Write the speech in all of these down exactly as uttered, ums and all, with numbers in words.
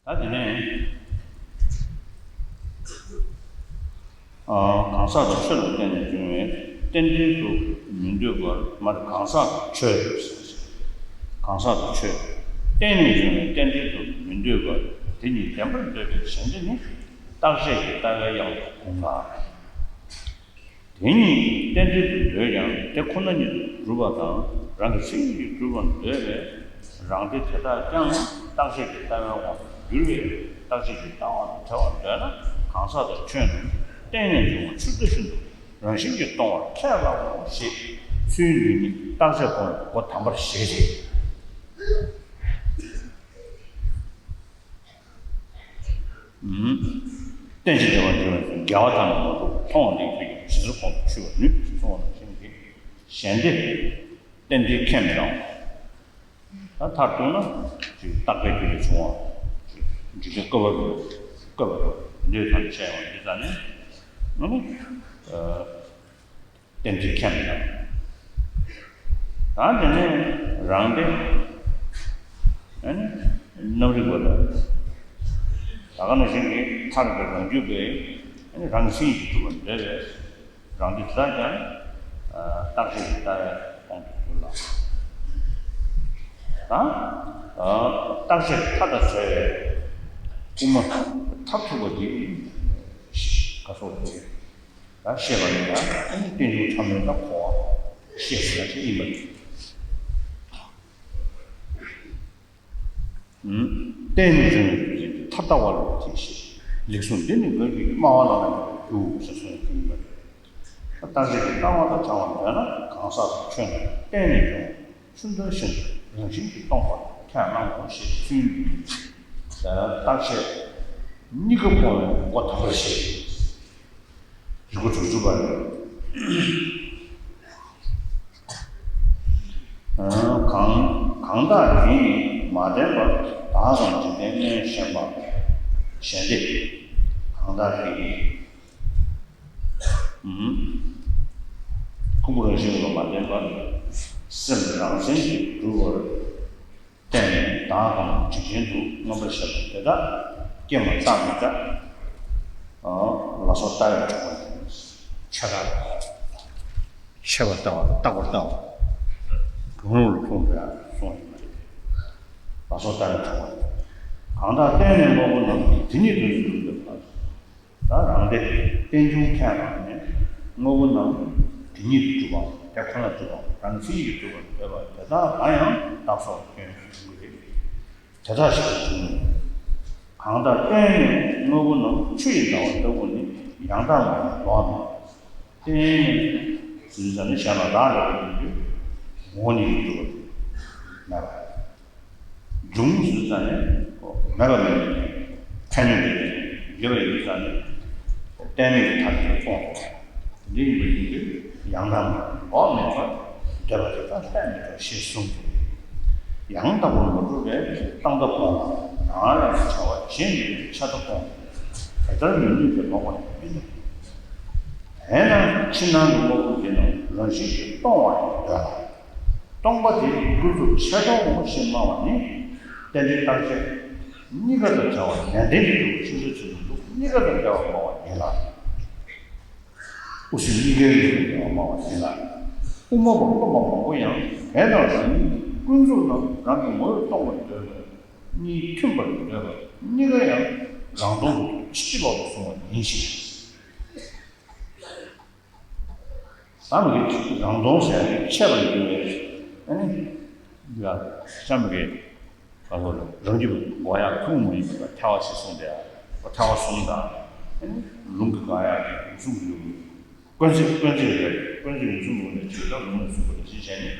ད་དེ་ནས་གང་ཟག་དང་ཆོས་ལ་བརྟེན་ནས་བྱུང་བའི་རྟེན་འབྲེལ་དུ་མི་འདོད་པར། མ་རེད། གང་ཟག་དང་ཆོས། གང་ཟག་དང་ཆོས་བརྟེན་ནས་བྱུང་བའི་རྟེན་འབྲེལ་དུ་མི་འདོད་པར། དེ་གཉིས་བདེན་པར་འདོད་པའི་གཞན་སྡེ་ནི། རྟག་ཆད་ཀྱི་ལྟ་བའི་དབྱངས་དང་དགུང་ལ། དེ་གཉིས་རྟེན་འབྲེལ་དུ་འདོད་ཀྱང་དེ་ཁོ་ན་ཉིད་དུ་གྲུབ་པ་དང་རང་གི་མཚན་ཉིད་ཀྱིས་གྲུབ་པར་འདོད་པས། རང་སྡེ་དེ་དག་ཀྱང་རྟག་ཆད་ཀྱི་ལྟ་བའི་དབང་དུ་འགྱུར་བས། རྟག་ཆད་ཀྱི་ལྟ་བ་དང་བྲལ་བར་འདོད་ན་གང་ཟག་དང་ཆོས་རྣམས་བརྟེན་ནས་བྱུང་བ་ཆུ་རྩྭ་བཞིན་དུ་རང་བཞིན་གྱིས་སྟོང་བར་ཁས་བླངས་སོ་ཞེས། ཚུལ་འདི་ནི་རྟག་ཆད་སྤོང་བའི་སྒོ་དམ་པར་བཞེད་དེ། རྟེན་ཅིང་འབྲེལ་བར་འགྱུར་བའི་ཚུལ། འགལ་བ་ཐ་ན་མ་གྲུབ། མཐོང་བ་འདི་ཁྱོད་ཀྱིས་ཇི་ལྟར་ཁོང་དུ་ཆུད་པར་ནུས་ཞེས་གསུངས་པ་ནང་བཞིན་གྱི། གཞན་སྡེ་རྟེན་འབྲེལ་ཁས་མི་བླངས། ད་མཐར་གཏུགས་ན་ཅིག་རྟག་པའི་རྒྱུ་ལས་བྱུང་བ། འཇིག་རྟེན་བསྐལ་པ་རུ་བསྐལ་པ་རུ་འདོད་ཐམས་ཅད་ཡོང་བ་འདི་ཙམ་ནི། རྟེན་འབྲེལ་ཁས་མི་བླངས། ད་དེ་ནས་རང་སྡེ། ཨ་ནི་རྣམ་རིག་པ་དང་། ད་ག་ནང་བཞིན་གྱི་མཐར་གྱི་རང་རྒྱུད་པས་ཨ་ནི་རང་གི་མཚན་ཉིད་ཀྱིས་གྲུབ་པར་འདོད་པས། རང་སྡེ་དེ་དག་ཀྱང་རྟག་ཆད་ཀྱི་ལྟ་བའི་དབང་དུ་འགྱུར་ལ། ད་རྟག་ཆད་མཐའ་དང་བྲལ་བའི་དབུ་མ་མཐར་ཐུག་པ་འདི་ག་སོགས་འདུག་ད་བཤད་པ་ནི་ད་རྟེན་འབྱུང་ཕྲ་མོའི་ད་གོ་བ་བཤད་ཟིན་ན་ཅིག་ཡིན་པ་རེད། རྟེན་འབྱུང་གི་རྒྱུ་ཅན་གྱི་མཐའ་ལྟ་བ་ལ་དེ་བཤད། ལེགས་གསུངས་འདི་ནི་མགོན་གྱི་སྨྲ་བ་ལ་ནི་རྒྱུ་ཞེས་གསུངས་ཡོད་པ་རེད། རྟག་ཆད་ཀྱི་ལྟ་བ་དང་བྲལ་བར་འདོད་ན་གང་ཟག་དང་ཆོས་རྣམས་བརྟེན་ནས་བྱུང་ཆུ་རྩྭ་བཞིན་དུ་རང་བཞིན་གྱིས་སྟོང་པར་ཁས་བླངས་སོ་ཞེས། ཚུལ་འདི་ནི་རྟག་ཆད་གཉིས་ཀ་སྤོང་བའི་སྒོ་དམ་པར་བཞེད། རིགས་པ་དྲུག་ཅུ་པ་རེད། གང་གང་དག་དེ་ཉིད་མ་བརྟེན་པར་བདག་གམ་འཇིག་རྟེན་གནས་གཞན་པ། གཞན་སྡེ། གང་དག་དེ་ཉིད། ཕུང་པོ་རང་བཞིན་ལ་མ་བརྟེན་པར་སེམས་རང་མཚན་གྱིས་གྲུབ་པར་བརྟེན་ནས་བདག་གམ་འཇིག་རྟེན་དུ་མངོན་པར་ཤེས་པ་དེ་དག་སྐྱེས་མ་བཏགས་མི་བཏགས། ལ་སོགས་ལྟ་བས་གྲུབ་པ་ཡིན། ཆ་དག་ཆད་པར་ལྟ་བ་རྟག་པར་ལྟ་བ། གང་རུང་ལ་ཕུང་བར་གསུངས་ཡོད་པ་རེད། ལ་སོགས་ལྟ་བས་གྲུབ་པ་ཡིན། གང་དག་བརྟེན་ནས་དངོས་པོ་རྣམས་དེ་ཉིད་དུ་ཡིན་འདུག་པ། ད་རང་སྡེ་རྟེན་འབྱུང་ཁས་བླངས་ནས་དངོས་པོ་རྣམས་དེ་ཉིད་དུ་གྲུབ་པ། དེ་ཁོ་ན་གྲུབ་པ། རང་མཚན་ཉིད་ཀྱིས་གྲུབ་པར་འདོད་པ་དེ་དག་ལ་ཡང་བདག་སོགས་སྐྱོན་ཡོང་གི་རེད། དེ་དག་ཞིག་ཏུ་འབྱུང་། གང་དག་བརྟེན་ནས་དངོས་པོ་རྣམས་ཆུ་ཡི་ཟླ་བ་ལྟ་བུ་ནི་ཡང་དག་མ་ཡིན་ལོག་མིན། བརྟེན་ནས་ཟེར་ན་གཞན་ལ་རག་ལས་པའི་ཡོན་ཏན་ངོ་བོ་ཉིད་ཀྱིས་གྲུབ་པ་མེད་པ། འབྱུང་ཟེར་ས་ནས་མེད་པ་མིན་པའི་ཕན་ཡོན་གྱི་ཡོད་པའི་ཡུལ་ས་ནས་གཏན་མེད་ཀྱི་མཐའ་དེ་སྤོང་དགོས། འདི་ཡིན་པ་ཡིན་དུས་ཡང་དག་མ་ལོག་མེད་པར་འདོད་པ་དེ་དག་ལྷད་མེད་པར་ཞེས་གསུངས་ཏེ། ཡང་དག་པར་མ་གྲུབ་པའི་རྟག་མཐའ་སྤོང་བ་རང་རང་གི་བྱ་བ་གཞན་ཡོད་པའི་ཆ་ད་སྤོང་བ་དེ་ལྟར་མི་ནུས་པས་ལོག་པར་མི་ནུས། དེས་ན་ཕྱི་ནང་གི་དངོས་པོ་འདི་རྣམས་རང་བཞིན་གྱིས་སྟོང་བ་ཡིན་འདོད་ལ། སྟོང་པ་དེ་ཀུན་རྫོབ་ཆད་སྟོང་ངོ་ཞེས་སྨྲ་བ་ནི། རྟེན་འབྲེལ་རྟག་ཆད་གཉིས་ཀ་དང་བྲལ་བ་ནན་ཏན་གྱིས་གྲུབ་པ་ཆུ་རྩྭ་ཆུ་ནང་ལུགས་གཉིས་ཀ་དང་བྲལ་བར་སྨྲ་བ་ཡིན་ལ། དབུ་སྲིན་གཉིས་ཀའི་ལུགས་དང་བྲལ་བར་སྨྲ་བ་ཡིན་ལ། དབུ་མ་པ་སློབ་པ་མང་པོ་ཡང་དེ་དང་རང་ཉིད་ཀུན་རྫོབ་རྣམས་རང་གི་ངོ་བོས་སྟོང་པར་འདོད་པ་གཉིས་མཐུན་པར་འདོད་པ་གཉིས་ཀ་ཡང་རང་སྟོང་དུ་ཕྱིན་ཅི་ལོག་ཏུ་སོང་བ་ཡིན་ཞིང་། ད་མི་གི་རང་སྟོང་ཟེར་ནས་ཆད་པར་འགྱུར་བའི་ཨ་ནི་ཡ་ཤ་མི་གི་ཨ་ཧོ་རང་རྒྱུད་འགོག་ཡག་ཐུན་མོང་མ་ཡིན་པའི་ཐལ་བ་ཞེས་གསུངས་ཏེ། ཐལ་བ་གསུམ་དང་ཨ་ནི་ལུང་གིས་འགོག་ཡག་གི་གསུམ་ཡོད། ཀུན་རྫོབ་ཀུན་རྫོབ་རེད། ཀུན་རྫོབ་ཡིན་གསུམ་ཡོད་ནས་ཇི་ལྟར་ལུང་ལ་གསུངས་པ་ནང་བཞིན་བྱས་ནས་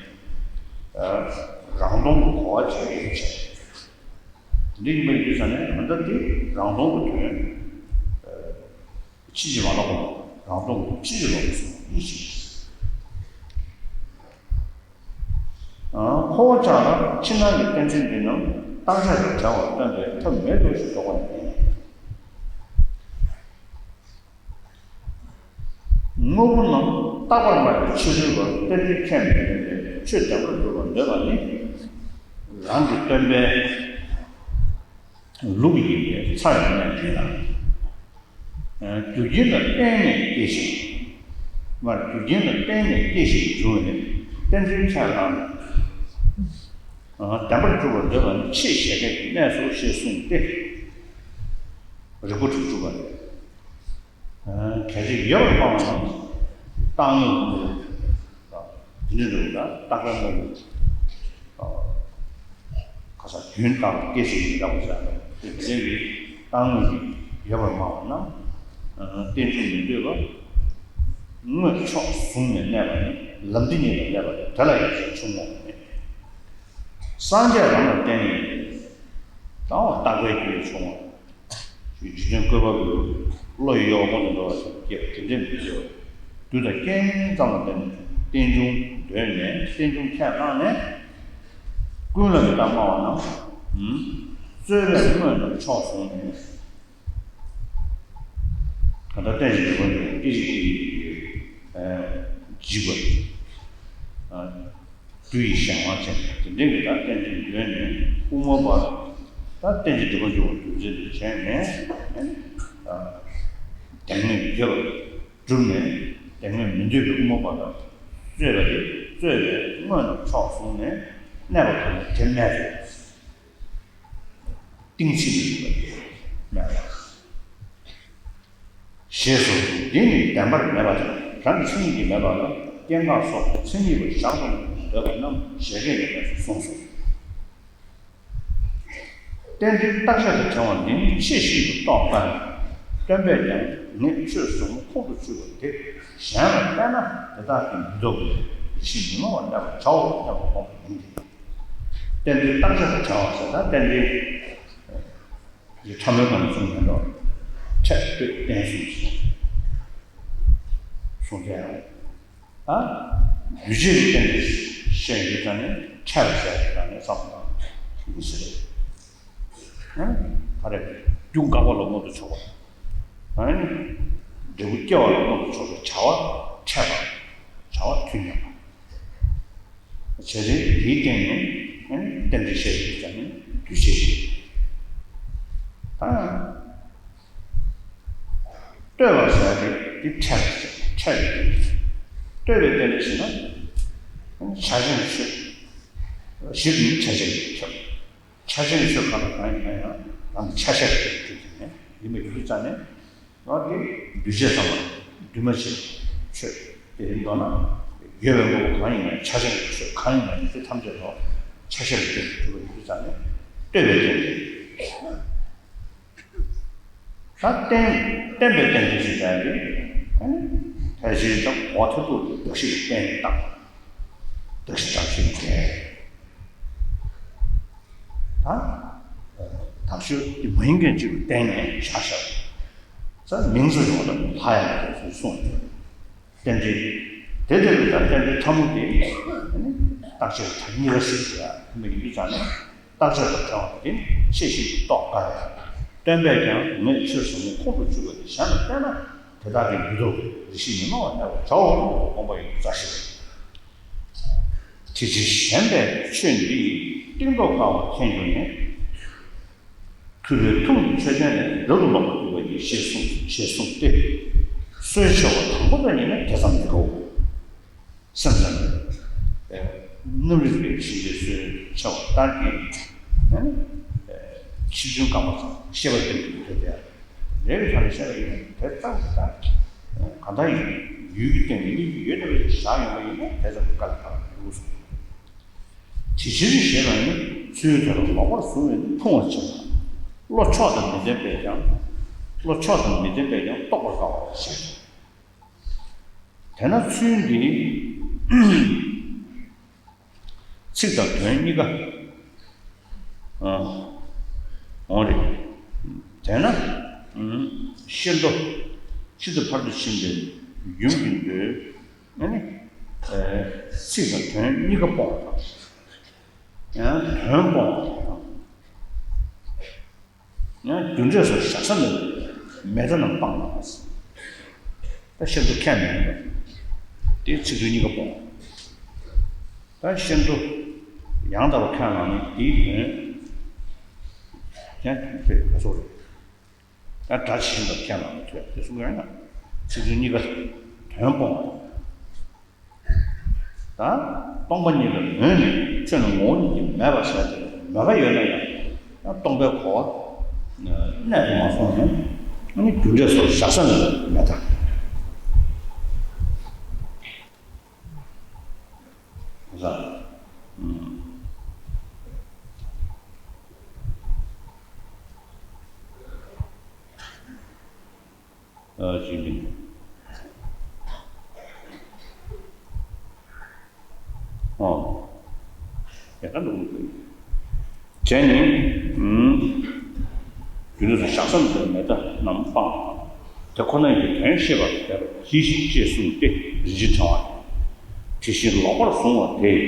རང་སྟོང་གི་གོ་བ་བྱེད་ཡོད་བྱས། འདི་ཡིན་པ་ཡིན་དུས་ཙང་ནས་ད་ལྟ་འདི་རང་སྟོང་གི་དོན། ཕྱིན་ཅི་མ་ལོག་པ་རང་སྟོང་གི་ཕྱིན་ཅི་ལོག་པའི་གསུང་ཡིན་ཞིང་། འཁོར་བ་ཅག་ལ་ཕྱི་ནང་གི་རྟེན་འབྲེལ་འདི་རྣམས་རྟག་ཆད་དུ་བྲལ་བར་སྟོན་པའི་ཐབས་མེད་དོ་ཞེས་འདོད་པ་ནི། དངོས་པོ་རྣམས་རྟག་པར་སྨྲ་བའི་ཕྱི་རོལ་པ་རྟེན་འབྲེལ་ཁས་མི་ལེན་པའི་ཆོས་བདེན་པར་གྲུབ་པར་འདོད་པ་ནི། རང་གི་སྟོན་པའི་ ལུགས་ཡིན་པས་ཚར་ཡོད་ན་ཡིན་ལ། རྒྱུ་རྐྱེན་ལ་བརྟེན་ནས་སྐྱེ་ཞིང་། མར་རྒྱུ་རྐྱེན་ལ་བརྟེན་ནས་སྐྱེ་ཞིང་འབྱུང་བའི་རྟེན་འབྱུང་ཁས་བླངས་ནས། བདེན་པར་གྱུར་པར་འདོད་པ་ནི་ཕྱེད་བཞད་གད་ཀྱི་གནས་སོ་ཞེས་གསུངས་ཏེ། རིགས་པ་དྲུག་ཅུ་པ་རེད། གལ་ཏེ་ཡོད་པར་སྨྲ་བ་ན་རྟག་དངོས་ཀྱི་དེ་འདྲ་འདུག་ན་རྟག་པའི་དངོས་པོ། ཁ་སང་རྒྱུན་དག་སྐྱེ་སྲིད་ཀྱི་འདྲ་པོ་བྱས་ན་དེ་འདྲའི་རྟག་དངོས་ཀྱི་ཡོད་པར་སྨྲ་བ་ན་རྟེན་འབྱུང་མི་འདོད་པ། དངོས་ཕྱོགས་བཟུང་ནས་གནས་པ་ནི་ལམ་འདི་ཉིད་ལ་གནས་པ་སྟེ་དེ་ལ་ཡང་ཞེས་ཆུང་ངུ་མེད། སངས་རྒྱས་ལམ་ལ་བརྟེན་ནས་དང་བ་རྟག་པའི་རྒྱུ་ལས་བྱུང་བ། རྒྱུ་རྐྱེན་བཀོད་པ་གི་བློ་ཡི་གཡོ་བ་ཀུན་ཏུ་འགྲོ་བ་ཞིག་སྐྱེ་བ་དེ་འདྲའི་མི་སྐྱེ་བ། རྒྱུ་དང་རྐྱེན་ཙམ་ལ་བརྟེན་ནས་རྟེན་འབྱུང་འདོད་ནས་རྟེན་འབྱུང་ཁས་བླངས་ནས། ཀུན་ལ་མི་རྟག་སྨྲ་བ་རྣམས། རྩོད་པས་དངོས་རྣམས་ཕྱོགས་བཟུང་ནས། གང་ལྟར་རྟེན་ཅིང་འབྲེལ་པར་འབྱུང་བ་སྐད་ཅིག་གིས་འཇིག་པ། རྒྱུ་ཡི་གཞན་དབང་ཅན་དེ་འདྲའི་གི་ད་རྟེན་ཅིང་འབྲེལ་ནས་དབུ་མ་པ། ད་རྟེན་ཅིང་འབྲེལ་པར་འབྱུང་བ་རྒྱུ་མཚན་དུ་བྱས་ནས། བདེན་དངོས་ཡོད་པར་གྲུབ་ནས་བདེན་དངོས་མི་འདོད་པའི་དབུ་མ་པ་དང་རྩོད་པ་དེ་རྩོད་པའི་དངོས་རྣམས་ཕྱོགས་བཟུང་ནས་གནས་པ་དང་དེ་མེད་དོ། གཏིང་ཕྱིན་ཡིན་པ་དེ་མེད་པ། ཞེས་སོ། འདི་ནི་བདེན་པར་མེད་པ་དང་རང་གི་མཚན་ཉིད་ཀྱིས་མེད་པ་ལ་སྐྱེ་འགག་སོགས་མཚན་ཉིད་པར་བཞག་ཏུ་འདོད་པ་རྣམས་བཞད་གད་ཡོད་པས་གསུངས་སོ། རྟེན་འབྲེལ་རྟག་ཆད་དུ་བྱ་བ་འདི་ནི་ཆེས་ཤིན་ཏུ་རྟོགས་དཀའ་བས། སྟོན་པས་ཀྱང་ངས་ཆོས་ཟབ་མོ་ཁོང་དུ་ཆུད་པ་དེ་གཞན་ལ་བསྟན་ན་དེ་དག་གིས་མི་ལྡོག་པའི་རེ་ཞིག་མི་སྨྲ་བར་གནས་པར་བྱའོ་སྙམ་པའི་དགོངས་པ་ཡིན་ཏེ། རྟེན་འབྲེལ་རྟག་ཆད་དུ་བྱ་བ་ཟེར་ན་རྟེན་འབྲེལ་ཡི་ཕྲ་མོའི་སྒང་ནས་གསུངས་མེད་འགྲོ། ཕྲད་སྤྲོས་བརྟན་གསུམ་གྱི་གསུངས་ཏེ། ཨ། རྒྱུ་ཆོས་ཀྱི་རྟེན་འབྲེལ་བཤད་ཡོད་ཙང་ནས་ཕྲད་པ་བཤད་ཡོད་ཙང་ནས་བསམ་བློ་བཏང་ཡིན་ཟེར། ཨ། ད་རེས་རྒྱུ་འགག་པ་ལ་མངོན་དུ་ཕྱོགས་པ། ཨ་ནི། འབྲས་བུ་སྐྱེ་བ་ལ་མངོན་དུ་ཕྱོགས་པའི་བྱ་བ་ཕྲད་པ། བྱ་བ་མཐུན་ཉམས་པ། བྱས་ཏེ་དེའི་སྟེང་ནས་ཨ་ནི་རྟེན་འབྲེལ་བཤད་ཡོད་ཙང་ནས་རྒྱུ་ཆོས་ཀྱི། ཨ། ལྟོས་པ་ཟེར་ཡ་དེ་དེ་ཕྲད་པ་ཟེར་ཕྲད་པའི་རྟེན་འབྲེལ། ལྟོས་པའི་རྟེན་འབྲེལ་ཟེར་ན། ཆ་ཅན་ཆོས། གཞི་དེ་ནི་ཆ་ཅན་གྱི་ཆོས། ཆ་ཅན་གྱི་ཆོས་གང་དང་གང་ཡིན་ན་ཡང་རང་གི་ཆ་ཤས་ཀྱི་རྒྱུ་དེ་ནས་ཡིན་པ་ཡིན་དུས་ཙང་ནས། ང་དེ་འདུས་བྱས་ཙམ་ལ་འདུས་མ་བྱས་ཆོས་དེ་ཡིན་མདོར་ན། ཡོད་པའི་དངོས་པོ་གང་ཡིན་ན་ཆ་ཅན་གྱི་ཆོས་གང་ཡིན་ན་དེ་ཐམས་ཅད་དུ་ཆ་ཤས་ཀྱི་རྒྱུ་དེ་གྲུབ་པ་ཡིན་དུས་ཙང་ནས་ལྟོས་པའི་རྟེན་འབྲེལ། ད་བརྟེན་བརྟེན་པའི་རྟེན་འབྲེལ་ཞེས་བྱ་སྟེ། ཕལ་ཆེར་ཀྱང་གོ་མཐོ་པོ་གདགས་གཞིར་བརྟེན་བཏང་། གདགས་གཞི་གདགས་གཞིར་བརྟེན། ད་གདགས་གཞི་དེ་མ་ཡིན་མཁན་ཅིག་ལ་བརྟེན་ནས་བཞག་བཞག་ས་མིང་ཚོ་ཡོང་ལ་ལྷ་ཡང་དེ་ཚོས་གསུངས་ཡོད། རྟེན་འབྲེལ། དེ་ལྟ་བུའི་ད་རྟེན་འབྲེལ་ཕྲ་མོ་དེ་རྟག་ཆད་དང་གཉིས་ཀ་སྲིད་ཀྱི་ཡ་མི་ཡིན་དུས་ཙང་ནས་རྟག་ཆད་དང་བྲལ་བ་དེ་ཤེས་བཞིན་དུ་རྟོགས་དཀའ་བས། སྟོན་པས་ཀྱང་ངས་ཆོས་ཟབ་མོ་ཁོང་དུ་ཆུད་པ་དེ་གཞན་ལ་བསྟན་ན་དེ་དག་གིས་མི་ལྡོག་པའི་རེ་ཞིག་མི་སྨྲ་བར་གནས་པར་བྱའོ་སྙམ་པའི་དགོངས་པ་ཡིན་པའི་རྩ་ཤེ་རེད། དེ་ཕྱིར་ཞེན་པས་ཆོས་འདི་ཡི་གཏིང་རྡོ་བཀལ་བར་མཁྱེན་གྱུར་ནས། གུས་པས་ཐུགས་ནི་ཆོས་ཅན་ལས་རབ་ཏུ་ལོག་པར་གྱུར་པ་ཡིས་ཞེས་གསུངས་ཞེས་གསུངས་ཏེ། སྲོལ་ཕྱེ་བ་དང་པོ་དང་ཡིན་ན་དེ་ཙམ་མི་དགོས། སེམས་ཙམ་ནི། རྣམ་རིག་པའི་གཞི་འགྲེལ་སྲོལ་ཕྱེ་བ་ལྟར་གྱི། ཕྱི་དོན་རྐང་པ་ཙམ་ཤེས་པར་བསྟན་པའི་དོན་དེ། རེ་བའི་ཐོག་ནས་བཤད་པ་ཡིན་ན་དེ་ཙམ་གྱིས་ད། གང་ལྟར་ཡིན་ཡུལ་གྱི་སྟེང་ནས་གཉིས་ཀྱི་ཡོད་དེ་བཞག་ཡོང་བ་ཡིན་ན་དེ་ཙམ་གྱིས་དཀའ་ལས་ཁག་མི་དགོས་སོ། དེ་ཕྱིར་ཞེས་པ་ནི་ཚུལ་དེ་ལ་ལོག་པར་བཟུང་བས་ནི་ཕུང་བར་བྱེད་པ། བློ་ཕྱོགས་དང་མི་ལྡན་པས་ཀྱང་། བློ་ཕྱོགས་དང་མི་ལྡན་པས་ཀྱང་རྟོགས་པར་དཀའ་བ་ཞེས། དེས་ན་ཚུལ་འདི་ཚིག་དང་དོན་གཉིས་ཀ་འོང་རེད། དེས་ན་ཤེར་མདོ་ཕྱི་དང་ཕར་དུ་ཕྱིན་པའི་ཡུམ་གྱི་མདོའི་ཨ་ནི། ཚིག་དང་དོན་གཉིས་ཀ་སྤོང་བ་དང་། ཡང་དོན་སྤོང་བ་དང་། ཡང་རྒྱུ་འབྲས་སོགས་བཞག་ས་མེད་པའི་མེད་ལྟ་རྣམས་སྤངས་པ། ད་ཤེར་མདོ་ཁས་མི་ལེན་པ། དེའི་ཚིག་དོན་གཉིས་ཀ་སྤོང་བ། ད་ཤེར་མདོ་ཡང་དག་པར་ཁས་བླངས་ནས་དེའི་དོན། ཁྱེད་ཚོས་ག་ཚོད་རེད། ད་སྒྲ་ཇི་བཞིན་པར་མཁྱེན་ལ་མི་ཐོས་དེ་གསུང་གི་ཡོད་ན། ཚིག་དོན་གཉིས་ཀ་དོན་སྤོང་བ། ད་སྟོང་པ་ཉིད་ལ་མོས་ནས་ཆོས་ནི་ངོ་བོ་ཉིད་ཀྱིས་མེད་པར་བཞག་སྟེ་མོས་པ་ཡོད་ན་ཡང་ཡང་སྟོང་པའི་གོ་བ་གནད་དུ་མ་སོང་ནས་ཨ་ནི་རྒྱུ་འབྲས་སོགས་བཞག་ས་ནས་མེད་ད། ཟ། ཨུམ། ཨ་ཞིག་མིན། ཨོ། ཡ་ད་འགྲོ་གི་འདུག་བྱས་ནས། ཨུམ། རྒྱུ་འབྲས་སོགས་བཞག་ས་ནས་མེད་ད་རྣམས་སྤངས། དེ་ཁོ་ན་ཡི་དོན་ཤེས་པར་འབད་པ་གྱིས་ཤིག་ཅེས་གསུངས་ཏེ་རིན་ཆེན་ཕྲེང་བ། དེ་བཞིན་ལོག་པར་བཟུང་བ་དེས་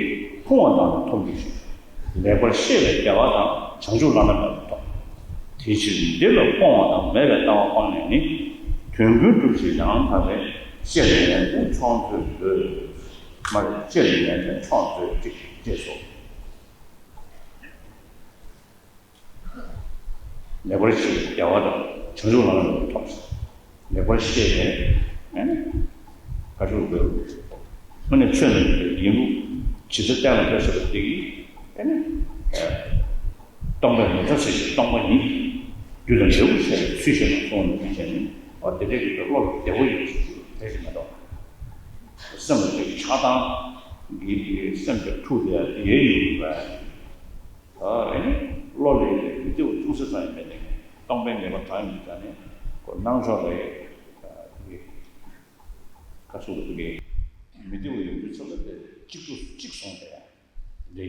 ཕུང་བ་དང་ཐོབ་འགྱུར་ཞིང་། ལེགས་པར་ཤེས་པའི་བདེ་བ་དང་བྱང་ཆུབ་བླ་ན་མེད་པ་ཐོབ། དེ་ཕྱིར་འདི་ལ་སྤོང་བ་དང་མེད་པའི་ལྟ་བ་སྤངས་ནས་ནི། དོན་ཀུན་སྒྲུབ་ཕྱིར་ཡང་དག་པའི། སྤྱིར་ཡོན་ཏན་མཆོག་མཛོད་མཛོད། མ་རེད། སྤྱིར་ཡོན་ཏན་མཆོག་མཛོད་ཅིག་ཅེས་སོ། ལེགས་པར་ཤེས་པའི་བདེ་བ་དང་བྱང་ཆུབ་ལམ་ལ་ཐོབ། ལེགས་པར་ཤེས་པའི་ཨ་ནི་བཀའ་ཤོག་དགོས། ཨ་ནི་ཆོས་ནི་ཡིན་ལུགས་ཇི་ལྟར་གཏན་ལ་ཕེབས་ཟེར་བ་འདི་གིས་ཨ་ནི་སྟོང་པའི་མེད་ཐབས་ཟེར་ཞིང་སྟོང་པ་ཉིད་རྒྱུ་དང་འབྲས་བུ་ཟེར་བའི་ཚུལ་བཞིན་དུ་གསུངས་ནས་བྱས་ནས། ཨ་དེ་འདྲའི་གི་བློ་ལ་བདེ་བོ་ཡོད་ཟེར་གྱི་དེ་ཞིག་མ་གཏོགས། སེམས་ལ་དེ་ཆགས་སྡང་གི་སེམས་དེ་འཁྲུགས་ཏེ་དེ་ཡོད་པས། ཨ་ནི་བློ་ལ་མི་བདེ་བ་ཅུང་ཟད་ཙམ་ཡང་མེད་ནས་སྟོང་པའི་ངེས་པ་དྲངས་ཡོད་ཀྱང་ནི་ཁོ་སྣང་ཕྱོགས་ལ་ཡི་ཁ་ཚུགས་པ་དེ་གའི་མི་བདེ་བ་ཡོང་རྒྱུ་ཚོད་ལ་དེ་གཅིག་ཏུ་གཅིག་སོང་སྟེ་ཡང་འདི་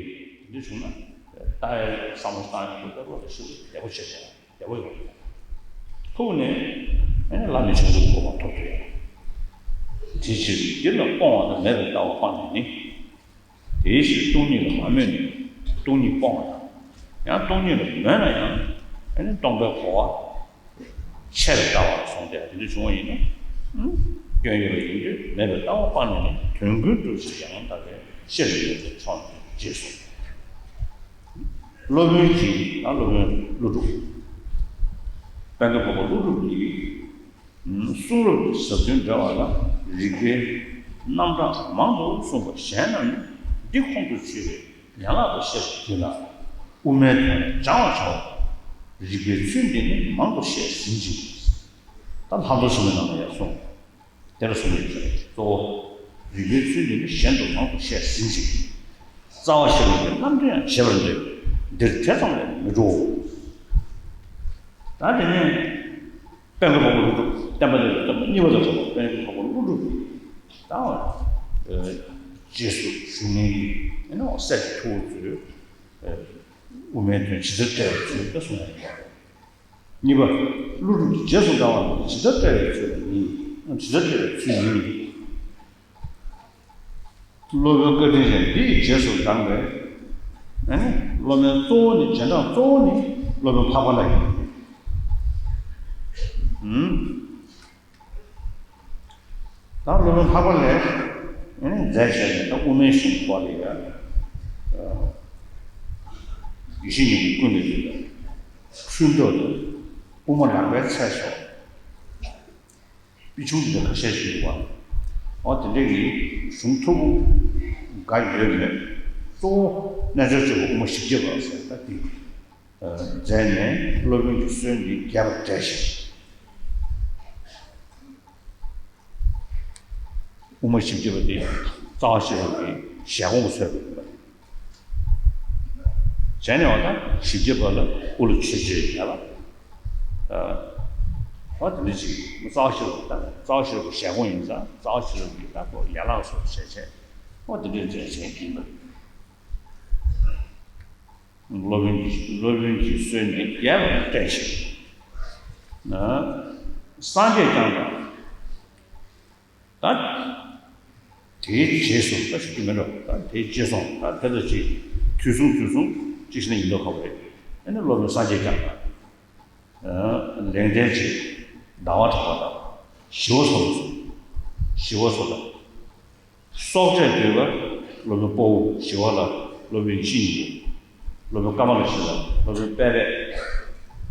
འདི་བྱུང་ན་ལྟ་བའི་བསམ་བློ་བཏང་ཡོང་དུས་བློ་དེ་ཤུགས་བདེ་བོ་བྱེད་ཀྱང་བདེ་བོ་ཡོང་། ཐུག་ནས་ཨ་ནི་ལམ་ནས་བྱང་ཆུབ་གོ་འཕང་ཐོབ་ཐུབ་ཡོད། དེ་ཕྱིར་འདི་ལ་སྤོང་བ་དང་མེད་པའི་ལྟ་བ་སྤངས་ནས་ནི། དེའི་ཕྱིར་སྟོང་ཉིད་ལ་མ་མོས་ནས་སྟོང་ཉིད་སྤོང་བ་དང་། ཡང་སྟོང་ཉིད་ལ་མོས་ན་ཡང་ཨ་ནི་སྟོང་པའི་གོ་བ་ཆད་པའི་ལྟ་བ་སོང་སྟེ་དེ་འདྲ་བྱུང་བ་ཡིན་ན། སྐྱོན་ཡོད་པ་ཡིན་དུས་མེད་པའི་ལྟ་བ་སྤངས་ནས་ནི་དོན་ཀུན་སྒྲུབ་ཕྱིར་ཡང་དག་པའི་སྤྱིར་ཡོན་ཏན་མཆོག་མཛོད་ཅེས་གསུངས། སློབ་དཔོན་གྱིས་ད་སློབ་དཔོན་ཀླུ་སྒྲུབ། དཔལ་ལྡན་འཕགས་པ་ཀླུ་སྒྲུབ་ཀྱིས། གསུང་རབ་ཀྱི་ཟབ་དོན་འགྲེལ་བ་ལ་རིགས་པའི་རྣམ་གྲངས་མང་དུ་གསུངས་པ་གཞན་རྣམས་ནི་འདི་ཁོང་དུ་ཆུད་པའི་ཡན་ལག་ཏུ་བཤད་པ་འདི་ལ་དབུ་མའི་དོན་སྦྱང་བར་བྱའོ། རིགས་པའི་ཚུལ་འདི་ནི་མང་དུ་བཤད་ཟིན་ཅིང་། ད་ལྷག་མཐོང་ཆེན་མོའི་ནང་ལ་ཡང་གསུངས། དེ་ལ་གསུངས་ཡོད་ཟེར། གཙོ་བོ། རིགས་པའི་ཚུལ་འདི་ནི་གཞན་དུ་མང་དུ་བཤད་ཟིན་ཅིང་། རྩ་བ་ཤེས་རབ་ཀྱི་རྣམ་འགྲེལ་ཡང་བྱེད་པར་འདོད། འདིར་དེ་ཙམ་ལས་མི་འགྲོའོ། ད་དེ་ནས་དཔལ་མགོན་འཕགས་པ་ཀླུ་སྒྲུབ་བསྟན་པ་འདི་ལ་བསྟན་པ་གཉིས་པ་ལ་སོགས་པ་དཔལ་མགོན་འཕགས་པ་ཀླུ་སྒྲུབ་ཀྱིས་ད་རྗེས་སུ་ཞུགས་མཁན་གྱི་ཨ་ནི་སྲས་ཀྱི་ཐུ་བོ་ཚོས་དབུ་མའི་དོན་ཇི་ལྟར་བཀྲལ་བའི་ཚུལ་དེ་གསུངས་ཡོད་པ་རེད། གཉིས་པ། ཀླུ་སྒྲུབ་ཀྱིས་རྗེས་སུ་འབྲང་བ་ནི་ཇི་ལྟར་བཀྲལ་བའི་ཚུལ་ལ་ཡིན། ཇི་ལྟར་བཀྲལ་བའི་ཚུལ་ཡིན། སློབ་དཔོན་བཀའ་དྲིན་ཅན་འདི་ཡི་རྗེས་སུ་འབྲངས་པའི་ཨ་ནི་སློབ་མའི་གཙོ་བོ་ནི་རྗེས་འབྲང་གཙོ་བོ་ནི་སློབ་དཔོན་འཕགས་པ་ལྷ་ཡིན། ཨུམ། ད་སློབ་དཔོན་འཕགས་པ་ལྷས་ཨ་ནི་མཛད་བྱས་ནས་ད་དབུ་མའི་ཞིང་སྐོར་ལ་ཡ། ཡེ་ཤེས་སྙིང་པོའི་ཀུན་ནས་བཏུས་པའི་འཁྲུལ་རྟོག་དང་དབུ་མ་ལག་པའི་ཚད་སོགས། དཔེ་ཆུང་འདི་འདྲ་ཁ་ཤས་ཤིག་འདུག་བ། འོ་དེ་འདྲ་གི་གཞུང་མཐུག་པོ་འགའ་ཡོད་མོད། གཙོ་བོ་རྣལ་འབྱོར་སྤྱོད་པ་དབུ་མ་བཞི་བརྒྱ་པ་ཟེར་ད་འདི་མཛད་ནས་སློབ་དཔོན་གྱི་སྲོལ་འདི་རྒྱས་པར་བཀྲལ་ཞིང་། དབུ་མ་བཞི་བརྒྱ་པ་འདི་རྩ་བ་ཤེས་རབ་ཀྱི་ཞལ་གོང་གསལ་བའི་ཡིན་པ། བྱས་ནས་འོ་ད་བཞི་བརྒྱ་པ་ལ་དབུ་ལ་ཆོས་སྤྱོད་ཡོད་ལ། ཨ། འོ་དེ་འདྲ་ཅིག་རྩ་བ་ཤེས་རབ་དང་རྩ་བ་ཤེས་རབ་ཀྱི་ཞལ་གོང་ཡིན་ཙང་རྩ་བ་ཤེས་རབ་ཀྱི་ད་ཁོ་ཡན་ལག་སོགས་བྱས་བྱས། འོ་དེ་འདྲ་མཛད་བྱས་ཡིན་པ། སློབ་དཔོན་གྱི་སློབ་དཔོན་གྱི་སྲོལ་ནི་རྒྱས་པར་བཀྲལ་ཞིང་། ཨ། སངས་རྒྱས་བསྐྱངས་དང་། ད་དེའི་རྗེས་སུ་ད་ཞུ་རྒྱུ་མེད་འགྲོ། ད་དེའི་རྗེས་སུ་ད་དེ་ལྟ་ཅིག་དུས་གསུམ་དུས་གསུམ་ཅིག་ཤི་ན་ཡིན་མདོག་ཁ་པོ་རེད། ཨ་ནི་སློབ་དཔོན་སངས་རྒྱས་བསྐྱངས་དང་། ལེགས་ལྡན་འབྱེད། ཟླ་བ་གྲགས་པ་དང་། ཞི་བ་འཚོ་དང་། ཞི་བ་འཚོ་དང་། སྲོག་གཅོད་འདོད་པ་སློབ་དཔོན་དཔའ་བོ་ཞི་བ་ལྷ། སློབ་དཔོན་ཡེ་ཤེས་སྙིང་པོ། སློབ་དཔོན་ཀ་མ་ལ་ཤཱི་ལ། སློབ་དཔོན་དཔལ་རས།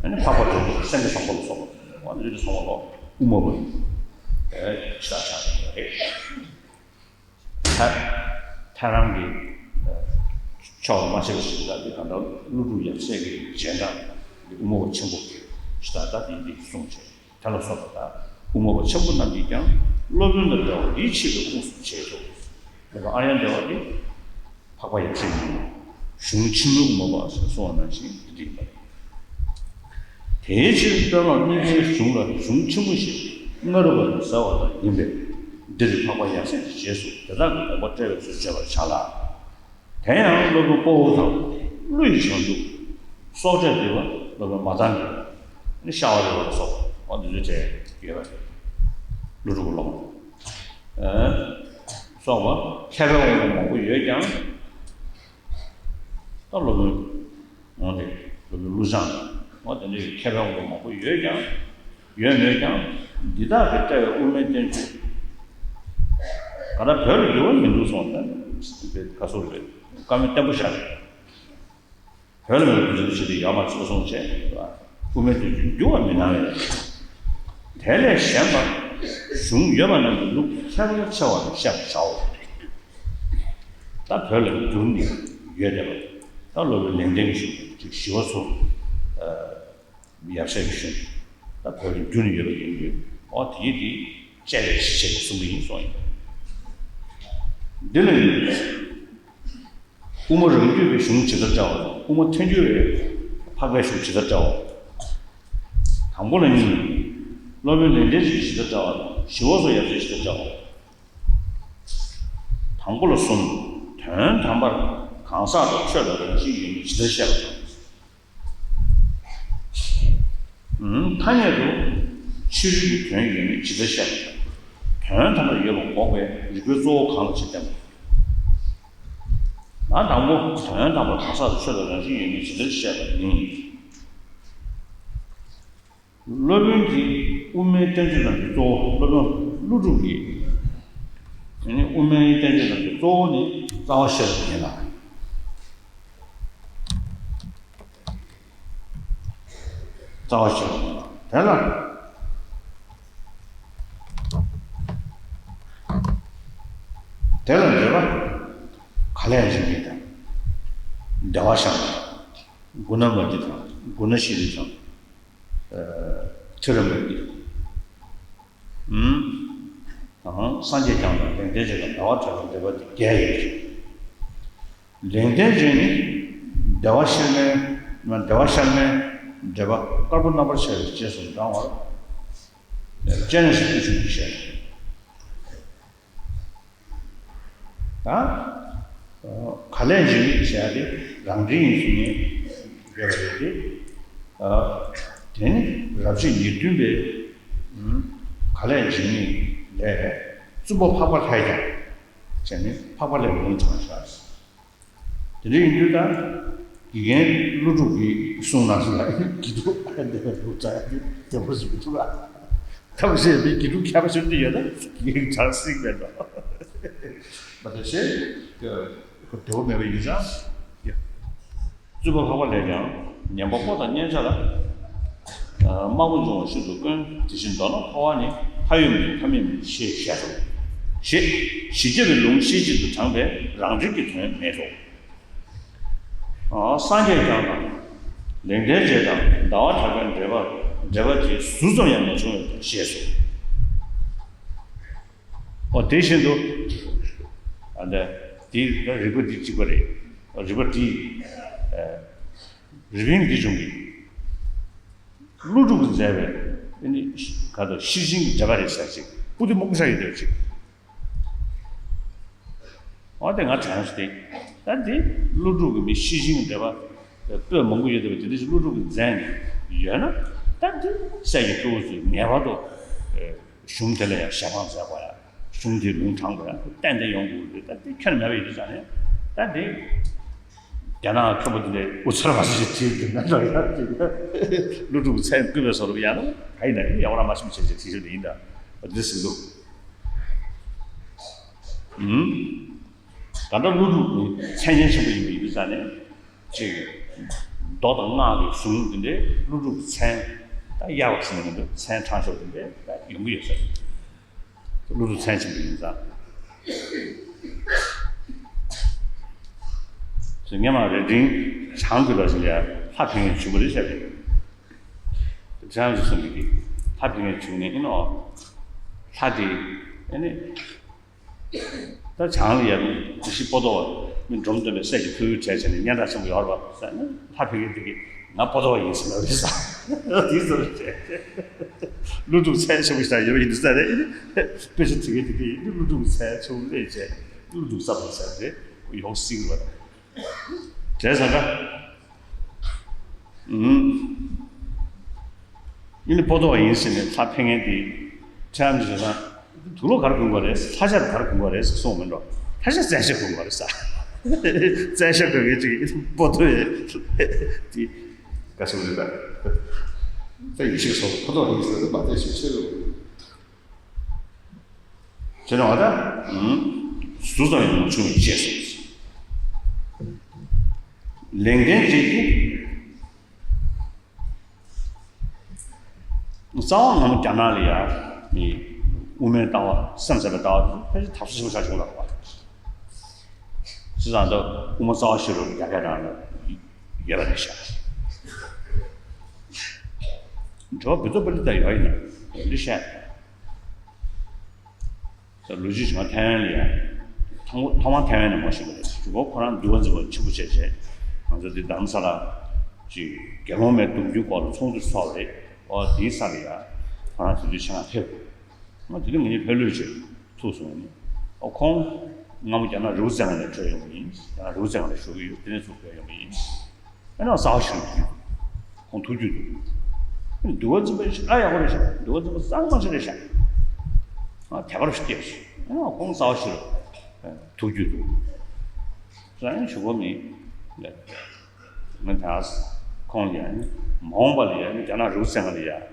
ཨ་ནི་འཕགས་པ་དོན་གྲུབ་སེང་གེ་བཟང་པོ་ལ་སོགས་པ། ཨ་ནི་ལུས་ཀྱི་ཚོགས་མ་ལོ་དབུ་མ་པ་ཡིན། ཨེ་ཕྱི་ལ་ཆགས་ཡོད་རེད། ཐ་ཐ་རང་གི་ཕྱོགས་མ་ཆེ་བ་ཞིག་ལ་འདི་གང་ལྟར་ཀླུ་སྒྲུབ་ཡབ་སྲས་ཀྱི་རྗེས་འབྲང་དབུ་མ་པ་ཆེན་པོ་ཞིག་ད་ལྟ་དེ་འདི་གསུངས་བྱས། དེ་ལ་སོགས་པ་དང་དབུ་མ་པ་ཆེན་པོ་རྣམས་ཀྱིས་ཀྱང་སློབ་དཔོན་དང་འདྲ་བར་ཡིད་ཆེས་པའི་ཁོངས་སུ་བྱས་སོ། ལེགས་པར་ཨཱརྱ་དེ་བ་དེ་འཕགས་པ་ཡབ་སྲས་ཡིན། གཞུང་ཆེན་མོའི་དབུ་མ་པ་ཞེས་གསུངས་པ་ནང་བཞིན་འདི་འདྲ་ཡིན་པ་རེད། དེའི་ཕྱིར་དཔོན་སློབ་གཉིས་ཀའི་གཞུང་ལ་གཞུང་ཆེན་མོ་ཞེས་སྔ་རབས་པ་ནས་ཟེར་བ་དང་ཡིན་པས། འདིར་འཕགས་པ་ཡབ་སྲས་ཀྱི་རྗེས་སུ་དེ་དག་གི་དགོངས་པ་བཀྲལ་བས་སོ་བརྗོད་པར་བྱ་ལ། དེ་ཡང་སློབ་དཔོན་པོ་ཝོ་དང་ཀླུ་ཡི་བྱང་ཆུབ། སྲོག་གཅོད་འདུལ་བ་སློབ་དཔོན་མ་ཏན་ཏིག་ནི་ཤ་བ་རི་བ་ལ་སོགས་པ་འདི་ཚོའི་གྲས་ཡོད་པ་རེད། ཀླུ་སྒྲུབ་ཀྱི་སློབ་མ། ཨེ། སོགས་པ་མཁས་པའི་དབང་པོ་མང་པོ་ཡོད་ཀྱང་། ད་སློབ་དཔོན་འོང་སྟེ་སློབ་དཔོན་ཀླུ་བྱང་འོང་དེ་འདྲའི་མཁས་པའི་དབང་པོ་མང་པོ་ཡོད་ཀྱང་། ཡོད་མོད་ཀྱང་། འདི་དག་གིས་བཀྲལ་བའི་དབུ་མའི་བསྟན་བཅོས། ག་ད་བོད་ལ་འགྱུར་བ་མི་འདུག་གསུངས་ཏེ། ག་སོགས་རེད། བཀའ་མོལ་བརྟན་པོ་བཞག་རེད། བོད་ལ་མེད་པའི་བོད་ཆོས་ཞེས་དེ་ཡོད་མ་ཚུལ་གསུངས་བྱས། དབུ་མའི་བསྟན་བཅོས་འགྱུར་བ་མི་གནང་བས། དེ་ལས་གཞན་པ་གཞུང་ཡོད་པ་རྣམས་ཀྱི་ལུགས་ཁྱད་པར་ཆེ་བ་ལ་བཤད་པར་བྱའོ། ད་བོད་ལ་འགྱུར་ནས་ཡོད་བསྡད་པ། ད་སློབ་དཔོན་ལེགས་ལྡན་གྱི་གཞུང་ཅིག་ཞི་བ་འཚོ། ཡབ་སྲས་ཀྱི་གཞུང་། ད་བོད་ལ་འགྱུར་ནས་ཡོད་པ་ཡིན་དུས། འོ་དེ་ཡིན་དེ་བཅད་ལས་ཞི་བྱེད་ཀྱི་གསུང་གི་ཡིན་གསུངས་ཡིན། འདི་ལ་ཡིན། དབུ་མ་རང་རྒྱུད་པའི་གཞུང་ཇི་ལྟར་བཀྲལ་བ་དང་། དབུ་མ་ཐལ་འགྱུར་བའི་འཕགས་པའི་གཞུང་ཇི་ལྟར་བཀྲལ་བ། དང་པོ་ལ་གཉིས། སློབ་དཔོན་ལེགས་ལྡན་འབྱེད་ཇི་ལྟར་བཀྲལ་བ་དང་། ཞི་བ་འཚོ་ཡབ་སྲས་ཇི་ལྟར་བཀྲལ་བ། དང་པོ་ལ་གསུམ། དོན་དམ་པར་གང་ཟག་དང་ཆོས་ལ་རང་བཞིན་ཡོད་མིན་ཇི་ལྟར་བཤད་པ་དང་། ཐ་སྙད་དུ་ཕྱི་རོལ་གྱི་དོན་ཡོད་མེད་ཇི་ལྟར་བཤད་པ་དང་། དོན་དམ་པར་ཡོད་པ་འགོག་པའི་རིགས་པའི་གཙོ་བོ་གང་ལ་ཇི་ལྟར་བསྟན་པ། ན་དང་པོ་དོན་དམ་པར་གང་ཟག་དང་ཆོས་ལ་རང་བཞིན་ཡོད་མེད་ཇི་ལྟར་བཤད་པ་ཡིན། སློབ་དཔོན་གྱིས་དབུ་མའི་བསྟན་བཅོས་རྣམས་ཀྱི་གཙོ་བོ་སློབ་དཔོན་ཀླུ་སྒྲུབ་ཀྱིས། དེ་ནི་དབུ་མའི་བསྟན་བཅོས་རྣམས་ཀྱི་གཙོ་བོ་ནི་རྩ་བ་ཤེས་རབ་ཡིན་ལ། རྩ་བ་ཤེས་རབ་ཡིན་ལ། དེ་ལ། དེ་ལ་འདོད་པ། ག་ལས་འབྱུང་མིན་དང་། བདེ་བར་གཤེགས་པ་དང་། མགོ་ན་མ་བདེ་དང་མགོ་ན་ཤི་རི་དང་། ཨ། ཐེ་ར་མ་བདེ། ཨུམ། དང་སངས་རྒྱས་བསྐྱངས་དང་ལེགས་ལྡན་འབྱེད་དང་ཟླ་བ་གྲགས་པའི་འགྲེལ་པ་འདི་བརྒྱད་ཡོད་ཅིང་། ལེགས་ལྡན་འབྱེད་ནི་བདེ་བར་གཤེགས་མའི་བདེ་བར་གཤེགས་མའི་འགྲེལ་པ་དཀར་པོ་རྣམ་པར་ཕྱེ་བའི་རྗེས་སུ་འབྲང་བར་སྤྱན་རས་གཟིགས་སྐུ་ཆུང་གིས་བཤད། ད། ག་ལས་འབྱུང་ནི་ཟེར་ཡ་དེ་རང་འབྲས་ཡིན་ཞུ་ནས་ཡོད་པ་རེད་དེ། དེ་ནི་རབ་བྱེད་ཉེར་བདུན་པའི་ག་ལས་འབྱུང་ནི་ལས་བཙུན་པ་འཕགས་པ་ལྷས་ཀྱང་བྱས་ནས་འཕགས་པ་ལས་ལུང་དྲངས་ཤག་དེ་འདྲ་ཡིན་དུས་ད་དགེ་རྒན་ཀླུ་སྒྲུབ་ཀྱིས་གསུངས་གནང་སོང་ལ། དགེ་ཕྲུག་ཨ་འདི་ལ་ལུག་ཙག་ཡ་འདི་བདེ་པོ་ཞིག་མི་འདུག་ཨ། ཐབས་ཤེས་པའི་དགེ་ཕྲུག་མཁས་པ་ཤོར་གྱི་ཡོད་ན་དགེ་རྒན་གྲགས་སྲིད་མེད་འགྲོ། མ་གཏོགས་ཤེས་ཁོ་བདེ་པོ་མེད་པ་ཡིན་ཙང་། བཙུན་པ་འཕགས་པ་ལས་ཀྱང་ངན་པ་པོ་དང་གཉེན་ཆ་ལ། དམར་པོ་འབྱུང་བ་ཤིན་ཏུ་དཀོན། དེ་བཞིན་མདོར་ན་འཕོ་བ་ནི། ལྷ་ཡོད་མིན་ཐ་མེད་མིན་ཞེས་བཤད་དོ། ཞེས་ཞི་བྱེད་པའི་ལུང་ཤེས་བཞིན་དུ་དྲངས་པས་རང་འགྲེལ་གྱི་དོན་མེད་དོ། སངས་རྒྱས་བསྐྱངས་དང་ལེགས་ལྡན་འབྱེད་དང་ཟླ་བ་གྲགས་པའི་འགྲེལ་པ་འགྲེལ་པ་དེ་ཟུར་ཙམ་ཡང་མ་བྱུང་བས་ཞེས་སོ། འོ་དེ་བཞིན་དུ། ཨ་ད་དེ་རིགས་པ་འདི་གཅིག་པ་རེད། རིགས་པ་འདི། རིགས་པ་འདི་བྱུང་གི། ཀླུ་སྒྲུབ་ཀྱིས་མཛད་པའི་ཨ་ནི་ག་དང་ཤེར་ཕྱིན་གྱི་འགྲེལ་པ་རེད་ཟེར་ཅིག་པོ་ཏི་རྨོངས་ཤ་ཡོད་བསྡད་པ་ཅིག་འོ་དེ་ང་དྲན་སོང་སྟེ། ད་འདི་ཀླུ་སྒྲུབ་ཀྱི་མི་ཤེར་ཕྱིན་གྱི་འགྲེལ་པ་པོད་མང་པོ་ཡོད་བསྡད་པ་དེ་འདྲ་ཞིག་ཀླུ་སྒྲུབ་ཀྱིས་མཛད་ནས་ཡོད་ན། ད་འདི་སྲས་ཀྱི་སྐྱེ་བོ་ཚོས་ངེས་པར་དུ་གཞུང་དེ་ལ་ཡང་ཞལ་འཕངས་མཛད་དགོས་ཡ། གཞུང་དེའི་ལུང་དྲངས་དགོས་ཡ། ཏན་ཏན་ཡོང་དགོས་རེད། ད་འདི་ཁྱོན་ནས་མེད་པ་ཡིན་དུས་ཙང་ནས། ད་འདི། རྒྱ་ནག་མཁན་པོ་དེ་འདྲའི་དབུ་ཚར་བ་ཞིག་བྲིས་འདུག་ན་འདྲ་ཡ་ཅིག་ཀླུ་སྒྲུབ་མཚན་བསྐུལ་བའི་བཟོ་འདྲ་ཡང་ན་ད་ཡིན་ན་ཡང་ཡག་པོ་རང་མ་ཤེས་བྱས་བྱས་བྲིས་ཞིག་ཡིན་ད། འདི་ཟིན་འདུག་ཨུམ། ད་ལྟ་ཀླུ་སྒྲུབ་ཀྱི་མཚན་སྙན་ཆེན་པོ་ཡིན་པ་ཡིན་དུས་ཙང་ནས་ཅིག་མདོ་དང་སྔགས་ཀྱི་གཞུང་འདི་འདྲའི་ཀླུ་སྒྲུབ་མཚན་ད་གཡར་བ་ཟེར་ན་མི་འདུག་མཚན་དྲངས་ཤོག་འདི་འདྲའི་ད་ཡོང་གི་ཡོད་ས་རེད། ཀླུ་སྒྲུབ་མཚན་ཆེན་པོ་ཡིན་ཙང་། ཚེ་སྔ་མ་རྭ་སྒྲེང་བྱང་དགོས་པ་ཞིག་ལ་ལྷ་ཕན་ཡོན་བྱུང་བ་རེད་བཤད་པས། བྱང་ཞིག་གསུང་གི་ལྷ་ཕན་ཡོན་བྱུང་ནས་ཨིན་ནོ། ལྷ་དེ་ཨ་ནི། ད་བྱང་ལ་ཡ་མི་ཤི་པོ་ཏོ་བ་མི་འབྲོམ་སྟོན་པའི་སྲས་ཀྱི་ཐུགས་ཡོད་བྱས་བྱས་ནས་སྙན་གྲགས་ཆེན་པོ་ཡོད་རེད་པ་ཟེར་ན་ལྷ་ཕེབས་མཁན་དེ་གིས་ང་པོ་ཏོ་བ་ཡིན་ཟེར་ལབ་རེད་ས། དེ་ཚོ་རེད་བྱས། ཀླུ་སྒྲུབ་མཚན་ཆེན་པོ་ཞིག་ཡོད་ཡིན་ས་རེད། དཔེ་ཆ་དེ་གའི་དེ་གའི་ཀླུ་སྒྲུབ་མཚན་ཆེན་པོ་སླེབས་བྱས་ཀླུ་སྒྲུབ་ས་པ་ཟེར་རེད་ཡོང་སྲིད་པ་དང་། བྱས་ཙང་ད། ཨུམ། ཡིན་ནི་པོ་ཏོ་བ་ཡིན་ཟེར་ནས་ལྷ་ཕན་མཁན་དེ་ཁྲམ་ཞིག་ན་དུག་ལོག་ག་རེ་གོན་དགོས་རེད། ལྷ་ཤ་ག་རེ་གོན་དགོས་རེད་གསུངས་མི་འགྲོ། ལྷ་ཤ་བཙན་ཤ་གོན་དགོས་རེད་ས། བཙན་ཤ་གོན་མཁན་ཅིག་པོ་ཏོ་ཡིན་དེ་ག་སུ་རེད་ད། ད་ཡིན་ཤིག་སོང་པོ་ཏོ་བ་ཡིན་ཟེར་ནས་མ་བཙན་ཤ་ཆེ་རུ། བྱས་ན་བ་ད། ཟུར་ཙམ་ཡང་མ་བྱུང་བའི་རྗེས་སུ། ལེགས་ལྡན་འབྱེད་ཀྱི། རྩ་བ་ང་མོ་རྒྱ་ནག་ལ་ཡ། མི། དབུ་མའི་ལྟ་བ་སེམས་ཙམ་པའི་ལྟ་བ་དེ་ཕལ་ཆེར་དར་སོ་ཞེ་པོ་ཆགས་བྱུང་ལ་བ། བྱས་ཙང་ད་དབུ་མ་རྩ་བ་ཤེས་རབ་རྒྱ་སྐད་ནང་ལ་ཡོད་པ་རེད་ཤག་འགྲོ་བ་བུ་ཚོ་པ་ལི་ད་ཡོད་ཡིན་ན་འདི་བཤད། ལོ་རྒྱུས་བྱུང་བ་ཐའེ་ཝན་ལ་ཡ། ཐོག་ཐོག་མར་ཐའེ་ཝན་ནས་མ་ཤེས་པ་རེད། གཞུག་གུ་ཁོ་རང་འདུལ་བ་འཛིན་པ་ཆེན་པོ་བྱས་རྗེས་ང་ཚོ་འདི་རྡ་རམ་ས་ལ་ཅིག་དགེ་སློང་མའི་སྡོམ་རྒྱུན་སྐོར་ལ་ཚོགས་འདུ་ཚོགས་པ་རེད། ཨོ་དེའི་ས་ལ་ཡ་ཁོ་རང་དེ་དུས་ཆེད་མངགས་ཕེབས། ང་དེ་དུས་ང་གཉིས་ཕེབས་ལོས་བྱས་ཐུག་སོང་ནི། ཨོ་ཁོང་སྔ་མོ་རྒྱ་ནག་རི་བོ་རྩེ་ལྔ་ནས་བྲོས་ཡོང་བ་ཡིན། རྒྱ་ནག་རི་བོ་རྩེ་ལྔ་ནས་བཞུགས་ཀྱི་ཡོད། དེ་ནས་ཚུར་བྲོས་ཡོང་བ་ཡིན། ཨ་ནི་རྩ་བ་ཤེས་རབ་ཁོང་ཐུགས་རྒྱུས་འདུག་འདུལ་བ་འཛིན་པ་ཞིག་ཨ་ཡག་པོ་རེད་ཤག་འདུལ་བ་འཛིན་པ་གཙང་མ་ཞིག་རེད་ཤག་ཨ་དད་པ་རུ་སྐྱེས་སོང་། ཨ་ཁོང་རྩ་བ་ཤེས་རབ་ཐུགས་རྒྱུས་འདུག་རང་ཡང་ཞུ་གོ་མིན། ང་ད་ཁོང་ལ་ཡང་མ་འོངས་པ་ལ་ཡང་རྒྱ་ནག་རི་བོ་རྩེ་ལྔ་ལ་ཡང་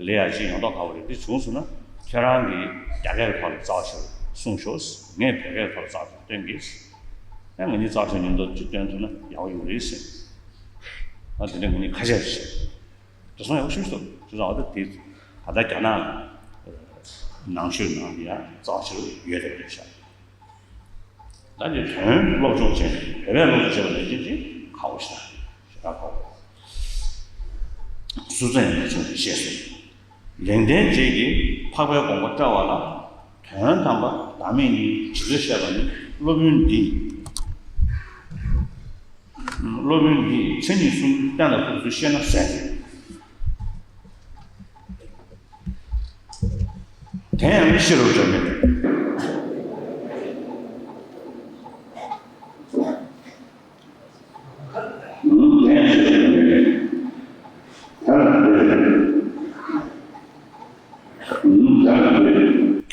ལས་ཡག་ཅིག་ཡོང་མདོག་ཁ་པོ་རེད། འདི་བྱུང་སོང་ན་ཁྱེད་རང་གིས་རྒྱ་སྐད་ཐོག་ལ་རྩ་བ་ཤེས་རབ་གསུངས་ཤོག་ངས་བོད་སྐད་ཐོག་ལ་རྩ་བ་ཤེས་རབ་སྟོན་གྱིས། ཡང་ང་གཉིས་རྩ་བ་ཤེས་རབ་མཉམ་དུ་ཅིག་སྟོན་ཐུབ་ན་ཡག་པོ་ཡོང་རེད་ཟེར། ཨ་དེ་ནས་ང་གཉིས་ཁ་ཤས་ཤིག་བྱས། དེ་སོང་ཡག་པོ་ཤེས་སོང་། བྱས་ཙང་ཨ་ད་དེ་ད་ལྟ་རྒྱ་ནག་ནང་ཆོས་ནང་ལ་ཡང་རྩ་བ་ཤེས་རབ་ཡོད་རེད་ཤག་ད་ནི་དོན་སློབ་སྦྱོང་བྱས་ནས་བོད་པས་སློབ་སྦྱོང་བྱས་པ་ནང་བཞིན་ཅིག་ཁག་པོ་ཞེ་དྲག་ཞེ་དྲག་ཁག་པོ། ཟུར་ཙམ་ཡང་མ་བྱུང་བའི་རྗེས་སུ། ལེགས་ལྡན་འབྱེད་ཀྱི་འཕགས་པའི་དགོངས་པ་བཀྲལ་བ་ལ། དོན་དམ་པ་བདག་མེད་གཉིས་ཇི་ལྟར་བཤད་པ་ནི་སློབ་དཔོན་འདིས། སློབ་དཔོན་འདིས་མཚན་ཉིད་གསུམ་གཏན་ལ་ཕབ་ཚུལ་ཤེས་ན་ཟད་ཅིང་། དེ་ཡང་མི་ཤེས་རུ་འགྲོ་མེད།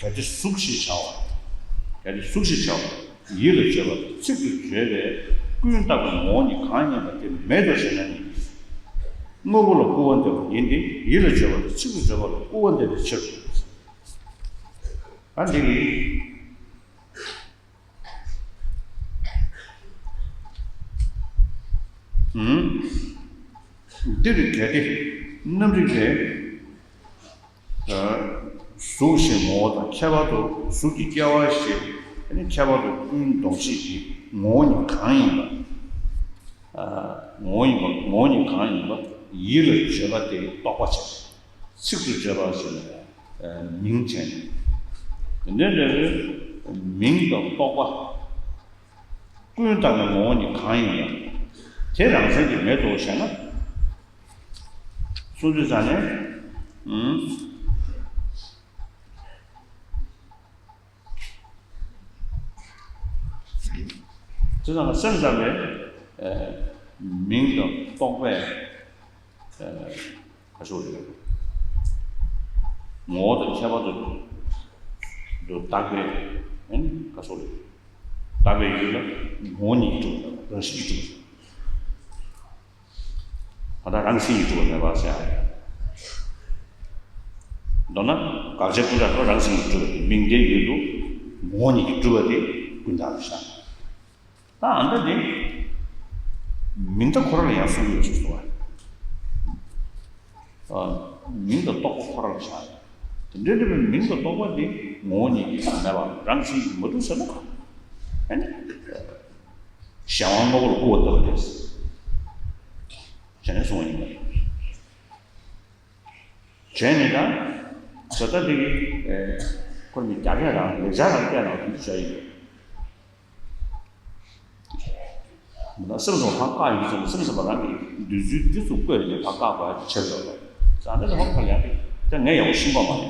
གལ་ཏེ་གཟུགས་ཞེས་བྱ་བ། གལ་ཏེ་གཟུགས་ཞེས་བྱ་བ་ཡིད་ལ་བརྗོད་པ་དང་ཚིག་ཏུ་བརྗོད་པའི་ཀུན་བཏགས་པའི་ངོ་བོ་ཉིད་གང་ཡིན་པ་དེ་མེད་དོ་ཞེ་ན་ནི། དངོས་པོ་ལ་སྐུར་བ་འདེབས་པ་ཡིན་ཏེ་ཡིད་ལ་བརྗོད་པ་དང་ཚིག་ཏུ་བརྗོད་པ་ལ་སྐུར་བ་འདེབས་པའི་ཕྱིར། ཨ་འདི་གི་འདིར་གལ་ཏེ་རྣམ་རིག་ལས། གཟུགས་ཞེས་ངོ་བོ་དང་ཁྱད་པར་དུ་གཟུགས་ཀྱི་སྐྱེ་བ་ཞེས་ནི་ཁྱད་པར་དུ་ཀུན་སྡོམ་ཞིག་གི་ངོ་བོ་ཉིད་གང་ཡིན་པ། ངོ་བོ་ཡིན་པ་ངོ་བོ་ཉིད་གང་ཡིན་པ་ཡིད་ལ་བརྗོད་པ་དེ་རྟོག་པ་བྱས། ཚིག་ཏུ་བརྗོད་པ་ཞེས་ནས་མིང་བྱས། དེ་འདྲའི་འབྲས་བུའི་མིང་དང་རྟོག་པ། ཀུན་བཏགས་པའི་ངོ་བོ་ཉིད་གང་ཡིན་ཡང་། དེ་རང་མཚན་གྱིས་མེད་དོ་ཞེ་ན། གསུངས་དུས་ཙ་ནས། ཨུམ། དེ་ཙམ་ལ་སེམས་ཙམ་པའི་མིང་དང་རྟོག་པས། ག་ཚོད་རེད། ངོ་བོ་དང་ཁྱད་པར་དུ་དུ་བཏགས་པའི་ཨ་ནི་ག་ཚོད་རེད། བཏགས་པའི་ཡུལ་ལ་ངོ་བོ་ཉིད་ཀྱིས་གྲུབ་པ་རང་བཞིན་གྱིས་གྲུབ་པ། ད་ལྟ་རང་བཞིན་གྱིས་གྲུབ་པ་མེད་པར་ཟེར། མདོར་ན་དགག་བྱ་ཀུན་བཏགས་རང་བཞིན་གྱིས་གྲུབ་པ་དེ་མིང་དེའི་ཡུལ་དུ་ངོ་བོ་ཉིད་ཀྱིས་གྲུབ་པ་དེ་ཀུན་བཏགས་རེད་ཤག་ད་ཨ་འདྲ་དེ། མིང་བརྡ་ཁོ་རང་ལ་ཡང་གསུང་གི་ཡོད་ཅེས་སོ། ཨ། མིང་དང་རྟོག་པ་ཁོ་རང་ལ་བཞག་ཡོད། དེ་འདྲའི་འདྲ་བའི་མིང་དང་རྟོག་པ་དེ་ངོ་བོ་ཉིད་ཀྱིས་མེད་པ་རང་བཞིན་གྱིས་མ་གྲུབ་ཟེར་ན། ཨ་ནི་གཞན་དབང་དངོས་པོ་ལ་སྐུར་བ་བཏབ་པ་རེད། བྱས་ནས་གསུང་བ་ཡིན་པ་རེད། བྱས་ནས་ད། ད་ལྟ་འདི་གི་ཁོ་ནི་རྒྱ་སྐད་རང་ལེགས་སྦྱར་རང་སྐད་ནང་དེ་འདྲ་བྱ་ཡིན། ད་སེམས་སོང་ཧང་བཀག་ཡིན་ཙང་སེམས་སོང་བ་རང་གི་འདོད་ཚུལ་འདི་ཚོ་བཀོད་ནས་ཧང་བཀག་པ་ཆེ་བ་ལ། ད་འདི་ལ་ཧང་བཀག་ཡང་ད་ངས་ཡག་པོ་ཤེས་པ་མ་རེད།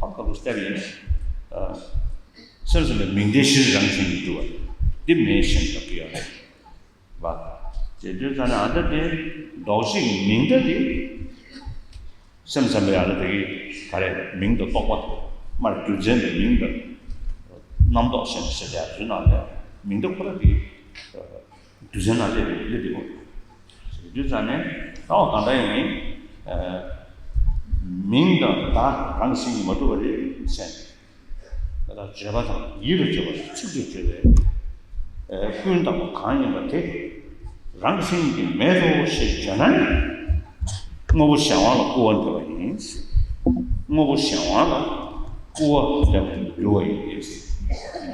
ཧང་བཀག་ཏུ་སྟེར་ཡིན། སེམས་སོང་བའི་མིང་བརྡའི་གཞིར་རང་བཞིན་གྱིས་གྲུབ་པ་འདི་མེད་ཞེས་བཏགས་ཀྱི་ཡོད་རེད། བ། ཅེས་བརྗོད་ཙ་ན་ཨ་ད་དེ་ལྡོག་གཞིའི་མིང་བརྡ་དེ། སེམས་ཙམ་པའི་ཨ་ད་དེ་གི་ག་རེ་མིང་དང་རྟོག་པ། མར་རྒྱུ་མཚན་དང་མིང་དང་རྣམ་རྟོག་ཞེས་ཟེར་ཡ་དེ་ནང་ལས་མིང་བརྡ་ཁོ་ར་དེ་རྒྱུ་མཚན་ནང་སླེབས་པའི་སླེབས་པའི་སྐོར། ཅེས་བརྗོད་ཙ་ན་ད་འོ་གང་འདྲ་ཡིན་མིན། མིང་དང་བརྡ་རང་བཞིན་གྱིས་མ་གྲུབ་པ་རེད་ཟེར། ད་ལྟ་བརྗོད་པ་དང་ཡིད་ལ་བརྗོད་པ་དང་ཚིག་ཏུ་བརྗོད་པའི་ཀུན་བརྟགས་པ་གང་ཡིན་པ་དེ་རང་བཞིན་གྱིས་མེད་དོ་ཞེས་བརྗོད་ན་ནི་དངོས་པོ་གཞན་དབང་ལ་སྐུར་བ་འདེབས་པ་ཡིན། དངོས་པོ་གཞན་དབང་ལ་སྐུར་བ་འདེབས་པར་འགྱུར་བ་ཡིན།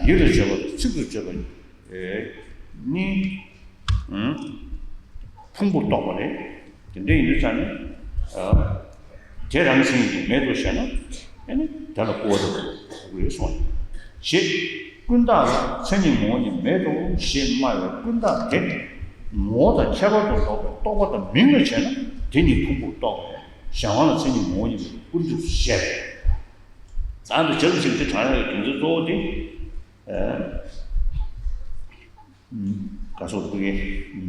ཡིད་ལ་བརྗོད་པ་དང་ཚིག་ཏུ་བརྗོད་པ་ནི། ཕུང་པོ་རྟོགས་པ་རེད། དེ་འདྲ་ཡིན་དུས་ཙང་ནི། དེ་རང་བཞིན་གྱིས་མེད་དོ་ཞེ་ན། ཨེ་ནི་དེ་ལ་སྐུར་བ་འདེབས་དགོས་གསུངས། ཞེས་ཀུན་བརྟགས་ལ་མཚན་ཉིད་ངོ་བོ་ཉིད་མེད་དོ་ཞེས་སྨྲ་བའི་ཀུན་བརྟགས་དེ་ངོ་བོ་དང་ཁྱད་པར་དུ་ལྡོག་པའི་རྟོག་པ་དང་མིང་ལ་བྱས་ན་དེ་ཉིད་ཕུང་པོར་རྟོགས་པས་གཞན་དབང་ལ་མཚན་ཉིད་ངོ་བོ་ཉིད་མེད་པའི་ཀུན་རྫོབ་ཏུ་བཤད་པས། ད་འདི་བྱ་རུ་ཞིག་འདི་དྲང་ཡག་གི་རྒྱུ་མཚན་གཙོ་བོ་དེ། ག་སོགས་ཀྱི་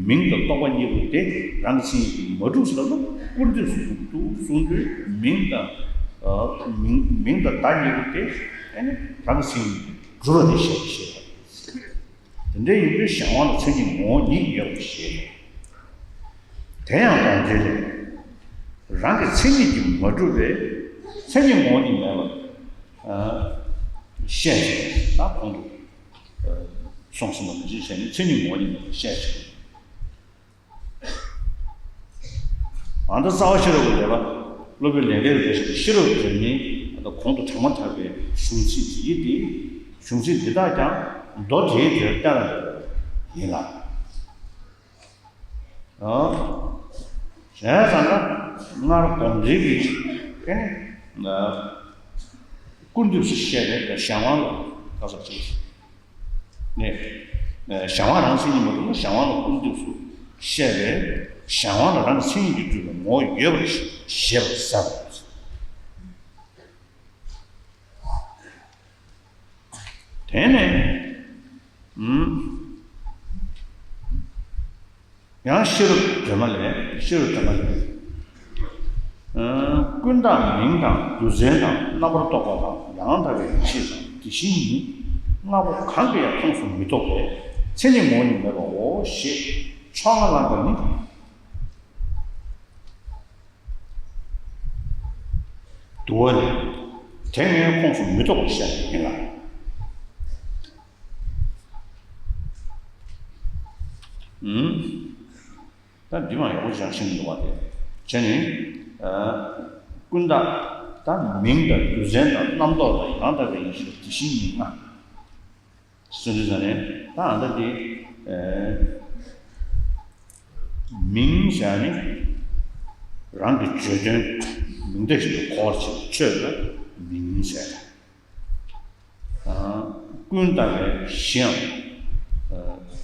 མིང་དང་རྟོག་པ་གཉིས་པོ་དེ་རང་གི་མཚན་ཉིད་ཀྱིས་མ་གྲུབ་ཟེར་ལ་ཀུན་རྫོབ་སུ་གྲུབ་འདུག་གསུང་དུས་མིང་དང་། མིང་མིང་དང་བརྡ་གཉིས་པོ་དེ་ཨ་ནི་རང་གི་མཚན་ཉིད་ཀྱིས་གྲུབ་པ་དེ་བཤད་བཤད་པ་རེད། དེ་འདྲ་ཡིན་དུས་གཞན་དབང་ལ་མཚན་ཉིད་ངོ་བོ་ཉིད་ཡོད་པར་བཞེད། དེ་ཡང་དོན་འདི་ལས་རང་གི་མཚན་ཉིད་ཀྱིས་མ་གྲུབ་པས་མཚན་ཉིད་ངོ་བོ་ཉིད་མེད་པར་བཤད་ཅིང་ད་གོང་དུ། སོང་ཟིན་པ་མི་བྱེད་བྱས་ནས་མཚན་ཉིད་ངོ་བོ་ཉིད་མེད་པར་བཤད་ཅིང་། ཨ་ནི་རྩ་བ་ཤེས་རབ་ཀྱི་ལས་ཀ་སློབ་དཔོན་ལེགས་ལྡན་རིན་པོ་ཆེ་གིས་ཤེས་རབ་ཀྱི་མིང་ད་གོང་དུ་དྲངས་མ་ཐག་པའི་གཞུང་ཚིག་འདི་ཡིན་ཏེ། གཞུང་ཚིག་འདི་དག་ཀྱང་མདོ་དེའི་དོན་བསྟན་ལ་ཡིན་ལ། བྱས་ཙང་ན་སྔར་གོང་འདྲིས་ཀྱི་ཨེ་ནི་ཀུན་རྫོབ་སུ་བཤད་པའི་གཞན་དབང་ལ་ག་ཟེར་ཅིག་ནས་གཞན་དབང་རང་མཚན་ཉིད་མ་གྲུབ་ན་གཞན་དབང་ལ་ཀུན་རྫོབ་སུ་བཤད་པའི་གཞན་དབང་ལ་རང་མཚན་ཉིད་ཀྱིས་གྲུབ་པའི་ངོ་བོ་ཡོད་པར་བཞེད་པར་ཟེར། དེ་ནས་ཡང་ཤེས་རབ་སྒྲོན་མ་ལས། ཤེས་རབ་སྒྲོན་མ་ལས། ཀུན་བརྟགས་མིང་དང་རྒྱུ་མཚན་དང་རྣམ་པར་རྟོག་པ་དང་ཡང་དག་པའི་ཡེ་ཤེས་དང་དེ་བཞིན་ཉིད་ལྔ་པོ་གང་གིས་ཡང་ཁོངས་སུ་མི་གཏོགས་པས་མཚན་ཉིད་ངོ་བོ་ཉིད་མེད་པའོ་ཞེས་ཕྱོགས་སྔ་ལམ་པ་ནི། དུ་བ་ནི་དེ་ལྔའི་ཁོངས་སུ་མི་གཏོགས་པར་བཤད་པ་ཡིན་ལ། ཨུམ། ད་འདི་མ་ཡག་པོ་ཅིག་ཤེས་ཀྱི་འདུག་བ་དེ། བྱས་ནས། ཀུན་བརྟགས་ད་མིང་དང་རྒྱུ་མཚན་དང་རྣམ་རྟོག་དང་ཡང་དག་པའི་ཡེ་ཤེས་དང་དེ་བཞིན་ཉིད་ལྔ། སུ་འདྲ་ཟེར་ནས་ད་ཨ་ད་དེ། མིང་ཟེར་ནི་རང་གི་བརྗོད་དོན་མིང་བརྡ་བཞིན་དུ་གོ་བར་བྱེད་པའི་ཆོས་ལ་མིང་ཟེར། ཀུན་བརྟགས་པའི་གཞིའམ་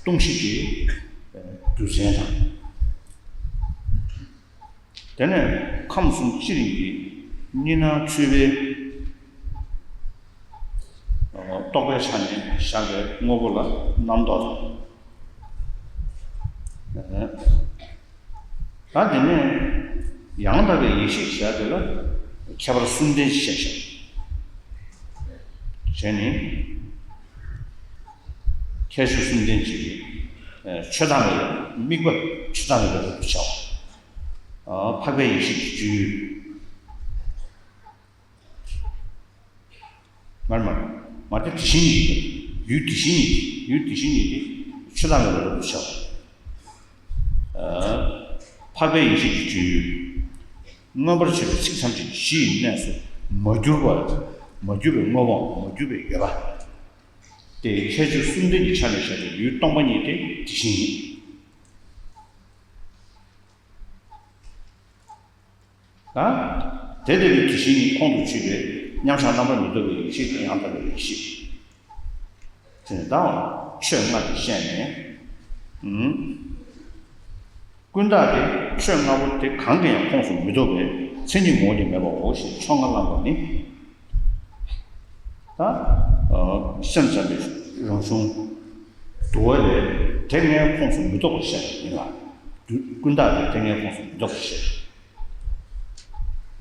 སྟོང་གཞི་དེ་རྒྱུ་མཚན་དང་། དེ་ནས་ཁམས་གསུམ་སྤྱི་རིགས་ཀྱི་གཉིས་སྣང་འཁྲུལ་པའི་རྟོག་པའི་ཆ་ནས་བཞག་པའི་དངོས་པོ་ལ་རྣམ་རྟོག་དང་། ད་དེ་ནས་ཡང་དག་པའི་ཡེ་ཤེས་བྱ་དེ་ལ་ཁྱད་པར་གསུམ་ལྡན་ཞེས་བཤད། བྱས་ནས་ཁྱད་ཆོས་གསུམ་ལྡན་གྱི་ཆོས་བདག་མེད་པའི་དམིགས་པ་ཆོས་བདག་མེད་པའི་རབ་ཏུ་བྱ་བ། འཕགས་པའི་ཡེ་ཤེས་ཀྱི་སྤྱོད་ཡུལ། མར་མར་མར་དེ་དེ་བཞིན་ཉིད་ཡུལ་དེ་བཞིན་ཉིད་ཡུལ་དེ་བཞིན་ཉིད་དེ་ཆོས་བདག་མེད་པའི་རབ་ཏུ་བྱ་བ། འཕགས་པའི་ཡེ་ཤེས་ཀྱི་སྤྱོད་ཡུལ། མངོན་པར་བྱས་པའི་ཚིག་ཐམས་ཅད་གཞི་ཡི་གནས་སུ་མ་གྱུར་པ། མ་གྱུར་པའི་དངོས་པོའམ་མ་གྱུར་པའི་ཡོད་པ་སྟེ། ཁྱད་ཆོས་གསུམ་ལྡན་གྱི་ཆ་ནས་བཤད་པའི་ཡུལ་སྟོང་པ་ཉིད་དེ་དེ་བཞིན་ཉིད། ད་དེ་ལྟ་བུའི་དེ་བཞིན་ཉིད་ཁོང་དུ་ཆུད་པའི་མཉམ་གཞག་རྣམ་པར་མི་རྟོག་པའི་ཡེ་ཤེས་དེ་ཡང་དག་པའི་ཡེ་ཤེས། དེ་ནི་ད་ཆོས་ལྔ་དེ་བཤད་ནས། ཨུམ། ཀུན་བརྟགས་དེ་ཆོས་ལྔ་པོ་དེ་གང་གི་ཡང་ཁོངས་སུ་མི་གཏོགས་པའི་མཚན་ཉིད་ངོ་བོ་ཉིད་མེད་པའོ་ཞེས་ཕྱོགས་སྔ་བླངས་པ་ནི། ད་སེམས་ཙམ་པའི་རང་གཞུང་དུ་བ་ལས་དེ་ལྔའི་ཁོངས་སུ་མི་གཏོགས་པར་བཤད་པ་ཡིན་ལ། ཀུན་བརྟགས་དེ་དེ་ལྔའི་ཁོངས་སུ་མི་གཏོགས་པར་བཤད།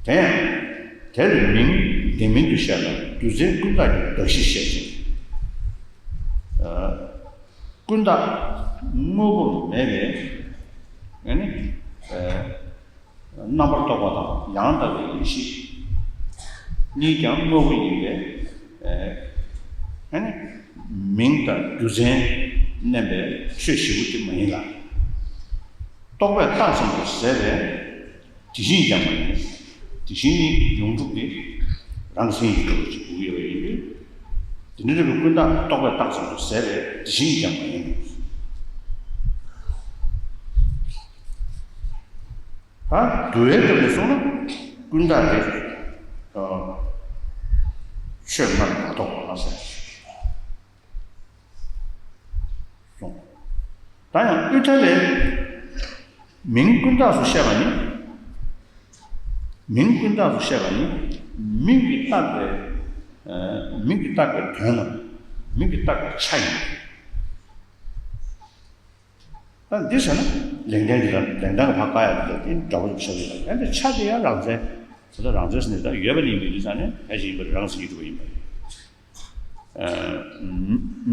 དེ་ཡང་དེར་མིང་ལྡན་མིན་དུ་བཤད་ལ་རྒྱུ་མཚན་ཀུན་བརྟགས་ཀྱི་གདགས་གཞི་བཤད་ཅིང་། ཀུན་བརྟགས་དངོས་པོར་མེད་པའི་ཨ་ནི་རྣམ་པར་རྟོག་པ་དང་ཡང་དག་པའི་ཡེ་ཤེས་གཉིས་ཀྱང་དངོས་པོ་ཡིན་པས། ཨ་ནི་མིང་དང་རྒྱུ་མཚན་བསྣན་པའི་ཆོས་བཞི་པོ་དེ་མ་ཡིན་ལ། རྟོག་པས་བཏགས་ཙམ་དུ་ཟད་པས། དེ་བཞིན་ཀྱང་མ་ཡིན། དེ་བཞིན་ནི་ཡོངས་གྲུབ་སྟེ། རང་མཚན་ཉིད་ཀྱིས་གྲུབ་པ་ཅིག་དགོས་ཀྱི་ཡོད་པ་ཡིན་ཏེ། དེ་འདྲ་རིགས་པའི་ཀུན་བརྟགས་རྟོག་པས་བཏགས་ཙམ་དུ་ཟད་པས་དེ་བཞིན་ཀྱང་མ་ཡིན། ད་དུ་བའི་སྐབས་ནས་སོང་ན་ཀུན་བརྟགས་དེ་ཆོས་ལྔ་མ་གཏོགས་པ་ཟེར། གསུངས། ད་ཡང་དབུས་མཐའ་ལས། མིང་ཀུན་བརྟགས་སུ་བཤད་པ་ནི། མིང་ཀུན་བརྟགས་སུ་བཤད་པ་ནི། མིང་གིས་བཏགས་པའི། མིང་གིས་བཏགས་པའི་དོན་ནམ། མིང་གིས་བཏགས་པའི་ཆ་ཡིན། ད་འདི་ཟེར་ན་ལེགས་ལྡན་གྱི་ལེགས་ལྡན་གྱི་བར་བཀག་ཡ་དེ་ལ་དེ་འདྲ་བོ་ཞིག་བཤད་ཀྱི་ཡོད་ལ། ད་འདི་ཆ་དེ་ཡང་རང་མཚན། དེ་ལ་རང་མཚན་ཟེར་ནས་ད་ཡོད་པ་ནི་མིང་དེ་ཙམ་ནས་ཕལ་ཆེར་ཡིན་པ་རེད། རང་མཚན་གྱིས་གྲུབ་པ་ཡིན་པ་རེད།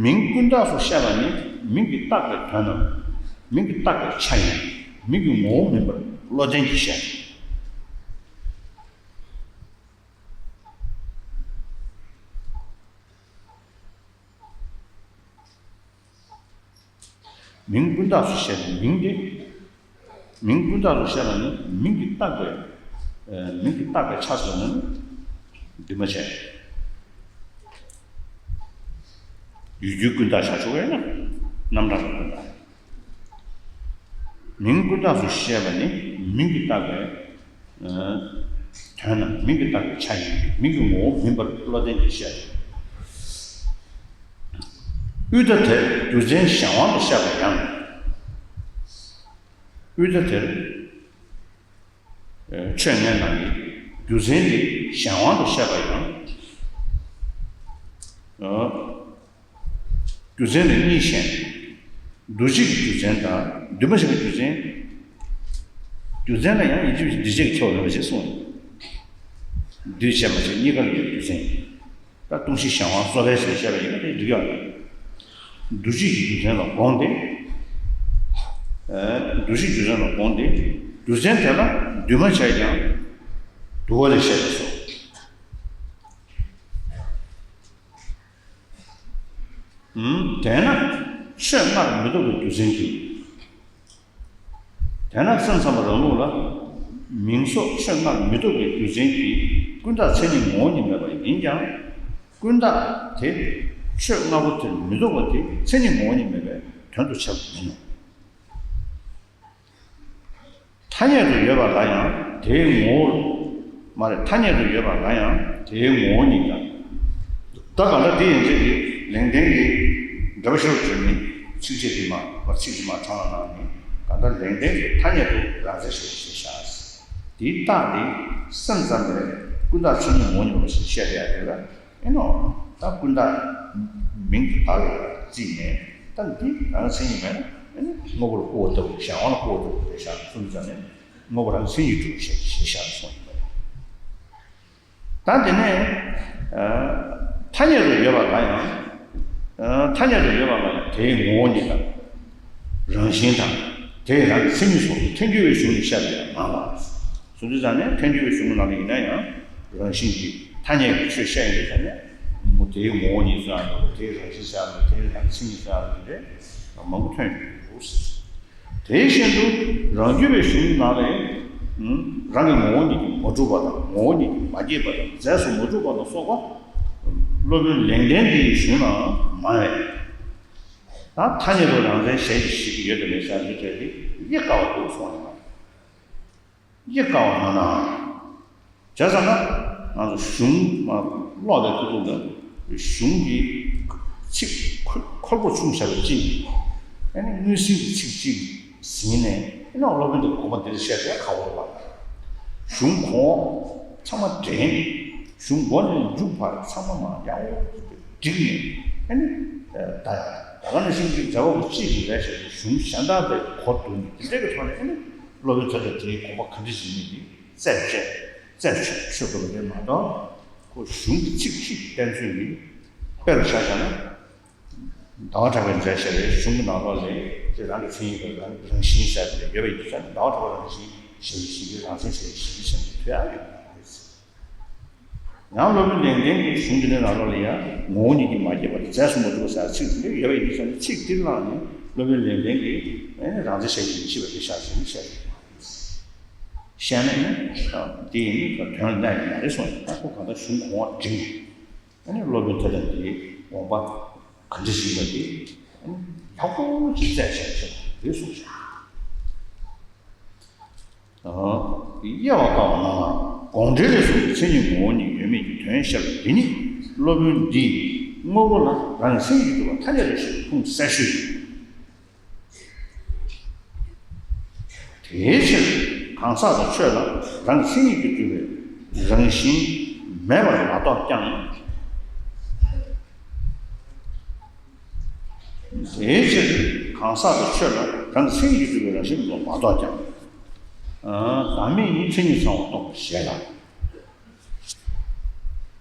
མིང་ཀུན་བརྟགས་སུ་བཤད་པ་ནི་མིང་གིས་བཏགས་པའི་དོན་ནམ། མིང་གིས་བཏགས་པའི་ཆ་ཡིན། མིང་གི་ངོ་བོ་མིན་པར་བློ་ལྡན་གྱིས་བཤད། མིང་ཀུན་བརྟགས་སུ་བཤད་པའི་མིང་དེ། མིང་ཀུན་བརྟགས་སུ་བཤད་པ་ནི་མིང་གིས་བཏགས་པའི། མིང་གིས་བཏགས་པའི་ཆ་ཟེར་ན་ནི་འདུས་མ་བྱས། ཡུལ་རྒྱུན་ཀུན་བརྟགས་བྱ་ཆོག་པས་ན་རྣམ་གྲངས་ཀྱི་ཀུན་བརྟགས། མིང་ཀུན་བརྟགས་སུ་བཤད་པ་ནི་མིང་གིས་བཏགས་པའི་དོན་ནམ། མིང་གིས་བཏགས་པའི་ཆ་ཡིན། མིང་གི་ངོ་བོ་མིན་པར་བློ་ལྡན་གྱིས་བཤད། དབུས་མཐའ་དེར་རྒྱུ་མཚན་གཞན་དབང་དུ་བཤད་པ་ཡང་། དབུས་མཐའ་དེར། ཆོས་ལྔའི་ནང་གི་རྒྱུ་མཚན་དེ་གཞན་དབང་དུ་བཤད་པ་ཡང་། རྒྱུ་མཚན་ལ་གཉིས་བཤད། འདུ་བྱེད་ཀྱི་རྒྱུ་མཚན་དང་འདུས་མ་བྱས་པའི་རྒྱུ་མཚན། རྒྱུ་མཚན་ལ་ཡང་ཡིན་གཅིག་མིན་གཅིག་འདུས་བྱས་ཀྱི་ཁྱད་པར་མེད་པ་ཞིག་གསུངས། འདུས་བྱས་མ་བྱས་གཉིས་ཀ་ལ་ཡོད་རྒྱུ་མཚན། ད་ལྟུང་བཤིག་གཞན་དབང་གསོ་བའི་ཕྱིར་བཤད་པ་ཡིན་ན་དེ་འགྲིག་ཡོད་རེད། འདུ་བྱེད་ཀྱི་རྒྱུ་མཚན་ལ་དགོངས་ཏེ། འདུ་བྱེད་རྒྱུ་མཚན་ལ་དགོངས་ཏེ། རྒྱུ་མཚན་དེ་ལ་འདུས་མ་བྱས་ཀྱང་དུ་བ་ལས་བཤད་པས་སོ། དེས་ན་ཆོས་སྔར་མི་རྟོགས་པའི་རྒྱུ་མཚན་གྱིས། དེས་ན་སེམས་ཙམ་པ་རང་ལུགས་ལ་མིང་སོགས་ཆོས་སྔར་མི་རྟོགས་པའི་རྒྱུ་མཚན་གྱིས་ཀུན་བརྟགས་མཚན་ཉིད་ངོ་བོ་ཉིད་མེད་པ་ཡིན་ཀྱང་། ཀུན་བརྟགས་དེ་ཆོས་ལྔ་པོ་དེར་མི་རྟོགས་པ་དེ་མཚན་ཉིད་ངོ་བོ་ཉིད་མེད་པའི་དོན་དུ་ཁྱབ་པ་མིན་ནོ། ཐ་སྙད་དུ་ཡོད་པ་ལ་ཡང་དེའི་ངོ་བོར། མ་རེད། ཐ་སྙད་དུ་ཡོད་པ་ལ་ཡང་དེའི་ངོ་བོ་ཉིད་དང་། ད་གང་ལྟར་དེ་ཡན་ཆད་ཀྱི་ལེགས་ལྡན་གྱི་འགྲེལ་པ་ཤེས་རབ་བྱུང་ནི་ཚིགས་བཅད་དེ་མ་པར་ཚིག་གཅིག་མ་དྲངས་ལ་གནང་ནི། གང་ལྟར་ལེགས་ལྡན་གྱི་ཐ་སྙད་དུ་རང་མཚན་ཞེས་བཤད་བཞག་དེའི་རྟགས་དེ་སེམས་ཙམ་པས་ཀུན་བརྟགས་མཚན་ཉིད་ངོ་བོ་ཉིད་མེད་པ་ཞེས་བཤད་པ་ཡང་དེ་ལ། ཨེ་ནོ། ད་ཀུན་བརྟགས་མིང་དུ་བཏགས་ཡོད་པར་བརྩིས་ནས། ད་འདི་རང་མཚན་ཉིད་མེད་ན་ཨེ་ནི་དངོས་པོ་ལ་བཀུར་བ་ལྟ་བུ། གཞན་དབང་ལ་བཀུར་བ་ལྟ་བུ་རེད་ཤག་གསུངས་ཙང་ནས་དངོས་པོ་རང་མཚན་ཉིད་གྲུབ་ཞེས་ཞེས་བཞག་གསུངས་ཡོད་པ་རེད། ད་དེ་ནས་ཐ་སྙད་དུ་ཡོད་པ་ལ་ཡང་། ཐ་སྙད་དུ་ཡོད་པ་ལ་ཡང་དེའི་ངོ་བོ་ཉིད་དང་། རང་བཞིན་དང་། དེ་ཡི་རང་གི་མཚན་ཉིད་སོགས་ཐལ་འགྱུར་བའི་གཞུང་ནས་བཤད་པ་ཡང་མང་ལ། སོང་ཙང་ནས་ཐལ་འགྱུར་བའི་གཞུང་ནང་ལ་ཡིན་ན་ཡང་རང་བཞིན་གྱིས་ཐ་སྙད་ཀྱི་ཆོས་བཤད་ཡོད་ཙང་ནས། མོ་དེའི་ངོ་བོ་ཉིད་ཟེར་ཡང་འདུག་དེའི་རང་བཞིན་ཟེར་ཡང་འདུག་དེའི་རང་མཚན་ཉིད་ཟེར་ཡང་འདུག་དེ་མང་པོ་ཐོན་ཡོད་འདུག་དེ་བཞིན་དུ་རང་རྒྱུད་པའི་གཞུང་ནང་ལས། རང་གི་ངོ་བོ་ཉིད་ཀྱིས་མ་གྲུབ་པ་དང་། ངོ་བོ་ཉིད་ཀྱིས་མ་སྐྱེས་པ་དང་། རྫས་སུ་མ་གྲུབ་པ་ལ་སོགས་པ། སློབ་དཔོན་ལེགས་ལྡན་གྱི་གཞུང་ནའང་མང་བས། ད་ཐ་སྙད་དུ་རང་མཚན་གཞན་གྱིས་ཞེས་ཡོད་དེ་མེད་བཞག་རྒྱུ་དེ་དབྱེ་དཀའ་བ་འདུག་གསུངས་པ་ཡིན་པ། དབྱེ་དཀའ་བ་ན་ན། བྱས་ཙང་ན་ང་ཚོ་གཞུང་མ་ཀློག་པའི་སྐབས་དུས་ལ་གཞུང་གི་ཚིག་ཁོལ་ཁོལ་པོ་ཆུང་བཞག་པའི་སྤྱི་ནི། ཨ་ནི་དངོས་ཟིན་གྱི་ཚིག་གཅིག་ཟིན་ནས། ཨ་ནི་སློབ་དཔོན་དེ་དགོངས་པ་འདིར་བཤད་དེ་ཁག་པོ་རེད་པ། གཞུང་གོང་འོག་ཚང་མ་འདྲེན། གཞུང་འགོ་ནས་མཇུག་བར་ཚང་མ་མ་ཡག་པོ་བསྒྲིགས་ནས། ཨ་ནི་ད་ད་ག་ནང་བཞིན་གྱི་མཛད་པ་པོ་གཅིག་གིས་རེད་ཞེས་པའི་གཞུང་གཞན་དག་པའི་གོ་བསྡུར་ནས། དེ་འདྲའི་གི་ཐོག་ནས། ཨ་ནི་སློབ་དཔོན་ད་ལྟ་དེའི་དགོངས་པ་ག་འདྲ་ཞིག་ཡིན་མིན་དེ་རྩད་བཅད། རྩད་གཅོད་གཅོད་དགོས་པ་རེད་མ་གཏོགས། ཁོ་གཞུང་གི་ཚིག་གཅིག་གིས་བསྟན་ཚུལ་ནི། དཔེ་རུ་ཆ་བཞག་ན། ཟླ་བ་གྲགས་པས་མཛད་བྱ་བའི་གཞུང་གི་ནང་ལོགས་ལས་དེ་རང་གི་མཚན་ཉིད་དང་རང་རང་བཞིན་ཟེར་ཏེ་ཡོད་པ་ཡིན་ཙང་ནི། ཟླ་བ་གྲགས་པ་རང་བཞིན་ཞེས་པའི་གཞི་གི་རང་མཚན་ཟེར་བའི་གཞི་གི་ཆ་ནས་ཐོས་ཡག་ཡོད་མ་རེད། ཡང་སློབ་དཔོན་ལེགས་ལྡན་གྱི་གཞུང་འདི་ནི་ནང་ལོགས་ལ་ཡང་ངོ་བོ་ཉིད་ཀྱིས་མ་སྐྱེས་པ་དང་། རྫས་སུ་མ་གྲུབ་པ་ཟེར་ཚིག་འདི་ཡོད་པ་ཡིན་ཙང་ནི། ཚིག་འདི་བླངས་ནས་སློབ་དཔོན་ལེགས་ལྡན་གྱིས་རང་མཚན་གཞན་གྱིས་མི་ཕྱེད་པ་དེ་བཞག་ཟིན་བཤད། བཤད་ན་ནི་དེ་ཡིན་དོན་གནད་ཡིན་མ་རེད་གསུངས་ཡོད། ཁོ་གང་ལྟར་གཞུང་གོང་འོག་བསྒྲིགས་ནས། ཨ་ནི་སློབ་དཔོན་ཐོས་དང་འདིའི་དགོངས་པ་ག་འདྲ་ཞིག་ཡིན་པ་དེ། ཨ་ནི་ཡག་པོ་ཅིག་རྩད་བཅད་བྱས་པ་རེད་གསུངས་ཤག་དབྱེ་བ་དཀའ་བ་ན་ན། དགོངས་འགྲེལ་ལས་གསུངས་པའི་མཚན་ཉིད་ངོ་བོ་ཉིད་ཡོད་མེད་ཀྱི་དོན་བཤད་པ་འདི་ཉིད། སློབ་དཔོན་འདིས་དངོས་པོ་ལ་རང་མཚན་ཉིད་ཀྱིས་གྲུབ་པ་ཐ་སྙད་དུ་བཞེད་པའི་ཁུངས་གསལ་ཤོས་ཡིན། དེའི་ཕྱིར་གང་ཟག་དང་ཆོས་ལ་རང་མཚན་ཉིད་ཀྱིས་གྲུབ་པའི་རང་བཞིན་མེད་པར་མ་རྟོགས་ཀྱང་། དེའི་ཕྱིར་གང་ཟག་དང་ཆོས་ལ་རང་མཚན་ཉིད་ཀྱིས་གྲུབ་པའི་རང་བཞིན་མེད་པར་མ་རྟོགས་ཀྱང་། བདག་མེད་གཉིས་མཚན་ཉིད་ཚང་བར་རྟོགས་པར་བཞེད་ལ།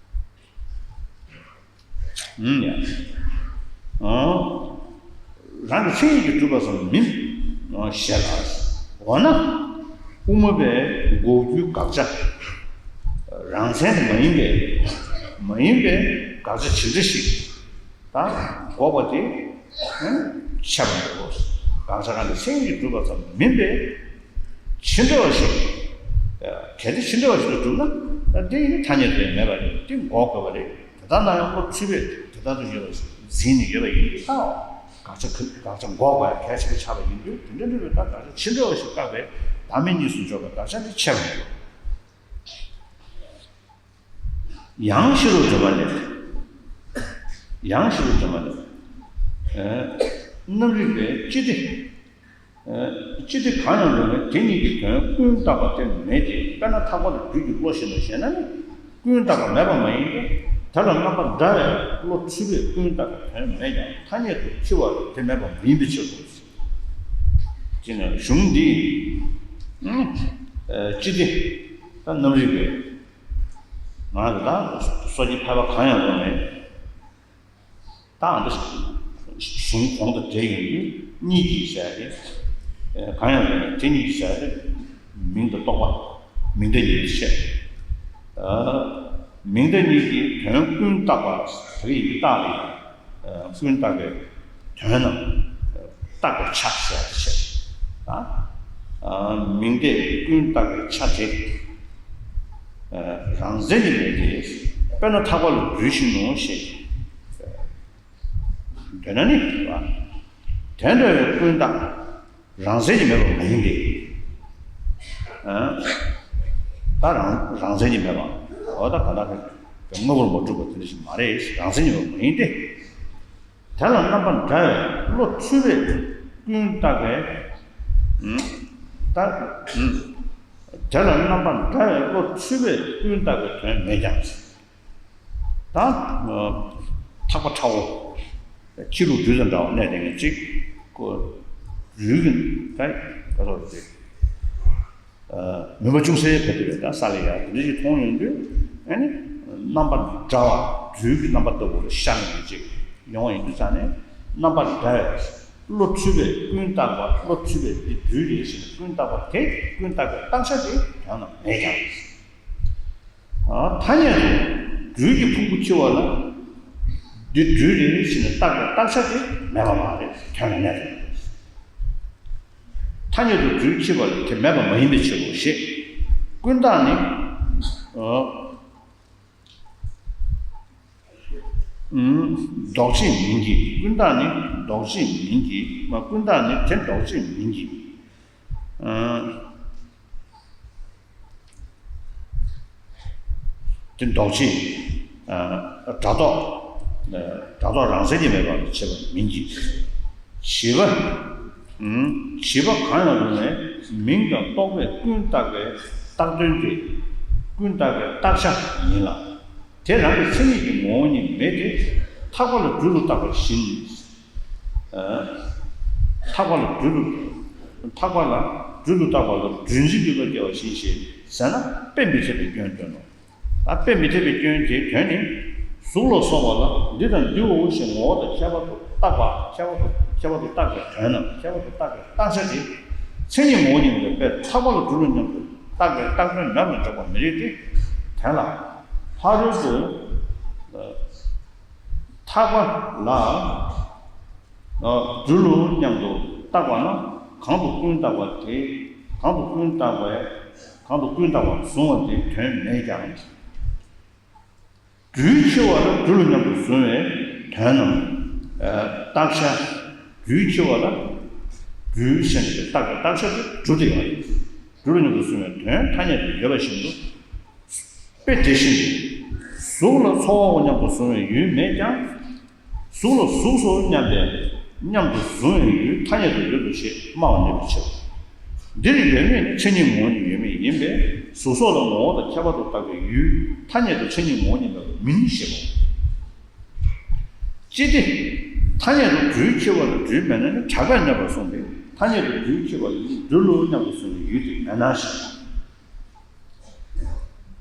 ཨང་། རང་གི་མཚན་ཉིད་ཀྱིས་གྲུབ་པ་ཙམ་མིན། ཞེས་ལ། འོ་ན། དབུ་མ་པས་འགོག་རྒྱུའི་དགག་བྱ། རང་མཚན་དེ་མ་ཡིན་པའི། མ་ཡིན་པའི་དགག་བྱ་ཇི་འདྲ་ཞིག་ད་འགོག་པ་དེ། ཨང་། འཆད་པར་འགྱུར་རོ། དགག་བྱ་རང་གི་མཚན་ཉིད་ཀྱིས་གྲུབ་པ་ཙམ་མིན་པའི་ཇི་འདྲ་བ་ཞིག་གལ་ཏེ་ཇི་འདྲ་བ་ཞིག་ཏུ་གྲུབ་ན། ད་དེ་ཡིན་ན་ཐ་སྙད་དུ་མེད་པ་རེད། དེ་འགོག་དགོས་པ་རེད། དེ་ལྟར་ན་ཡང་བློ་འཁྲུལ་པས་དེ་ལྟར་དུ་ཡོད་པ་འཛིན་ནས་ཡོད་པ་ཡིན་དུས། ད་དགག་བྱ་གི་དགག་བྱ་འགོག་པ་གལ་ཆེན་པོ་ཆགས་པ་ཡིན་དུས། དེ་འདྲ་འདྲ་བའི་ད་དགག་བྱ་ཇི་འདྲ་བ་ཞིག་བཀག་པའི་བདག་མེད་གཉིས་སུ་འཇོག་པའི་དགག་བྱ་དེ་འཆད་པར་འགྱུར། ཡང་ཤེས་རབ་སྒྲོན་མ་ལས། ཡང་ཤེས་རབ་སྒྲོན་མ་ལས། ཨ། རྣམ་རིག་པས་ཅི་སྟེ། ཨ། ཅི་སྟེ་གང་ཡང་རུང་བས་དེ་གཉིས་ཀྱི་དོན་ཀུན་བརྟགས་པ་དེ་མེད་དེ། དཔེར་ན་ཐག་པ་ལ་སྦྲུལ་གྱི་བློ་ཞེན་དུ་ཞེན་ན་ནི། ཀུན་བརྟགས་པ་མེད་པ་མ་ཡིན་ཏེ། དེ་ལ་རྣམ་པར་འདྲ་བའི་བློ་འཁྲུལ་པས་ཀུན་བརྟགས་པའི་དོན་མེད་ཀྱང་ཐ་སྙད་དུ་འཁྲུལ་བ་དེ་མེད་པ་མ་ཡིན་པའི་ཕྱིར་རོ། ཅེས་ནས་གཞུང་འདིས། ཨ། ཅི་སྟེ། ད་རྣམ་རིག་པས། ང་ལ་ད་སོ་སྐྱེའི་ཕལ་པ་གང་ཡང་རུང་བས། ད་འདི་གཞུང་གོང་དང་འབྲེལ་ཡོང་དུས་གཉིས་ཀྱིས་ཟེར་ཏེ། གང་ཡང་རུང་བས་དེ་གཉིས་ཀྱིས་ཟེར་ཏེ། མིང་དང་རྟོག་པ། མིང་བརྡ་གཉིས་ཀྱིས་བཤད། མིང་བརྡ་གཉིས་ཀྱི་དོན་ཀུན་བརྟགས་པ་དེ་གི་ཡི་གེ་བཏགས་ལ་ཡང་། ཀུན་བརྟགས་པའི་དོན་རྣམས་བརྟགས་པའི་ཆ་ཟེར་ཏེ་བཤད། ཨ། མིང་བརྡས་ཀུན་བརྟགས་པའི་ཆ་དེ། རང་མཚན་གྱིས་མེད་དེ། དཔེར་ན་ཐག་པ་ལ་སྦྲུལ་བཞིན་ནོ་ཞེས། འདོད་ན་ནི། དེ་འདྲ་བའི་ཀུན་བརྟགས་རང་མཚན་གྱིས་མེད་པ་མ་ཡིན་ཏེ། ཨ། ད་རང་རང་མཚན་གྱིས་མེད་པ། འོ་ད་ག་ད་ག་དངོས་པོར་མ་གྲུབ་པ་དེ་འདྲ་ཞིག་མ་རེད། རང་མཚན་གྱིས་མེད་པ་མ་ཡིན་ཏེ། དེ་ལ་རྣམ་པར་འདྲ་བའི་བློ་འཁྲུལ་པས་ཀུན་བརྟགས་པའི། ཨ། ད། ཨ། དེ་ལ་རྣམ་པར་འདྲ་བའི་བློ་འཁྲུལ་པས་ཀུན་བརྟགས་པའི་དོན་མེད་ཀྱང་། ད་ཐག་པ་ཁྲ་བོ། ཁྱི་ལུག་སྦྲུལ་དང་འདྲ་བ་གནས་དེ་ངས་གཅིག་ཁོ་སྦྲུལ་གྱི་ད་ག་རེ་རེད། མུན་པ་ཅུང་ཟད་བབས་ཏེ་རེད། ད་ས་ལ་ཡ་དེ་འདྲ་ཞིག་མཐོང་ཡོང་དུས། ཨ་ནི་རྣམ་པ་འདྲ་བ། སྦྲུལ་གྱི་རྣམ་པ་ལྟ་བུ་ལ་ཤར་ནས་གཅིག་ཡོང་བ་ཡིན་དུས་ཙང་ནས། རྣམ་པ་འདྲ་བའི་བློ་འཁྲུལ་པས་ཀུན་བརྟགས་པ། བློ་འཁྲུལ་པས་འདི་སྦྲུལ་རེད་ཞེས་ཀུན་བརྟགས་པ་དེ། ཀུན་བརྟགས་པའི་བརྟགས་བྱ་དེ་དོན་ལ་མེད་ཀྱང་། ཐ་སྙད་དུ་སྦྲུལ་གྱི་ཕུང་པོ་འཁྱེར་བ་ལ། འདི་སྦྲུལ་རེད་ཟེར་ནས་བརྟགས་པའི་བརྟགས་བྱ་དེ་མེད་པ་མ་རེད། དོན་ལ་གནས་རེད། ཐ་སྙད་དུ་སྦྲུལ་འཁྱིལ་བ་ལས་དེ་མེད་པ་མ་ཡིན་པའི་ཕྱིར་རོ་ཞེས། ཀུན་བརྟགས་ནི། ཨ། ཨུམ། ལྡོག་ཕྱིར་མིན་གྱི། ཀུན་བརྟགས་ནི་ལྡོག་ཕྱིར་མིན་གྱི། མ། ཀུན་བརྟགས་ནི་དེ་ལྡོག་ཕྱིར་མིན་གྱི། ཨ། དེ་ལྡོག་ཕྱིར། ཨ། སྒྲ་རྟོག་སྒྲ་རྟོག་རང་མཚན་གྱིས་མེད་པར་བྱེད་པ་མིན་གྱི། བྱིས་པ། ཨུམ། བྱིས་པ་གང་ཡང་རུང་བའི་མིང་དང་རྟོག་པས་ཀུན་བརྟགས་པའི་བཏགས་དོན་དེ་ཀུན་བརྟགས་པའི་བརྟགས་བྱ་ཡིན་ལ། དེ་རང་གི་མཚན་ཉིད་ཀྱི་ངོ་བོ་ཉིད་མེད་དེ། ཐག་པ་ལ་སྦྲུལ་ལུ་བཏགས་པ་བཞིན། ཨ། ཐག་པ་ལ་སྦྲུལ་ལུ། ཐག་པ་ལ་སྦྲུལ་ལུ་བཏགས་པ་ལ་སྦྲུལ་འཛིན་གྱི་བློ་སྐྱེ་བ་བཞིན་ཞེས་ཟེར་ན་དཔེ་མི་སྲིད་པའི་སྐྱོན་སྟོན་ནོ། ད་དཔེ་མི་སྲིད་པའི་སྐྱོན་དེའི་དོན་ནི། གཟུགས་ལ་སོགས་པ་ལ་འདི་དང་འདིའོ་ཞེས་ངོ་བོ་དང་ཁྱད་པར་དུ་བཏགས་པ། ཁྱད་པར་དུ་ཁྱད་པར་དུ་བཏགས་པའི་དོན་ནམ་ཁྱད་པར་དུ་བཏགས་པའི་བཏགས་བྱ་དེ། མཚན་ཉིད་ངོ་བོ་ཉིད་མེད་པས་ཐག་པ་ལ་སྦྲུལ་ལུ་སྙམ་དུ་བཏགས་པའི་བཏགས་དོན་མེད་པར་འཇོག་པ་མི་རིགས་ཏེ། དོན་ལ། ཕ་རོལ་ཏུ། ཐག་པ་ལ། སྦྲུལ་ལུ་སྙམ་དུ་བཏགས་པ་ན་གང་དུ་ཀུན་བཏགས་པ་དེ། གང་དུ་ཀུན་བཏགས་པའི། གང་དུ་ཀུན་བཏགས་པ་བཟུང་བ་དེའི་དོན་མེད་ཀྱང་། སྦྲུལ་འཁྱིལ་བ་ལ་སྦྲུལ་ལུ་སྙམ་དུ་བཟུང་བའི་དོན་ནམ། ཨ། བཏགས་བྱ། སྦྲུལ་འཁྱིལ་བ་ལ་སྦྲུལ་ཞེས་པའི་བཏགས་པའི་བཏགས་བྱ་དེ་སྦྲུལ་དེ་ཡང་རེད། སྦྲུལ་ལུ་སྙམ་དུ་བཟུང་བའི་དོན་ཐ་སྙད་དུ་ཡོད་པ་བཞིན་དུ། དཔེ་དེ་བཞིན་ཏེ། གཟུགས་ལ་ཚོར་བའོ་སྙམ་དུ་བཟུང་བའི་ཡུལ་མེད་ཀྱང་། གཟུགས་ལ་གཟུགས་སོ་སྙམ་པའི་སྙམ་དུ་བཟུང་བའི་ཡུལ་ཐ་སྙད་དུ་ཡོད་དོ་ཞེས་སྨྲ་བ་མེད་པའི་ཕྱིར། འདིར་ཡོད་མེད་ནི་མཚན་ཉིད་ངོ་བོ་ཉིད་ཡོད་མེད་ཡིན་པས། གཟུགས་སོགས་ལ་ངོ་བོ་དང་ཁྱད་པར་དུ་བཏགས་པའི་ཡུལ་ཐ་སྙད་དུ་མཚན་ཉིད་ངོ་བོ་ཉིད་མེད་པ་མིན་ཞེས་པའོ། ཅི་སྟེ། ཐ་སྙད་དུ་སྦྲུལ་འཁྱིལ་བ་ལ་སྦྲུལ་མེད་ན་ནི་གྲགས་པས་གནོད་པར་གསུངས་ཏེ། ཐ་སྙད་དུ་སྦྲུལ་འཁྱིལ་བ་ལ་སྦྲུལ་ལུ་སྙམ་དུ་བཟུང་བའི་ཡུལ་དེ་མེད་ན་ཞེས།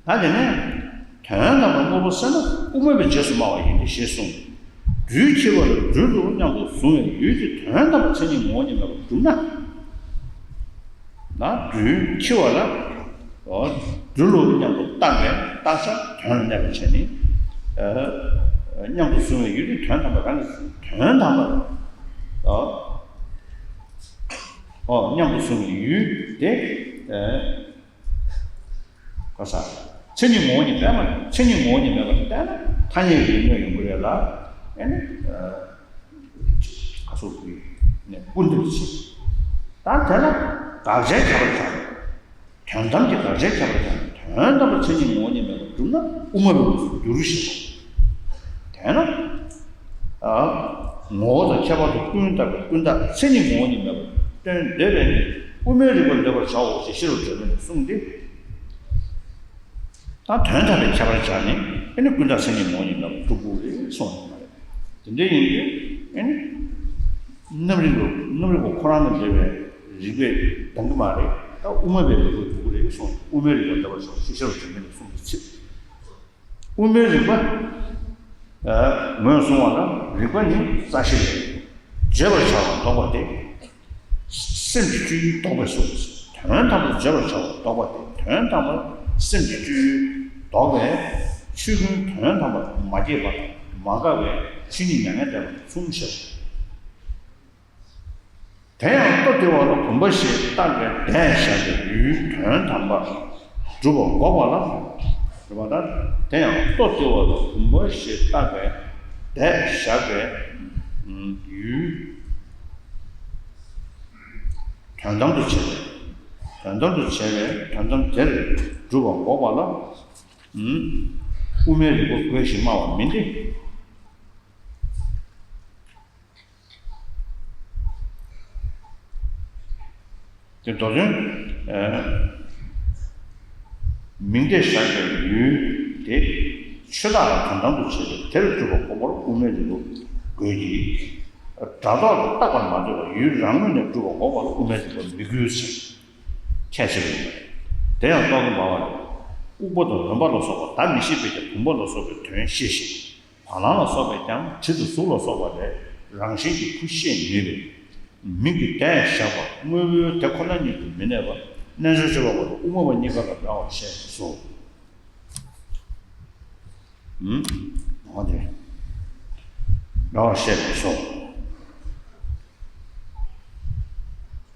ད་དེ་ནས། དོན་དམ་པར་དངོས་པོ་སེལ་ན་དབུ་མ་པའི་རྗེས་སུ་སྨྲ་བ་ཡིན་ཏེ་ཞེས་གསུངས། སྦྲུལ་འཁྱིལ་བ་ལ་སྦྲུལ་ལུ་སྙམ་དུ་བཟུང་བའི་ཡུལ་དེ་དོན་དམ་པར་མཚན་ཉིད་ངོ་བོ་ཉིད་མེད་པར་གྲུབ་ན། ན་སྦྲུལ་འཁྱིལ་བ་ལ། འོ། སྦྲུལ་ལུ་སྙམ་དུ་བཏགས་པའི་བཏགས་བྱ་དོན་ལ་གནས་པར་བྱས་ནས། ཨ། སྙམ་དུ་བཟུང་བའི་ཡུལ་དེ་དོན་དམ་པར་རང་གི་དོན་དམ་པར། འོ། འོ། སྙམ་དུ་བཟུང་བའི་ཡུལ་དེ། ཨ། ག་ས། མཚན་ཉིད་ངོ་བོ་ཉིད་མེད་པ། མཚན་ཉིད་ངོ་བོ་ཉིད་མེད་པ་ལྟར་ན་ཐ་སྙད་ཀྱི་དངོས་ཡོང་གི་རེད་ལ། ཨེ་ནི། ཨ། ག་སོགས་ཀྱི་ནས་ཀུན་བཏུས་ཕྱིན། ད་དེ་ལ་དགག་བྱའི་ཁྱད་པར་ཀྱང་། དོན་དམ་གྱི་དགག་བྱའི་ཁྱད་པར་ཀྱང་དོན་དམ་པར་མཚན་ཉིད་ངོ་བོ་ཉིད་མེད་པར་གྲུབ་ན་དབུ་མ་པའི་ལུགས་སུ་འགྱུར་ཞེས་པ། དེས་ན། ཨ། ངོ་བོ་དང་ཁྱད་པར་དུ་ཀུན་བཏགས་པའི་ཀུན་བཏགས་མཚན་ཉིད་ངོ་བོ་ཉིད་མེད་པར་སྟོན་འདོད་པས་ནི་དབུ་མའི་རིགས་པ་འདོད་པར་བྱའོ་ཞེས་ཤེས་རབ་སྒྲོན་མེ་ནས་གསུངས་ཏེ། ད་དོན་དམ་པའི་ཁྱད་པར་སྦྱར་ནས་ཨེ་ནི་ཀུན་བཏགས་མཚན་ཉིད་ངོ་བོ་ཉིད་མེད་པར་སྒྲུབ་དགོས་རེད་གསུངས་ཡོད་མ་རེད། དེ་འདྲ་ཡིན་དུས་ཨེ་ནི། རྣམ་རིག་པ་རྣམ་རིག་པ་ཁོ་རང་ལ་འདོད་པའི་རིགས་པས་འདང་གི་མ་རེད། ད་དབུ་མ་པའི་རིགས་པ་འགྲུབ་ཀྱི་རེད་གསུངས། དབུ་མའི་རིགས་པ་འདོད་པར་བྱའོ་ཞེས་ཤེས་རབ་སྒྲོན་མེ་ནས་གསུངས་པའི་ཚེ། དབུ་མའི་རིགས་པ། ཨ། ངོས་བཟུང་བ་ལ་རིགས་པ་ནི་རྩ་ཤེ་ལས། བརྗོད་པར་བྱ་བ་ལྡོག་པ་སྟེ། སེམས་ཀྱི་སྤྱོད་ཡུལ་ལྡོག་པས་སོ། དོན་དམ་པར་བརྗོད་པར་བྱ་བ་ལྡོག་པ་སྟེ། དོན་དམ་པར་སེམས་ཀྱི་སྤྱོད་ཡུལ་ལྡོག་པས་ཆོས་ཀུན་དོན་དམ་པར་མ་སྐྱེས་པ་དང་མ་འགགས་པའི་ཆོས་ཉིད་མྱ་ངན་འདས་པ་དང་མཚུངས་ཞེས། དེ་ཡང་ལྟོ་ལྡིར་བ་ལ་བུམ་པ་ཞེས་བཏགས་པའི་བརྡས་བཞག་པའི་ཡུལ་དོན་དམ་པར་གྲུབ་པ་འགོག་པ་ལ། རེད་པ། ད་དེ་ཡང་ལྟོ་ལྡིར་བ་ལ་བུམ་པ་ཞེས་བཏགས་པའི་བརྡས་བཞག་པའི་ཡུལ་དོན་དམ་དུ་བྱས་པའི། དོན་དམ་དུ་བྱས་པའི་དོན་དམ་དེར་གྲུབ་པ་འགོག་པ་ལ། དབུ་མའི་རིགས་པ་དགོས་ཞེས་སྨྲ་བ་མིན་ཏེ། དེ་མདོ་དོན། ཨ། མིང་བརྡས་བཞག་པའི་ཡུལ་དེ་ཆོས་བདག་ལ་དོན་དམ་དུ་བྱས་པའི་དེར་གྲུབ་པ་འགོག་པར་དབུ་མའི་རིགས་པ་དགོས་ཀྱི། སྒྲ་རྟོག་ཏུ་བཏགས་པར་མ་འདོད་པར་ཡུལ་རང་ངོས་ནས་གྲུབ་པ་འགོག་པ་ལ་དབུ་མའི་རིགས་པ་མི་དགོས་ཟེར། ཁྱད་ཆོས་ཡོད་པས། དེ་ཡང་རྟོག་གེ་འབར་བ་ལས། དབུག་པ་དང་རིམ་པ་ལ་སོགས་པ་བརྡ་མི་ཤེས་པས་ཀྱང་བུམ་པ་ལ་སོགས་པའི་དོན་ཤེས་ཤིང་། བ་ལང་ལ་སོགས་པས་ཀྱང་དྲི་དང་གཟུགས་ལ་སོགས་པ་ལས་རང་བཞིན་གྱིས་བུ་ཤེས་ནུས་པས། མིང་གི་བརྡས་བཞག་པ་དངོས་པོའི་དེ་ཁོ་ན་ཉིད་དུ་མི་གནས་པ་རྣལ་འབྱོར་སྤྱོད་པ་པོ་དང་དབུ་མ་པ་གཉིས་ཀ་ལ་འདྲ་བར་བཤད་སོ། ཨུམ། འོ་དེ། འདྲ་བར་བཤད་པས་སོ།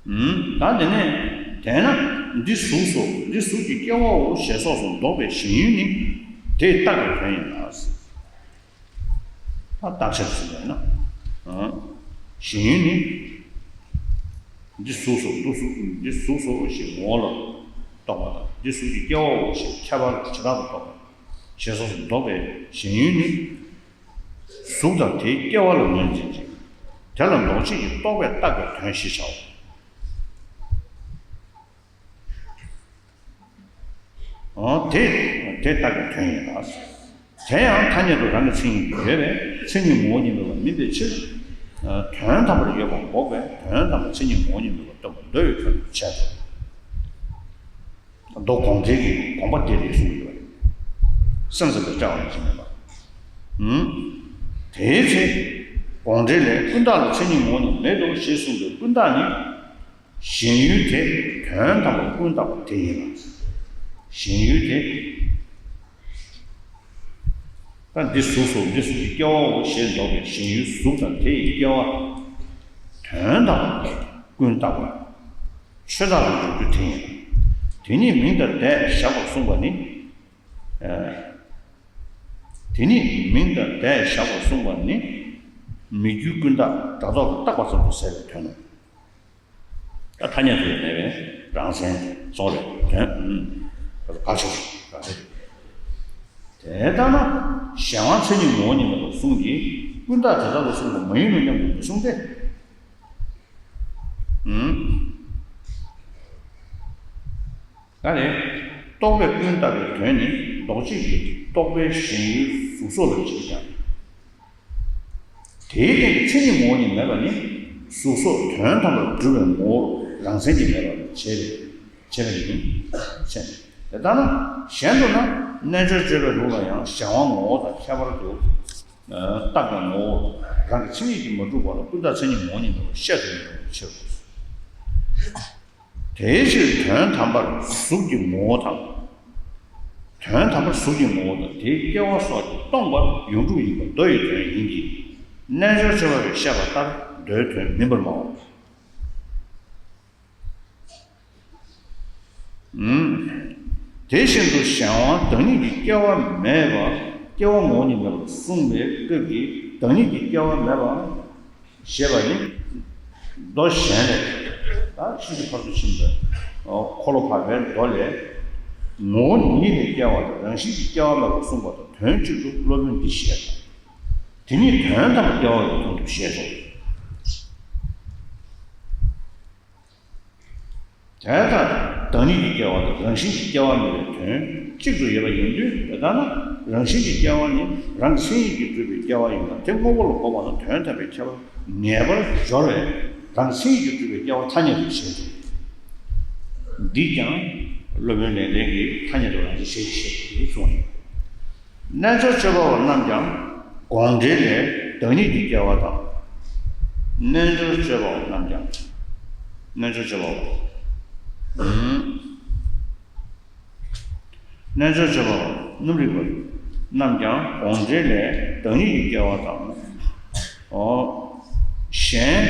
ད་དེ་ནས་དེས་ན་འདི་གཟུགས་སོ། འདི་གཟུགས་ཀྱི་སྐྱེ་བའོ་ཞེས་སོགས་སུ་འདོགས་པའི་ཞེན་ཡུལ་ནི་དེའི་རྟགས་ཀྱི་དོན་ཡིན་ལ། ད་རྟགས་ཆོས་སུ་ཡིན་ན། ཞེན་ཡུལ་ནི། འདི་གཟུགས་སོ། འདི་གཟུགས། འདི་གཟུགས་སོ་ཞེས་ངོ་བོ་ལ་རྟོག་པ་དང་། འདི་གཟུགས་ཀྱི་སྐྱེ་བའོ་ཞེས་ཁྱད་པར་བྱེ་བྲག་ཏུ་རྟོག་པ་ཞེས་སོགས་སུ་འདོགས་པའི་ཞེན་ཡུལ་ནི། གཟུགས་དང་དེའི་སྐྱེ་བ་ལ་ངོས་འཛིན་ཅིང་། དེ་ལ་འདོགས་བྱེད་ཀྱི་རྟོག་པའི་རྟགས་ཀྱི་དོན་ཞེས་བྱའོ། འོ་དེ། དེ་རྟགས་ཀྱི་དོན་ཡིན་ལ། དེ་ཡང་ཐ་སྙད་དུ་རང་གི་མཚན་ཉིད་ཡོད་པས་མཚན་ཉིད་ངོ་བོ་ཉིད་མེད་པ་མིན་པའི་ཕྱིར། དོན་དམ་པར་ཡོད་པ་འགོག་པས་དོན་དམ་པར་མཚན་ཉིད་ངོ་བོ་ཉིད་མེད་པར་སྟོན་པར་འདོད་པའི་དོན་དུ་བྱས་ཏེ། མདོ་དགོངས་འགྲེལ་གྱི་དགོངས་པ་དེ་རེད་གསུངས་ཡོད་པ་རེད། སེམས་ཙམ་དུ་བཀྲལ་བ་ནི་ཅི་མིན་པ། ཨུམ། དེའི་ཚེ། དགོངས་འགྲེལ་ལས་ཀུན་བརྟགས་ལ་མཚན་ཉིད་ངོ་བོ་ཉིད་མེད་དོ་ཞེས་གསུངས་པའི་ཀུན་བརྟགས་ནི། ཞེན་ཡུལ་དེ་དོན་དམ་པར་ཀུན་བརྟགས་པ་དེ་ཡིན་ལ། ཞེན་ཡུལ་དེ། ད་འདི་གཟུགས་སོ། འདི་གཟུགས་ཀྱི་སྐྱེ་བའོ་ཞེས་འདོགས་པའི་ཞེན་ཡུལ་གཟུགས་དང་དེ་ཡི་སྐྱེ་བ། དོན་དམ་པར་ཀུན་བརྟགས་པ། ཆོས་བདག་ཏུ་འཇོག་རྒྱུ་དེ་ཡིན། དེ་ཉིད་མིང་དང་བརྡས་བཞག་པར་གསུངས་པ་ནི། ཨ། དེ་ཉིད་མིང་དང་བརྡས་བཞག་པར་གསུངས་པ་ནི། མིག་རྒྱུད་ཀུན་བརྟགས་སྒྲ་རྟོག་ཏུ་བཏགས་པ་ཙམ་དུ་ཟད་པའི་དོན་ནོ། ད་ཐ་སྙད་དུ་ཡང་མེད་པའི་རང་མཚན་སོགས་ལས་དོན། ཨུམ། ག་ཆོག་ག་ཆོག་དེ་ལྟ་ན་གཞན་དབང་མཚན་ཉིད་ངོ་བོ་ཉིད་མེད་པར་གསུངས་ཀྱི་ཀུན་བརྟགས་དེ་དག་ལ་གསུངས་པ་མ་ཡིན་ནོ་སྙམ་དུ་མི་གསུངས་ཏེ། ཨུམ། ད་ནི། རྟོག་པས་ཀུན་བརྟགས་པའི་དོན་ནི་འདོགས་བྱེད་ཀྱི་རྟོག་པའི་ཞེན་ཡུལ་གཟུགས་སོགས་ལ་བྱེད་ཀྱང་། དེའི་སྟེང་གི་མཚན་ཉིད་ངོ་བོ་ཉིད་མེད་པ་ནི་གཟུགས་སོགས་དོན་དམ་པར་གྲུབ་པའི་ངོ་བོ་རང་མཚན་གྱིས་མེད་པར་བྱེད་པའི་བྱེད་པ་ཡིན། ཟེར། དེ་ལྟ་ན་གཞན་དུ་ན་རྣལ་འབྱོར་སྤྱོད་པའི་ལུགས་ལ་ཡང་གཞན་དབང་ངོ་བོ་དང་ཁྱད་པར་དུ་བརྟགས་པའི་ངོ་བོ་རང་གི་མཚན་ཉིད་ཀྱིས་མ་གྲུབ་པ་ལ་ཀུན་བརྟགས་མཚན་ཉིད་ངོ་བོ་ཉིད་མེད་པར་བཤད་དུ་མི་རུང་བའི་ཕྱིར་རོ། དེའི་ཕྱིར་དོན་དམ་པར་གཟུགས་ཀྱི་ངོ་བོ་དང་། དོན་དམ་པར་གཟུགས་ཀྱི་ངོ་བོ་དང་དེའི་སྐྱེ་བ་སོགས་ཀྱིས་སྟོང་པར་ཡོངས་གྲུབ་ཡིན་པ་མདོ་ཡི་དོན་ཡིན་གྱི། རྣལ་འབྱོར་སྤྱོད་པ་པས་བཤད་པ་ལྟར་མདོའི་དོན་མིན་པར་སྨྲའོ། ཨུམ། དེ་བཞིན་དུ་གཞན་དབང་བདག་ཉིད་ཀྱི་སྐྱེ་བ་མེད་པ། སྐྱེ་བ་ངོ་བོ་ཉིད་མེད་པར་གསུངས་པའི་སྐབས་ཀྱི་བདག་ཉིད་ཀྱི་སྐྱེ་བ་མེད་པ། ཞེས་པ་ནི། མདོ་གཞན་ལས། ད་ཕྱིན་ཅི་ཕྱིར་ཕར་ཕྱིན་པའི་འཁོར་ལོ་བར་པའི་མདོ་ལས། ངོ་བོ་ཉིད་ནས་སྐྱེ་བ་དང་རང་བཞིན་གྱིས་སྐྱེ་བ་མེད་པར་གསུངས་པ་དང་དོན་གཅིག་ཏུ་སློབ་དཔོན་འདི་བཞེད་དོ། དེ་ཉིད་དོན་དམ་པར་སྐྱེ་བ་ཡི་དོན་དུ་བཞེད་དོ། དེ་ལྟར་བདག་ཉིད་ཀྱི་སྐྱེ་བ་དང་རང་བཞིན་གྱིས་སྐྱེ་བ་མེད་པའི་དོན་གཅིག་ཏུ་ཡོད་པ་ཡིན་དུས། དེ་ལྟར་ན་རང་བཞིན་གྱི་སྐྱེ་བ་ནི་རང་གི་མཚན་ཉིད་ཀྱིས་གྲུབ་པའི་སྐྱེ་བ་ཡིན་ལ། དེ་དངོས་པོ་ལ་གོ་བ་དང་དོན་དམ་པའི་ཁྱད་པར་ངེས་པར་སྦྱོར་བས་རང་གི་མཚན་ཉིད་ཀྱིས་གྲུབ་པའི་སྐྱེ་བ་ཐ་སྙད་དུ་བྱེད་དོ། འདིས་ཀྱང་སློབ་དཔོན་ལེགས་ལྡན་གྱིས་ཐ་སྙད་དུ་རང་བཞིན་བཞེད་ཅེས་གསུངས་ཡོད། རྣལ་འབྱོར་སྤྱོད་པ་པོ་རྣམས་ཀྱང་དགོངས་འགྲེལ་ལས་བདག་ཉིད་ཀྱི་སྐྱེ་བ་དང་། རྣལ་འབྱོར་སྤྱོད་པ་པོ་རྣམས་ཀྱང་། རྣལ་འབྱོར་སྤྱོད་པ་པོ། ཨུམ། རྣལ་འབྱོར་སྤྱོད་པ་པོ་རྣམས་རིག་པ་རྣམས་ཀྱང་དགོངས་འགྲེལ་ལས་བདག་ཉིད་ཀྱི་སྐྱེ་བ་དང་། ཨོ། གཞན་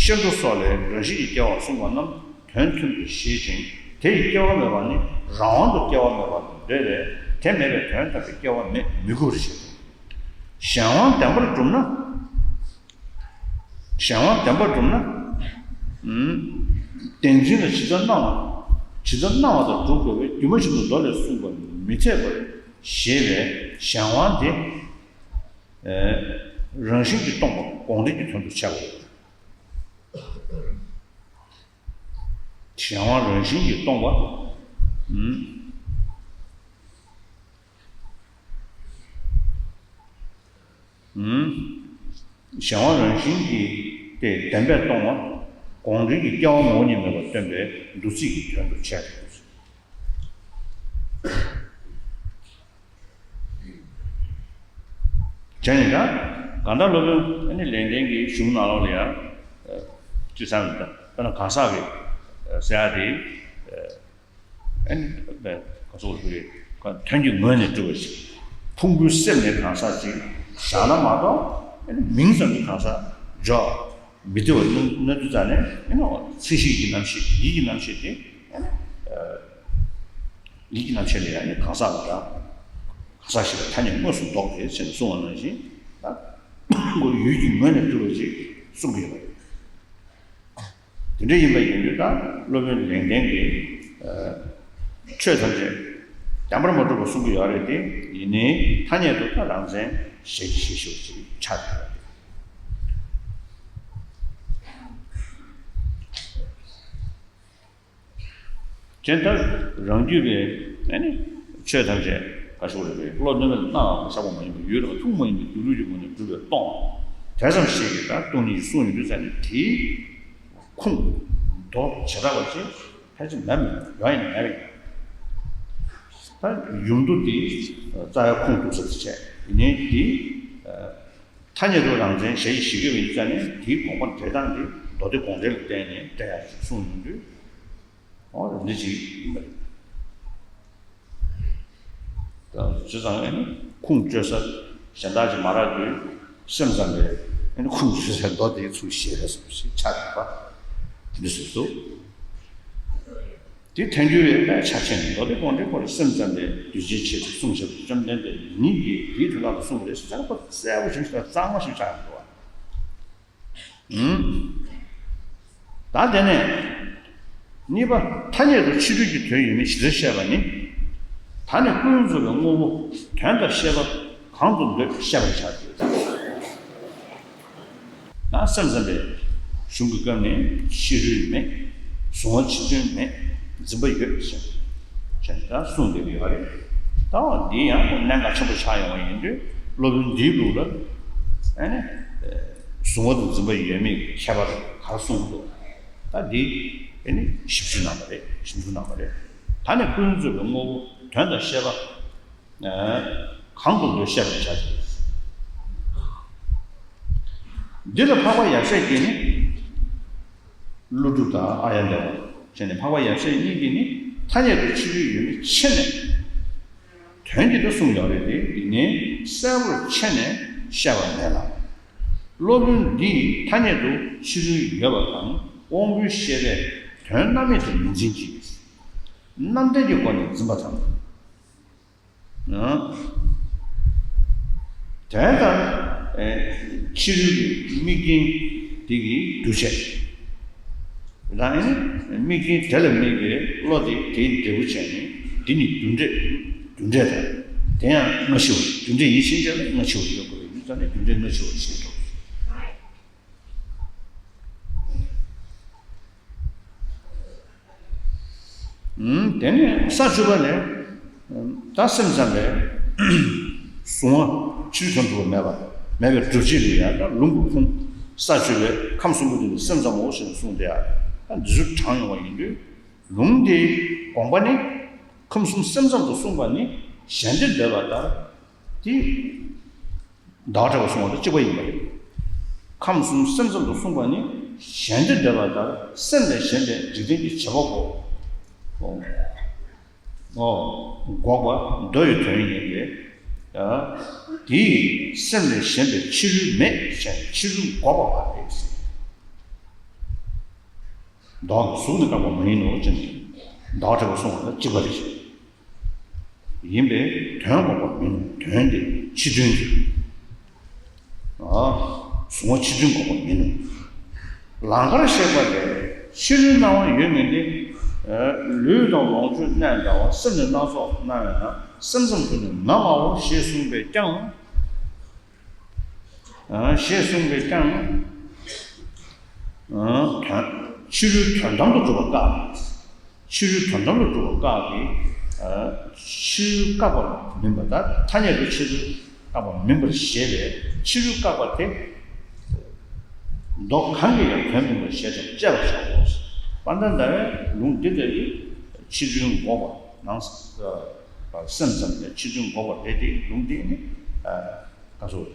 ཤར་དུ་སོགས་ལས་རང་བཞིན་གྱིས་སྐྱེ་བ་གསུངས་པ་རྣམས་དོན་མཐུན་དུ་བཞེད་ཅིང་། དེ་ཡི་སྐྱེ་བ་མེད་པ་ནི་རང་དབང་དུ་སྐྱེ་བ་མེད་པར་འདོད་པས་དེ་མེད་པའི་དོན་དམ་པའི་སྐྱེ་བ་མེད་མི་དགོས་པར་བཤད། གཞན་དབང་བདེན་པར་གྲུབ་ན། གཞན་དབང་བདེན་པར་གྲུབ་ན། ཨུམ། བདེན་འཛིན་ལ་ཇི་ལྟར་སྣང་བ། ཇི་ལྟར་སྣང་བ་དང་གྲུབ་དགོས་པས་དུ་མ་བཞིན་དུ་མདོ་ལས་གསུངས་པ་མི་འཐད་པར་བཞེད་པས་གཞན་དབང་དེ། རང་བཞིན་གྱིས་སྟོང་པ་དགོངས་འགྲེལ་གྱི་དོན་དུ་འཆད་པའོ། གཞན་དབང་རང་བཞིན་གྱིས་སྟོང་པ། ཨུམ། ཨུམ། གཞན་དབང་རང་བཞིན་གྱིས་ཏེ་བདེན་པས་སྟོང་པ། དགོངས་འགྲེལ་གྱི་སྐྱེ་བ་ངོ་བོ་ཉིད་མེད་པར་སྟོན་པའི་བསྡུ་ཚིག་གི་དོན་དུ་འཆད་དོ། བྱས་ནས་ད། གང་ལྟར་སློབ་དཔོན་ཨ་ནི་ལེགས་ལྡན་གྱི་གཞུང་ནང་ལོགས་ལ་ཡང་། ཅི་ཟེར་ན་ད་དཔེར་ན་གང་ཟག་གི་ཟེར་ཡ་དེ། ཨ་ནི་ག་ཚོད་རེད། དོན་གྱི་ངོས་ནས་གྲུབ་པ་ཞིག་ཕུང་པོའི་སེམས་ནི་གང་ཟག་ཅིག་བཞག་ན་མ་གཏོགས། ཨ་ནི་མིང་ཙམ་གྱི་གང་ཟག་འཇོག་མི་བདེ་བ་སྣ་སྣ་དུ་ཙམ་ནས་ཨེ་ནོ་ཚད་གཞི་ཡི་རྣམ་ཤེས་ཡིད་ཀྱི་རྣམ་ཤེས་དེ་ཨེ་ནོ་ཡིད་ཀྱི་རྣམ་ཤེས་ལ་ཡང་ནི་གང་ཟག་ལ་དང་གང་ཟག་ཞིག་ལ་ཐ་སྙད་དངོས་སུ་འདོགས་ཏེ་ཟེར་ནས་གསུངས་པ་ནང་བཞིན་ད་ཁོ་ཡུལ་གྱི་ངོས་ནས་བསྡུ་བ་ཅིག་གསུངས་ཀྱི་ཡོད་པ་རེད། དེ་འདྲ་ཡིན་པ་ཡིན་དུས་ད་སློབ་དཔོན་ལེགས་ལྡན་གྱིས་ཆོས་ཐམས་ཅད་བདེན་པར་མ་གྲུབ་པ་གསུང་གི་ཡོད་རེད་དེ། ཡིན་ནའི་ཐ་སྙད་དུ་ད་རང་མཚན་ཞལ་གྱིས་བཞེས་ཞེས་ཅིག་ཆགས་ཡོད་རེད། ཅན་ལྟར་རང་རྒྱུད་པའི་ཨ་ནི་ཆོས་ཐམས་ཅད་ག་ཞུ་རེད་པས། བློ་གནོད་མེད་ལ་སྣང་བ་བཞག་པ་མ་ཡིན་པ། ཡུལ་དང་ཐུག་མ་ཡིན་པའི་སྡེབ་ལུགས་ཀྱི་སྒོ་ནས་གྲུབ་པའི་སྟོང་། དེ་ཙམ་ཞིག་གིས་ད་སྟོང་ཉིད་ཀྱི་གསུང་ཡོང་དུས་ཙ་ནས་དེའི་ཁུངས་མདོ་བྱེ་བྲག་པ་ཅིག་ཕལ་ཆེར་མེད་མི་ཡོང་ཡང་མེད་པས། ད་ཡུམ་མདོ་འདི་རྩ་བའི་ཁུངས་གཏུགས་ས་དེ་བྱས། ཡིན་ནའི་འདི་ཐ་སྙད་དུ་རང་མཚན་ཞལ་གྱིས་བཞེས་ཀྱི་ཡོད་ཙ་ནས་དེའི་དགོངས་པ་འགྲེལ་སྟངས་འདི་མདོ་སྡེ་དགོངས་འགྲེལ་ལ་བརྟེན་ནས་འགྲེལ་ཡག་ཅིག་གསུངས་ཡོང་དུས། འོ་འདི་གཅིག་ཡིན་པ་རེད། ད་བྱས་ཙང་ཨ་ནི་ཁུངས་བཅོལ་ས་གཞན་དག་ཅིག་མ་རག་དུས་སེམས་ཙམ་པས་ཨ་ནི་ཁུངས་བཅོལ་སའི་མདོ་དེའི་ཚུལ་བཞེས་པའི་བཟོ་ཞིག་ཆགས་ཡོད་པ་འདི་བཟོས་འདུག་དེ་ཐལ་འགྱུར་བའི་དཔེ་ཆ་ཆེན་མདོ་སྡེ་དགོངས་འགྲེལ་སྐོར་སེམས་ཙམ་པས་གདུལ་བྱའི་ཆེད་དུ་གསུངས་བཞག་པའི་བཅོམ་ལྡན་འདས་ཉིད་ཀྱིས་དེའི་དོན་དག་ལ་གསུངས་པ་རེད་ཟེར་ན་ཁོ་གསལ་པོ་ཞིག་གཙང་མ་ཞིག་ཆགས་ཡོང་འདུག་བ། ད་དེ་ནས་གཉིས་པ། ཐ་སྙད་དུ་ཕྱི་རོལ་གྱི་དོན་ཡོད་མེད་ཇི་ལྟར་བཤད་པ་ནི། ད་ནི་ཀུན་རྫོབ་པའི་དངོས་པོ་དོན་དང་ཤེས་པ་གང་དུ་འདོད་བཤད་པར་བྱ་སྟེ། ད་སེམས་ཙམ་པའི་གཞུང་གི་སྐབས་ནས་ཕྱི་རོལ་མེད། གཟུང་བ་ཕྱི་དོན་མེད། འཛིན་པ་ཡོད་ཅེས་ད་གསུངས་བསྡད་ཀྱི་ཡོད་རེད། ད་འོ་འདི་ཡང་གནད་འགག་ཆེན་པོ་ཆགས་ཡོང་བ་ཡིན་དུས་སློབ་དཔོན་འདིའི་ལུགས་ལ་ཨ་ནི་གཟུང་བ་དང་འཛིན་པ་ཡོད་མེད་ཀྱི་ཁྱད་པར་ག་རེ་གསུངས་འདུག་ད་འདི་ཨ་ནི་ཞིབ་འཇུག་གནང་བ་རེད། ཞིབ་འཇུག་གནང་བ་རེད། ད་ནི་ཀུན་རྫོབ་པའི་དངོས་པོ་དོན་དང་ཤེས་པ་གང་དུ་འདོད་བཤད་པར་བྱ་སྟེ། འདི་ལ་འཕགས་པ་ཡབ་སྲས་ཀྱིས་ནི། ཀླུ་སྒྲུབ་དང་ཨཱརྱ་དེ་བ་བྱས་ནས་འཕགས་པ་ཡབ་སྲས་གཉིས་ཀྱིས་ནི་ཐ་སྙད་དུ་ཕྱི་རོལ་ཡོད་མེད་ཕྱེ་ནས་དོན་གྱིས་ད་གསུངས་ཡོད་རེད་དེ། འདི་ནི་གསལ་པོར་ཕྱེ་ནས་བཤད་པ་མེད་ལ། སློབ་དཔོན་འདིས་ཐ་སྙད་དུ་ཕྱི་རོལ་ཡོད་པ་དང་དབང་པོའི་ཤེས་པས་དོན་རྣམ་དབྱེ་དུ་མི་འཛིན་གྱི། རྣམ་བདེན་གྱི་སྒོ་ནས་འཛིན་པ་དང་། དོན་དང་ཕྱི་རོལ་གྱི་དམིགས་རྐྱེན་དེ་གིས་འདུ་བྱེད། རང་ནི་དམིགས་རྐྱེན་དེ་ལ་དམིགས་པའི་བློ་དེ་དེའི་འབྲས་བུ་བྱས་ནས་འདི་ནི་རྒྱུ་འབྲས། རྒྱུ་འབྲས་དང་དེ་ཡང་སྔ་ཕྱི་བ། རྒྱུ་འབྲས་ཡིན་ཕྱིན་ཆད་ལ་སྔ་ཕྱི་བ་ཡོད་དགོས་པའི་ཡུལ་ཙམ་ནས་རྒྱུ་འབྲས་སྔ་ཕྱི་བ་ཞེས་འགྲོ། དེ་ནས་ས་བཅུ་པ་ལས། ད་སེམས་ཙམ་པས་གཟུང་བ་ཕྱིར་དོན་གྲུབ་པ་མེད་པ་མེད་པའི་སྒྲུབ་བྱེད་ལ་ཡང་ད་ལུང་གི་ཁུངས། ས་བཅུ་པའི་ཁམས་གསུམ་པོ་དེ་ནི་སེམས་ཙམ་མོ་ཞེས་གསུངས་ཏེ། ད་འདི་ཚོ་དྲངས་ཡོང་བ་ཡིན་དུས་ལུང་དེའི་དགོངས་པ་ནི། ཁམས་གསུམ་སེམས་ཙམ་དུ་གསུངས་པ་ནི་གཞན་དོན་འདོད་པ་ལྟར་དེ། ཟླ་བ་གྲགས་པས་གསུངས་པ་དང་གཅིག་པ་ཡིན་པ་རེད། ཁམས་གསུམ་སེམས་ཙམ་དུ་གསུངས་པ་ནི་གཞན་དོན་འདོད་པ་ལྟར་སེམས་ལས་གཞན་པའི་འཇིག་རྟེན་གྱི་བྱེད་པ་པོ། འོ། འགོག་པ་མདོ་ཡི་དོན་ཡིན་པས། དེ་ཡིས་སེམས་ལས་གཞན་པའི་ཕྱི་རོལ་མེད་ཅེས་ཕྱི་རོལ་འགོག་པ་མ་རེད། མདོ་གཟུགས་ནི་བཀག་པ་མ་ཡིན་ནོ་ཅེས་ཟླ་བ་གྲགས་པས་གསུངས་པ་དང་གཅིག་པ་རེད། ཡིན་པས་དོན་འགོག་པ་མིན་ནོ། དོན་དེ་ཕྱི་དོན་གྱི། ཨ། གཟུང་བ་ཕྱི་དོན་འགོག་པ་མིན་ནོ། ལང་ཀར་གཤེགས་པ་ལས་ཕྱི་རོལ་སྣང་བ་ཡོད་མིན་ཏེ། ལུས་དང་ལོངས་སྤྱོད་གནས་འདྲ་བ་སེམས་ནི་སྣ་ཚོགས་སྣང་བས་ན་སེམས་ཙམ་དུ་ནི་ང་མངའོ་ཞེས་གསུངས་པས་ཀྱང་། ཞེས་གསུངས་པས་ཀྱང་། དོན། ཕྱི་རོལ་དོན་དམ་དུ་གྲུབ་པ་བཀག་ཕྱི་རོལ་དོན་དམ་དུ་གྲུབ་པ་བཀག་གི། ཕྱི་རོལ་བཀག་པ་མིན་པ་དང་ཐ་སྙད་དུ་ཕྱི་རོལ་བཀག་པ་མིན་པར་བཞེད་པས་ཕྱི་རོལ་བཀག་པ་དེ། མདོ་གང་གིས་ཀྱང་དོན་མིན་པར་བཞེད་ཀྱང་དཔྱད་པར་བྱའོ། དཔལ་ལྡན་ཟླ་བས་ལུང་འདི་ལྟ་བུའི་ཕྱི་རོལ་འགོག་པ་ནང་། སེམས་ཙམ་ལས་ཕྱི་རོལ་འགོག་པ་རེད་དེ་ལུང་འདི་ནི། ག་ཚོད།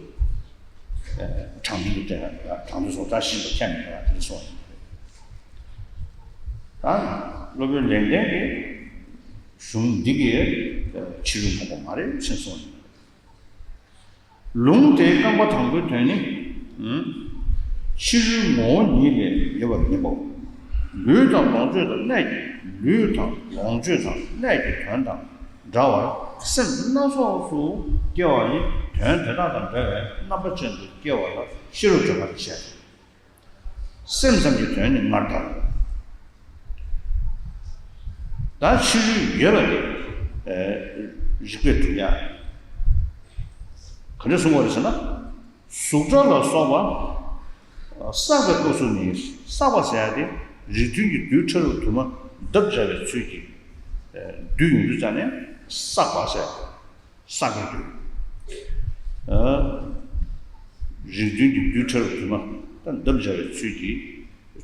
དྲང་དོན་དུ་བལྟས་ན་དྲང་དོན་སོགས་བཀྲ་ཤིས་པ་ཁྱད་མི་འཕགས་དེ་སོགས་ཡིན་པ་རེད། ད་སློབ་དཔོན་ལེགས་ལྡན་གྱི་གཞུང་འདི་གིས་ཕྱི་རོལ་འགོག་པ་མ་རེད་ཅེས་གསུངས་ཡིན། ལུང་དེའི་རྐང་པ་དང་པོའི་དོན་ནི། ཕྱི་རོལ་ངོ་བོ་ཉིད་ལས་ཡོད་པ་མིན་པའོ། ལུས་དང་ལོངས་སྤྱོད་དང་གནས་ཀྱི་ལུས་དང་ལོངས་སྤྱོད་དང་གནས་ཀྱི་དོན་དང་འདྲ་བར་སེམས་སྣ་ཚོགས་སུ་སྐྱེ་བ་ནི་དོན་དེ་དག་དང་འདྲ་བའི་རྣམ་པ་ཅན་དུ་སྐྱེ་བ་ལ་ཤེས་རབ་བྱེད་པར་བཤད། སེམས་ཙམ་གྱི་དོན་ནི་སྔར་ལྟར། ད་ཕྱི་རོལ་ཡོད་པ་དེ་རིགས་པས་སྒྲུབ་ཡ། ག་འདྲ་གསུངས་པ་རེད་ཟེར་ན། གཟུགས་སྒྲ་ལ་སོགས་པ་བསགས་པའི་སྐབས་སུ་ནི། བསགས་པ་ཟེར་ཡ་དེ་རིགས་མཐུན་གྱི་རྡུལ་ཕྲ་རབ་དུ་མ་འདབ་འབྱར་བའི་ཚུལ་གྱིས་རྡུལ་ཡོང་དུས་ཙམ་ནས་བསགས་པ་ཟེར། བསགས་པའི་རྡུལ། རིགས་མཐུན་གྱི་རྡུལ་ཕྲ་རབ་དུ་མ་ད་འདབ་འབྱར་བའི་ཚུལ་གྱིས་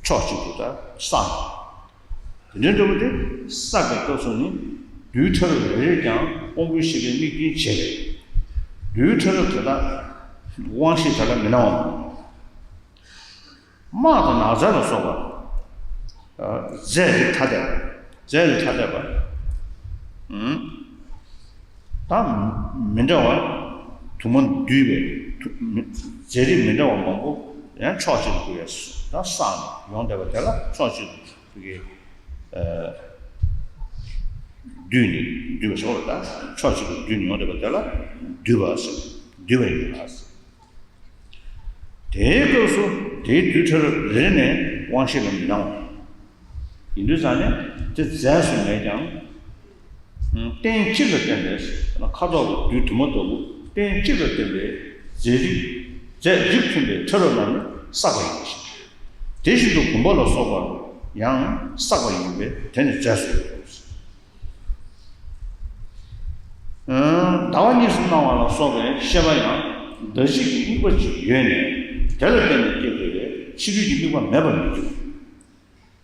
ཕྱོགས་གཅིག་ཏུ་ད་བསགས། དེ་འདྲའི་འདྲ་བོ་དེ་བསགས་པའི་སྐབས་སུ་ནི་རྡུལ་ཕྲ་རབ་རེ་རེས་ཀྱང་དབང་པོའི་ཤེས་པའི་དམིགས་རྐྱེན་བྱས་པས། རྡུལ་ཕྲ་རབ་དེ་དག་དབང་ཤེས་དེ་ལ་མི་སྣང་བ། དམག་དང་ནགས་ཚལ་ལ་སོགས་པ། རྫས་རིགས་ཐ་དད་པ། རྫས་རིགས་ཐ་དད་པ། ད་མི་འདྲ་བ་དུ་མ་འདུས་པའི་རྫས་རིགས་མི་འདྲ་བ་མང་པོ་ཡང་ཕྱོགས་གཅིག་ཏུ་བསགས་ནས་ཡོང་བསྡད་པ་དེ་ལ་ཕྱོགས་གཅིག་ཏུ་གི་འདུས་ནས་འདུས་པ་ཞེས་པ་དང་ཕྱོགས་གཅིག་ཏུ་འདུས་ནས་ཡོང་བསྡད་པ་དེ་ལ་འདུས་པ་ཟེར། འདུས་པ་ཡིན་པ་ཟེར། དེའི་སྐབས་སུ་དེའི་རྡུལ་ཕྲ་རབ་རེ་རེ་ནས་དབང་ཤེས་ལ་མི་སྣང་བ་ཡིན་དུས་ཙང་ནས་དེ་རྫས་སུ་མེད་ཀྱང་། རྟེན་གཅིག་ལ་བརྟེན་པའི་ཁ་དོག་གི་རྡུལ་དུ་མ་ལྟ་བུ་རྟེན་གཅིག་ལ་བརྟེན་པའི་རྫས་རིགས་རྫས་རིགས་མཐུན་པའི་ཕྲ་རབ་རྣམས་ནི་བསགས་པ་ཡིན་ཞིང་། དེ་བཞིན་དུ་བུམ་པ་ལ་སོགས་པ་ཡང་བསགས་པ་ཡིན་པས་དེ་ནི་རྫས་སུ་ཡོད་དོ། ཟླ་བ་གཉིས་སུ་སྣང་བ་ལ་སོགས་པའི་ཤེས་པ་ཡང་ཟླ་གཅིག་གི་དམིགས་པ་གཅིག་ཡོད་ནས་དེ་ལ་བརྟེན་ནས་སྐྱེ་དགོས་པས་ཕྱི་རོལ་གྱི་དམིགས་པ་མེད་པར་མི་འགྱུར།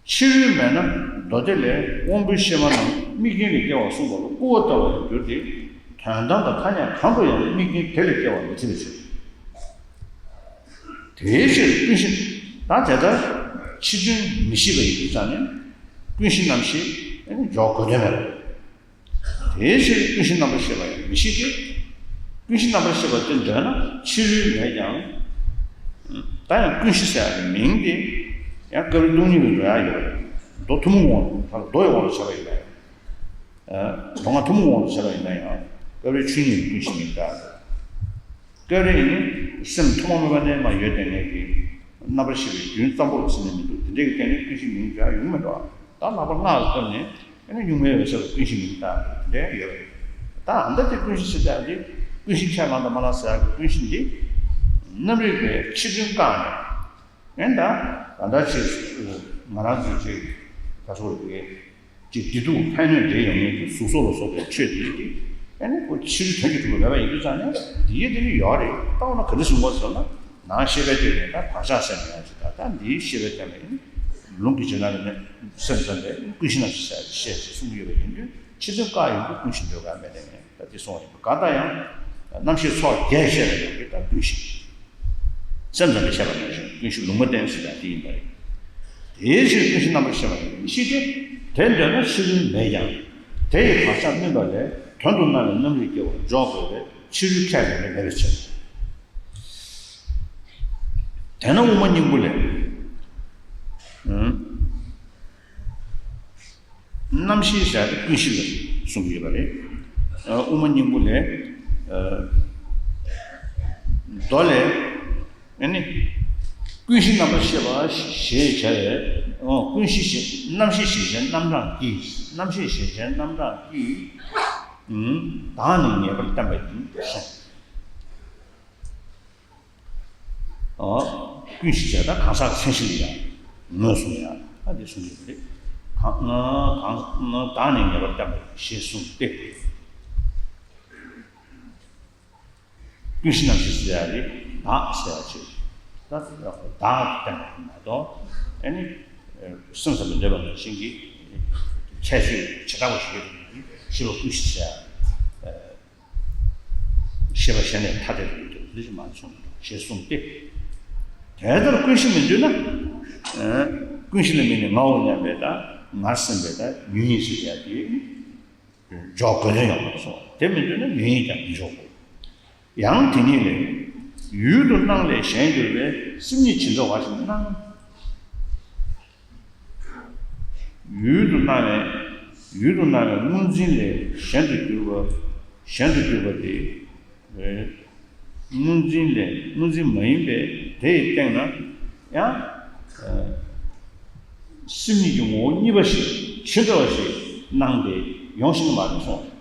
ཕྱི་རོལ་མེད་ན་མདོ་སྡེ་ལས་དབང་པོའི་ཤེས་པ་རྣམས་དམིགས་རྐྱེན་ལས་སྐྱེ་བར་གསུངས་པ་ལ་སྐུར་བ་ལྟ་བུར་འགྱུར་ཏེ། དོན་དམ་དང་ཐ་སྙད་གང་དུ་ཡང་དམིགས་རྐྱེན་དེ་ལས་སྐྱེ་བར་མི་བྱེད་པའི་ཕྱིར། དེའི་ཕྱིར་ཀུན་གཞི། ད་དེ་ལྟར་ཕྱི་དོན་མི་ཤེས་པ་ཡིན་དུས་ཙང་ནས་ཀུན་གཞི་རྣམ་ཤེས་འཇོག་དགོས་དོན་མེད་པ། དེའི་ཕྱིར་ཀུན་གཞི་རྣམ་པར་ཤེས་པ་ཡང་མི་ཤེས་ཏེ། ཀུན་གཞི་རྣམ་པར་ཤེས་པ་དེ་འདོད་ན་ཕྱི་རོལ་མེད་ཀྱང་། ད་ཡང་ཀུན་གཞི་ཟེར་ཡག་གི་མིང་དེ་ཡང་སྐབས་རེ་སྟོང་ཉིད་ལ་འགྲོ་ཡག་ཡོད་རེད། མདོ་ཐུན་མོང་དབང་དུ་མདོ་ཡི་དབང་དུ་བྱས་པ་ཡིན་ན་ཡང་། མདོ་སྔགས་ཐུན་མོང་དབང་དུ་བྱས་པ་ཡིན་ན་ཡང་སྐབས་རེ་ཆོས་ཉིད་ཀྱི་ཀུན་གཞི་མིང་བཏགས། སྐབས་རེ་ཡིན་ན་སེམས་ཐོག་མ་མེད་པ་ནས་མར་ཡོད་བསྡད་མཁན་གྱི་རྣམ་པར་ཤེས་པའི་རྒྱུན་ཙམ་པོ་ལ་ཟིན་ནས་མི་འདུག་དེ་འདྲའི་གི་སྟེང་ནས་ཀུན་གཞི་མིང་བརྗོད་ཡ་ཡོང་མི་འགྲོ། ད་ལྷག་པར་སྔགས་ཀྱི་སྐབས་ནས་ཨ་ནི་གཉུག་མའི་འོད་གསལ་ལ་ཀུན་གཞི་མིང་བཏགས་དེ་འདྲ་ཡོད་རེད། ད་ཨ་མདའ་དེ་ཀུན་གཞི་ཟེར་ཡག་དེ་ཀུན་གཞི་ཁས་བླངས་དང་མ་བླངས་ཟེར་ཡག་གི་ཀུན་གཞི་འདི་རྣམ་རིག་པའི་ཕྱི་དོན་བཀག་ནས། ཨེ་ད་ད་ལྟ་ཅིག་ང་རང་ཚོའི་ཅིག་ད་སོ་རེ་ཅིག་བདེ་སྡུག་ཕན་གནོད་འདྲེས་ཡོང་མཁན་གྱི་གཟུགས་སོགས་ལ་སོགས་པའི་ཆོས་དེ་ཡིན་གྱི། ཨེ་ནི་ཁོ་ཕྱི་རོལ་དོན་གྱིས་གྲུབ་པ་མེད་པ་ཡིན་དུས་ཙང་ནས་འདི་ཡི་དེ་ནི་ཡོད་རེད། ལྟ་བ་ན་ག་འདྲ་གསུངས་པ་ཟེར་ན། ནང་ཤེས་པའི་སྟེང་ནས་ད་བག་ཆགས་ཟེར་ན་ཡང་ཅིག་ད་ད་འདིའི་ཤེས་པའི་སྟེང་ནས་ལུང་གི་རྗེས་གནང་ནས་སེམས་ཙམ་པས་ཀུན་གཞི་རྣམ་ཤེས་ཟེར་ཡག་ཅིག་བཤད་ཅེས་གསུངས་ཀྱི་ཡོད་པ་ཡིན་དུས་ཕྱི་དོན་བཀག་ཡོང་དུས་ཀུན་གཞི་འདོད་ག་མེད་དེ་ནས། ད་དེ་སོང་བ་ཡིན་པ་གང་ལྟར་ཡང་རྣམ་ཤེས་ཚོགས་བརྒྱད་བཤད་པའི་ནང་གི་ད་ཀུན་གཞི། སེམས་ཙམ་པས་བཤད་པ་ནང་བཞིན་ཀུན་གཞི་ལུང་མ་བསྟན་ཟེར་ཡག་དེ་ཡིན་པ་རེད། དེའི་ཕྱིར་ཀུན་གཞི་རྣམ་པར་ཤེས་པ་ཡང་མི་ཤེས་ཏེ། དེ་འདོད་ན་ཕྱི་རོལ་མེད་ཀྱང་། དེ་ཡི་བག་ཆགས་སྨིན་པ་ལས་དོན་དུ་སྣང་བའི་རྣམ་རིག་སྐྱེ་བར་འཇོག་དགོས་པས་ཕྱི་རོལ་ཁས་ལེན་པ་མེད་པའི་ཕྱིར། དེས་ན་དབུ་མ་སྙིང་པོ་ལས། རྣམ་ཤེས་ཟེར་ཡག་དེ་ཀུན་གཞི་ལ་གསུངས་ཀྱི་ཡོད་པ་རེད། ཨ་དབུ་མ་སྙིང་པོ་ལས། ཨ་མདོ་ལས། ཨ་ནི། ཀུན་གཞི་རྣམ་པར་ཤེས་པ་ཞེས་བྱ་བའི། ཨོ་ཀུན་གཞི་ཞེས་རྣམ་ཤེས་ཞེས་བྱའི་རྣམ་གྲངས་ཀྱིས། རྣམ་ཤེས་ཞེས་བྱའི་རྣམ་གྲངས་ཀྱིས། ཨུམ། བདག་ནི་ངེས་པར་བསྟན་པ་ཡིན་གསུངས། ཨོ། ཀུན་གཞི་ཅེས་ད་གང་ཟག་གི་མཚན་གཞི་ལ་ཡང་ངོས་བཟུང་ཡང་ཨ་འདི་གསུང་གི་རེད། གང་གང་བདག་ནི་ངེས་པར་བསྟན་པ་ཞེས་གསུངས་ཏེ། ཀུན་གཞི་རྣམ་ཤེས་ཟེར་ཡག་རེད། བདག་ཟེར་ཡག་ཅིག་ད་བདག་གི་བསྟན་པ་མ་གཏོགས་ཨ་ནི་སེམས་ཙམ་པའི་འདོད་པ་ནང་བཞིན་གྱི་ཁྱད་ཆོས་བྱེ་བྲག་པ་ཞིག་ཡོད་པའི་ཤེས་པ་ཀུན་གཞི་ཟེར་ཡག་ཤེས་པ་གཞན་ལས་ཐ་དད་དུ་ཡོད་དེ་འདི་ཞིག་མ་གསུངས་ཞེས་གསུངས་ཏེ། དེ་ལྟར་ཀུན་གཞི་མི་འདོད་ན། ཀུན་གཞི་ལ་དམིགས་ནས་ངའོ་སྙམ་པའི་ད་ངར་སེམས་པའི་ད་ཉོན་ཡིད་ཟེར་ཡག་དེ་འཇོག་དགོས་དོན་ཡོད་པར་གསུངས། དེ་མི་འདོད་ན་ཉོན་ཡིད་ཀྱང་མི་འཇོག་དགོས། ཡང་དེ་ཉིད་ལས། ཡུལ་དུ་སྣང་ལས་གཞན་གྱུར་པའི། སེམས་ཉིད་ཇི་འདྲ་བ་བཞིན་སྣང་། ཡུལ་དུ་སྣང་བའི་ཡུལ་དུ་སྣང་བའི་སྔོ་འཛིན་ལས་གཞན་དུ་གྱུར་པ། གཞན་དུ་གྱུར་པ་དེ། སྔོ་འཛིན་ལས་སྔོ་འཛིན་མ་ཡིན་པའི་དེ་ཡི་སྟེང་ན་ཡང་སེམས་ཉིད་ཀྱི་ངོ་བོ་གཉིས་པ་ཞིག་ཇི་འདྲ་བ་ཞིག་སྣང་སྟེ་ཡོང་ཞིང་མ་རེད་གསུངས།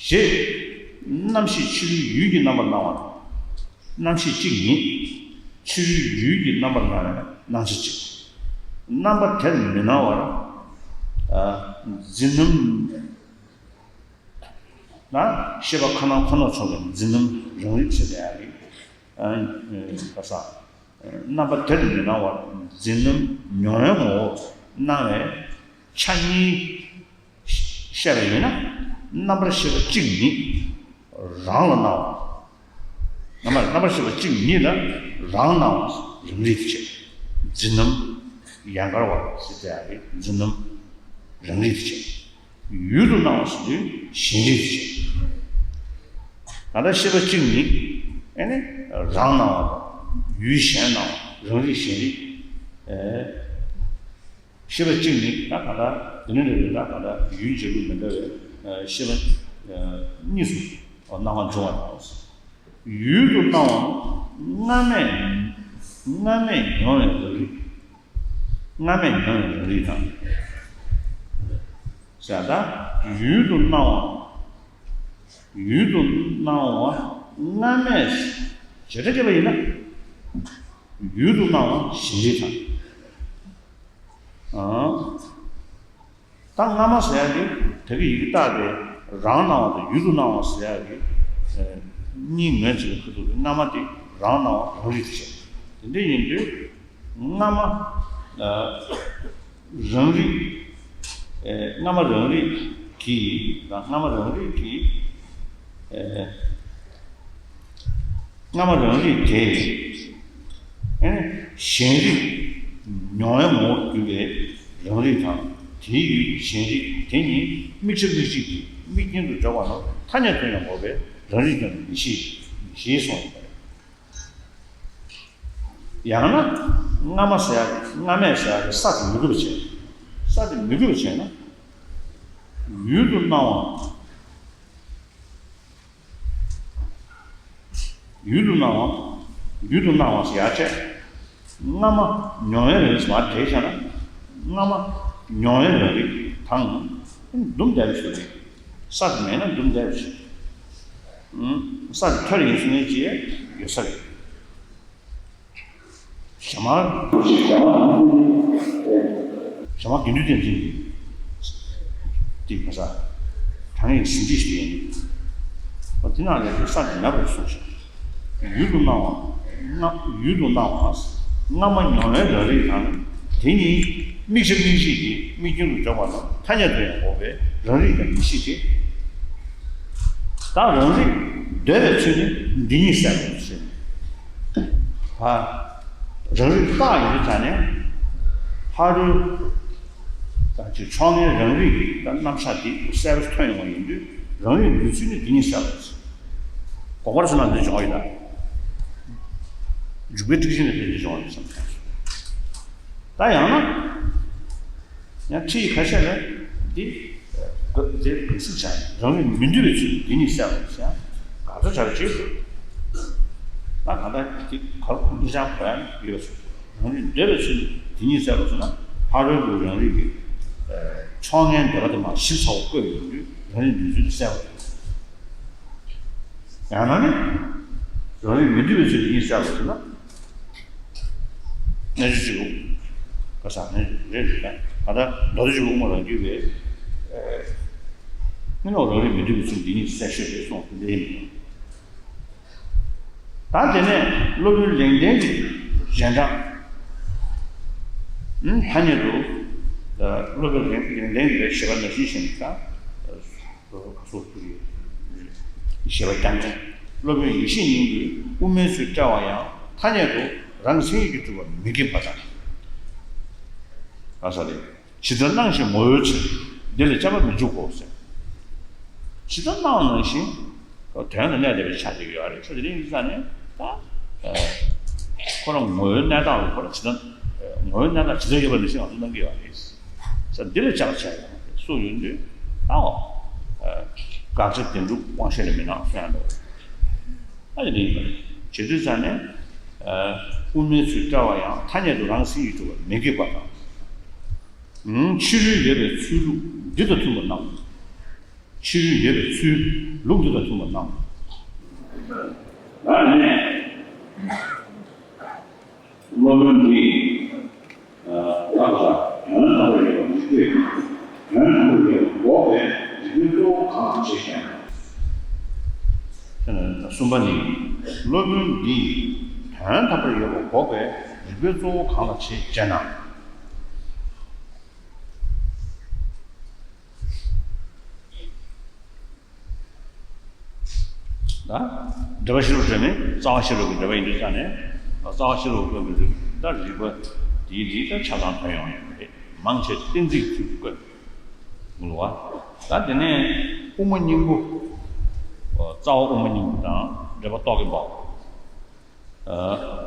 ཞེས་རྣམ་ཤེས་ཕྱི་རོལ་ཡུལ་གྱི་རྣམ་པར་སྣང་བ། རྣམ་ཤེས་གཅིག་ཉིད་ཕྱི་རོལ་ཡུལ་གྱི་རྣམ་པར་སྣང་བའི་སྣང་ཆ་གཅིག་རྣམ་པ་དེར་མི་སྣང་བར། འཛིན་རྣམ་ལ་ཤེས་པ་ཁ་སྣང་ཁོ་ནར་མཚུངས་པའི་འཛིན་རྣམ་རང་རིག་ཟེར་ཡ་རེད། ག་ས། རྣམ་པ་དེར་མི་སྣང་བར་འཛིན་རྣམ་མྱོང་བའི་ངོ་བོ་སྣང་བའི་ཆ་གཉིས་བཤད་པ་ཡིན་ན། རྣམ་པར་ཤེས་པ་གཅིག་ཉིད་རང་ལ་སྣང་བ། རྣམ་པར་རྣམ་པར་ཤེས་པ་གཅིག་ཉིད་ལ་རང་སྣང་བ་རང་རིག་ཏུ་བྱེད། འཛིན་རྣམ་ཡན་གར་བ་ཟེར་ཡ་རེད། འཛིན་རྣམ་རང་རིག་ཏུ་བྱེད། ཡུལ་དུ་སྣང་བ་ཟེར་དུས་གཞན་རིག་ཏུ་བྱེད། ད་ལྟ་ཤེས་པ་གཅིག་ཉིད་ཨེ་ནི་རང་སྣང་བ་དང་ཡུལ་གཞན་སྣང་བ་རང་རིག་གཞན་རིག་ཨེ། ཤེས་པ་གཅིག་ནི་ད་ག་ལ་དེ་ནི་རེ་རེ་ད་ག་ལ་ཡུལ་འཇལ་ལུགས་མི་འདྲ་བའི་ཤེས་པ་གཉིས་སུ་སྣང་བ་འབྱུང་བ་དང་། ཡུལ་དུ་སྣང་བ་སྔ་མས་སྔ་མས་མྱོང་བའི་རང་རིག་སྔ་མས་མྱོང་བའི་རང་རིག་དང་། ཟེར་ད་ཡུལ་དུ་སྣང་བ་ཡུལ་དུ་སྣང་བ་སྔ་མས་བྱེ་བྲག་སྐྱེས་པ་ཡིན་ན། ཡུལ་དུ་སྣང་བ་གཞན་རིག་དང་། ད་སྔ་མ་ཟེར་ཡག་གི་ད་གི་ཡི་གེ་བཏགས་ཏེ་རང་སྣང་བ་དང་ཡུལ་དུ་སྣང་བ་ཟེར་ཡག་གི་གཉིས་ངོས་འཛིན་པའི་ཁ་ཐུག་གི་སྔ་མ་དེ་རང་སྣང་བ་རང་རིག་ཏུ་བྱེད། དེ་འདྲ་ཡིན་དུས་སྔ་མ་རང་རིག་སྔ་མ་རང་རིག་གིས་སྔ་མ་རང་རིག་གིས། སྔ་མ་རང་རིག་དེ། གཞན་རིག་མྱོང་བའི་ངོ་བོར་གྱུར་པའི་རང་རིག་དང་། དེའི་ཡུལ་གཞན་རིག་དེ་གཉིས་དམིགས་བྱ་དམིགས་བྱེད་ཀྱི་དམིགས་རྐྱེན་དུ་འཇོག་པ་ན་ཐ་སྙད་དུ་ཡང་འགོག་པའི་རང་རིག་ཀྱང་མི་ཤེས་ཞེས་གསུངས་ཡོད་པ་རེད། ཡང་ན་སྔ་མ་ཟེར་ཡག་སྔ་མས་ཟེར་ཡག་གི་ས་དེ་མི་དགོས་པ་བྱས། ས་དེ་མི་དགོས་པ་བྱས་ན་ཡུལ་དུ་སྣང་བ། ཡུལ་དུ་སྣང་བ། ཡུལ་དུ་སྣང་བ་ཟེར་ཡག་བྱས། སྔ་མ་མྱོང་བའི་རང་རིག་མ་དེ་བྱས་ན། སྔ་མ་མྱོང་བའི་རང་རིག་དང་། འདུམ་བསྡད་པའི་ཚུལ་རེད། ས་དེ་མེད་ན་འདུམ་བསྡད་པའི་ཚུལ། ས་དེ་ཐོ་རེ་ཡིན་ཟེར་ནས་ཅི་ཡོད་ས་རེད། ཞྭ་དམར། ཞྭ་དམར་དགེ་འདུན་བསྟན་འཛིན་གྱི་དེ་ག་ས་དྲང་ངེས་ཟིན་བྲིས་ཤིག་ཡིན། འོ་དེ་ནང་ལས་དེ་ས་དེ་ནག་པོ་གསུངས་ཤིང་། ཡུལ་དུ་སྣང་བ། སྔ་ཡུལ་དུ་སྣང་བ། སྔ་མ་མྱོང་བའི་རང་རིག་དང་། དེ་གཉིས་དམིགས་བྱ་དམིགས་བྱེད་ཀྱི་དམིགས་རྐྱེན་དུ་འཇོག་པ་དང་ཐ་སྙད་དུ་ཡང་འགོག་པའི་རང་རིག་ཀྱང་མི་ཤེས་ཏེ། ད་རང་རིག་འདོད་པའི་ཚུལ་ནི་འདི་ཉིད་གསལ་བར་ཟེར། ཨ། རང་རིག་བཏགས་ཡོད་པའི་ཆ་ནས་ཕ་རོལ་ད་ཅིག་ཕྱོགས་སྔའི་རང་རིག་གི་ད་རྣམ་གཞག་འདི་གསལ་པོ་ཐོན་ཡོང་བ་ཡིན་དུས་རང་རིག་འདོད་ཚུལ་ནི་འདི་ཉིད་གསལ་བར་ཟེར། འགོག་པར་བྱེད་ན་འདི་འཇོག་ཡིན་ད། འཇུག་པའི་ཊིག་ཅན་ལས་འདི་འཇོག་ཡིན་བསམ་སོང་། ད་ཡང་ན། ཡང་ཁྲིད་ཡིག་ཁ་ཤས་ལ་འདི། འདི་ག་ཚིག་བྱ་རང་རིག་མི་འདོད་པའི་ཚུལ་འདི་ཉིད་གསལ་བར་ཟེར། ག་ཚོད་བྱ་རེ་བྱེད་དགོས། ད་ག་ད་འདི་གར་འདི་ཅང་གོ་ཡང་ཡོད་སོང་། རང་རིག་འདོད་པའི་ཚུལ་འདི་ཉིད་གསལ་བར་ཟེར་ན་ཕ་རོལ་པོའི་རང་རིག་གི་ཕྱོགས་སྔའི་འདོད་པ་དེ་མར་ཞིབ་ཚགས་པོ་བཀོད་ཡོང་དུས་རང་རིག་འདོད་ཚུལ་དེ་གསལ་བར། ཡང་ན་ནི། རང་རིག་མི་འདོད་པའི་ཚུལ་དེ་ཉིད་གསལ་བར་ཟེར་ན། གནས་ཚུལ་གཅིག་པུ། ག་ས་ནི་རེད་རེད་ད། ད་ལྟ་མདོ་སྡེ་གཅིག་པུ་དབུ་མ་རང་རྒྱུད་པའི། ཨེ། མི་ནོར་རང་རིག་མི་འདོད་པའི་ཚུལ་འདི་ཉིད་གསལ་ཤོས་རེད་གསུངས་དེ་འདྲ་ཡིན། ད་དེ་ནས་སློབ་དཔོན་ལེགས་ལྡན་གྱི་རྗེས་འབྲང་། ཐ་སྙད་དུ། སློབ་དཔོན་ལེགས་ལྡན་གྱི་བཞེད་པ་ནང་བཞིན་བྱས་ནས་ད། སོ་སོ་ཞེས་པ་རྐྱང་རྐྱང་། སློབ་དཔོན་ཡེ་ཤེས་སྙིང་པོས་དབུ་མའི་ཚུལ་བཀྲལ་བ་ཡང་ཐ་སྙད་དུ་རང་མཚན་ཉིད་ཀྱིས་གྲུབ་པ་མི་འགེབས་པ་དང་། ཨ་ས་རེ། ཇི་ལྟར་སྣང་ཞེན་ངོ་བོའི་ཕྱིར། འདི་ལ་དཔྱད་པ་མི་འཇུག་གོ་ཟེར། ཇི་ལྟར་སྣང་བ་ནང་བཞིན་དོན་ལ་གནས་བསྡད་པའི་ཆ་དེ་ཡོད་རེད། ཆ་དེ་རིང་འདི་ས་ནས་ད་ཁོ་རང་ངོ་བོའི་གནས་སྟངས་ལ་ཁོ་རང་ཇི་ལྟར་ངོ་བོའི་གནས་སྟངས་ཇི་ལྟར་ཡོད་པ་ནང་བཞིན་ང་ཚོ་གནང་གི་ཡོད་རེད། ས་འདི་ལ་ཆགས་བྱས་ཡོང་སུ་ཡོང་དུས་ཨོ། དགག་བྱ་བདེན་གྲུབ་དབང་ཤེས་ལ་མི་སྣང་སོང་ཡང་འགྲོ། ཨ་ནི་འདི་ཡིན་པ་རེད། བྱེད་དུས་ས་ནས་དབུ་མའི་ཚུལ་བཀྲལ་བ་ཡང་ཐ་སྙད་དུ་རང་སེམས་ཡིད་གྲུབ་པ་མི་འགེགས་པ་དང་། ཕྱི་རོལ་ཡོད་པའི་ཚུལ་ལུགས་འདི་དང་མཐུན་པར་སྣང་། ཕྱི་རོལ་ཡོད་པའི་ཚུལ་ལུགས་འདི་དང་མཐུན་པར་སྣང་། ད་ནས་སློབ་དཔོན་འདིས་བདག་ལ་དོན་དམ་པར་ཡོད་པ་མི་དགོས། དོན་དམ་པར་ཡོད་པ་འགོག་པའི་རིགས་པའི་གཙོ་བོ་གང་ལ་བྱེད་ཀྱང་། གསུམ་པ་ནི། སློབ་དཔོན་འདིས་དོན་དམ་པར་ཡོད་པ་འགོག་པའི་རིགས་པའི་གཙོ་བོ་གང་ལ་བྱེད་ཅེ་ན། ད་འགྲེལ་པ་ཤེས་རབ་འགྲེལ་ནི་རྩ་བ་ཤེས་རབ་ཀྱི་འགྲེལ་པ་ཡིན་དུས་ཙང་ནས་རྩ་བ་ཤེས་རབ་ཀྱི་སྐབས་ཀྱི་རིགས་ད་རིགས་པ་དེའི་རིགས་ད་ཆ་ཚང་ཐོན་ཡོང་ཡོད་པ་རེད། མང་ཆེ་གཏན་ཚིགས་ཚུལ་བཀོད་ངུ་ལ་བ། ད་དེ་ནས་དབུ་མ་སྙིང་པོ། རྩ་བ་དབུ་མ་སྙིང་པོ་དང་འགྲེལ་པ་རྟོག་གེ་འབའ།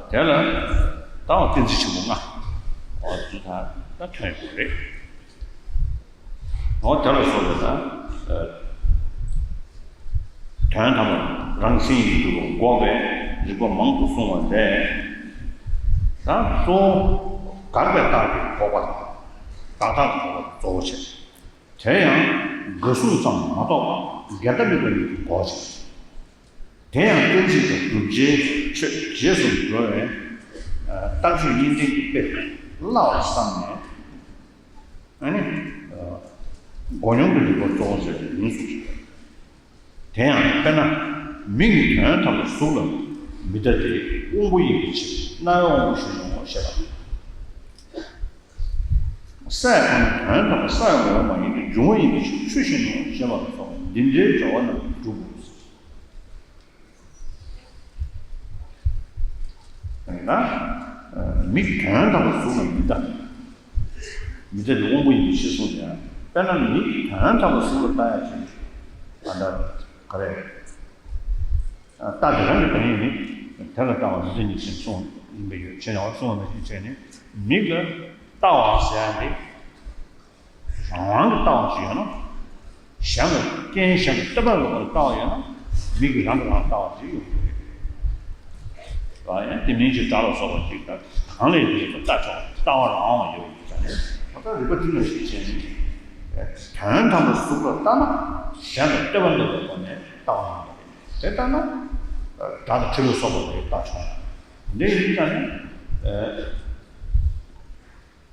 དེ་ལ་ད་བ་གཏན་ཚིགས་ཆེན་པོ་ལྔ། འོ་དེ་ཚོ་ད་ད་ཐོན་ཡོང་གི་རེད། འོ་དེ་ལ་སོགས་པའི་ད་དོན་དམ་པར་རང་སེམས་ཡིད་དུ་འགོག་པའི་རིགས་པ་མང་དུ་གསུངས་པ་ལས། ད་གཙོ་བོ་དགག་པའི་རྟགས་ཀྱི་འགོག་པ་དང་། དགག་རྟགས་ཀྱི་འགོག་པ་གཙོ་བོ་བྱས། དེ་ཡང་འགལ་གསུམ་ཙམ་མ་གཏོགས་པ་འགལ་ཟླ་དམིགས་པ་ཉིད་ཀྱི་འགོག་བྱེད། དེ་ཡང་གཏན་ཚིགས་དང་བསྒྲུབ་བྱའི་ཆོས་རྗེས་སུ་འགྲོ་བའི་རྟགས་ཆོས་གཉིས་ལྡན་གྱི་དཔེ་སླ་བར་བསམས་ནས། ཨ་ནི། མགོ་སྙོམས་ཀྱི་རིགས་པ་གཙོ་བོ་བྱས་པའི་ཡིན་གསུངས་ཤིང་། དེ་ཡང་དཔེར་ན་མིག་ནི་དོན་དམ་པར་གཟུགས་ལ་མི་ལྟ་སྟེ་དབང་པོ་ཡིན་པའི་ཕྱིར་རྣ་བའི་དབང་པོ་གཞན་ནོ་ཞེས་པ། སའི་ཁམས་ནི་དོན་དམ་པར་སའི་ངོ་བོ་མ་ཡིན་ཏེ་འབྱུང་བ་ཡིན་པའི་ཕྱིར་ཆུ་བཞིན་ནོ་ཞེས་པ་ལ་སོགས་པ་འདི་འདྲའི་འགྲེལ་བ་རྣམས་གྲུབ་བོ། ཡང་ན། མིག་དོན་དམ་པར་གཟུགས་ལ་མི་ལྟ། མི་ལྟ་དེ་དབང་པོ་ཡིན་པའི་ཕྱིར་གསུངས་ཀྱང་། དཔེར་ན་མིག་དོན་དམ་པར་གཟུགས་ལ་ལྟ་ཡག་ཅིག་ཨ་ད་ག་རེ། རྟགས་དེ་རང་གི་བདག་ཉིད་ནི་དེ་ལ་ལྟ་བ་མི་ལྟ་ཉིད་ཅེས་གསུངས་ཡིན་པས་ཡོད་ཅེས་ཡང་གསུངས་པ་ནང་བཞིན་བྱས་ནས་མིག་ལ་ལྟ་བ་ཟེར་ཡག་འདི། རང་དབང་གིས་ལྟ་བ་ཞིག་ཡོད་ན། གཞན་ལ་རྐྱེན་གཞན་དུ་སྟོན་པའི་ལོག་པར་ལྟ་བ་ཡོད་ན། མིག་གིས་རང་གིས་རང་ལ་ལྟ་བ་ཞིག་ཡོང་གི་རེད། ཡང་དེ་མིན་གྱི་དགྲ་ལ་སོགས་པ་ཅིག་དང་གང་ལས་ཡིན་པ་ལྟ་ཆོག་ལྟ་བ་རང་དབང་ཡོད་ཡོད་ཀྱང་ནི། ད་ལྟ་རིག་པ་འདི་ནང་བཞིན་བྱས་ནས། དོན་དམ་པར་གཟུགས་ལ་ལྟ་ན་གཞན་ལ་སྟོན་པ་མེད་པའི་སྒོ་ནས་ལྟ་བ་ཡིན་པ་རེད། དེ་ལྟ་ན། དགྲ་དང་གྲི་ལ་སོགས་པ་ལ་ལྟ་ཆོག་འདི་ཡིན་ཀྱང་ནི།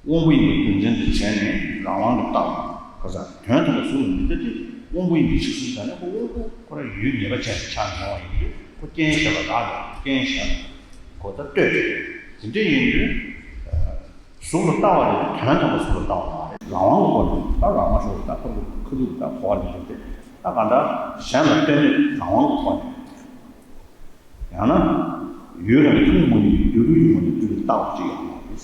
དབང་པོ་ཡིན་པའི་རྒྱུ་མཚན་དུ་བྱས་ནས་རང་དབང་དུ་བཏང་། ག་ས་དོན་དམ་པར་གཟུགས་ལ་མི་ལྟ་སྟེ་དབང་པོ་ཡིན་པའི་ཕྱིར་གསུངས་ཙང་ནས་ཁོ་དབང་པོ་ཁོ་རང་ཡུལ་ངེས་པ་ཅན་ཞིག་ཆགས་མྱོང་བ་ཡིན་དུས་ཁོ་རྐྱེན་གཞན་ལ་བདག་ལ་རྐྱེན་གཞན་ལ་ཁོ་ད་ལྟོས་ཏེ་དེ་འདྲ་ཡིན་དུས་གཟུགས་ལ་ལྟ་བ་རེད། དོན་དམ་པར་གཟུགས་ལ་ལྟ་བ་མ་རེད། རང་དབང་གི་སྒོ་ནས་ད་རང་དབང་ཤོར་ད་ཁོ་ཁ་ཐུག་ད་གོ་བ་ལེན་དུས་ད་གང་ལྟར་གཞན་ལ་ལྟོས་མེད་རང་དབང་གི་སྒོ་ནས། ཡང་ན། ཡུལ་རང་ཐུན་མོང་མ་ཡིན་པའི་སྡུག་རུས་ཀྱི་ངོས་ནས་སྤྲུལ་པའི་ལྟ་བ་ཅིག་ཡང་ཡོད།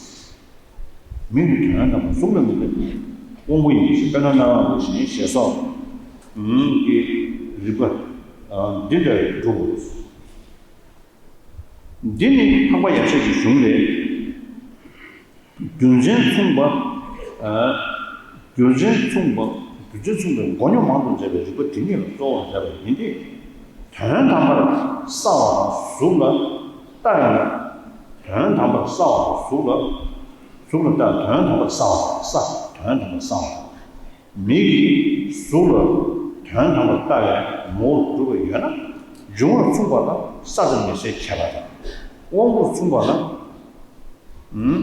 མིག་ནི་དོན་དམ་པར་གཟུགས་ལ་མི་ལྟ་སྟེ་དབང་པོ་ཡིན་པའི་ཕྱིར་དཔེར་ན་རྣ་བའི་དབང་པོ་གཞན་ཞེས་སོགས་ཀྱི་རིགས་པ་འདི་འདྲ་གྲུབ་བོ། འདི་ནི་འཕགས་པ་ཡབ་སྲས་ཀྱི་གཞུང་ལས། རྒྱུ་མཚན་མཚུངས་པ། རྒྱུ་མཚན་མཚུངས་པ། རྒྱུ་མཚན་མཚུངས་པའི་མགོ་སྙོམས་མང་དུ་མཛད་པའི་རིགས་པ་དེ་ཉིད་ལ་གཙོ་བོར་མཛད་པ་ཡིན་ཏེ། དོན་དམ་པར་སྲ་བ་དང་གཟུགས་ལ་ལྟ་བས་ན། དོན་དམ་པར་སྲ་བ་དང་གཟུགས་ལ། གཟུགས་ལ་ལྟ་དོན་དམ་པར་སྲ་བ་དང་། སྲ་དོན་དམ་པར་སྲ་བ་དང་། མིག་གིས་གཟུགས་ལ་དོན་དམ་པར་ལྟ་བའི་ངོ་བོར་གྲུབ་པ་ཡོད་ན། འབྱུང་བ་མཚུངས་པ་ལ་སྲ་དང་མི་སྲའི་ཁྱད་པར་དང་། དབང་པོ་མཚུངས་པ་ལ། ཨུམ།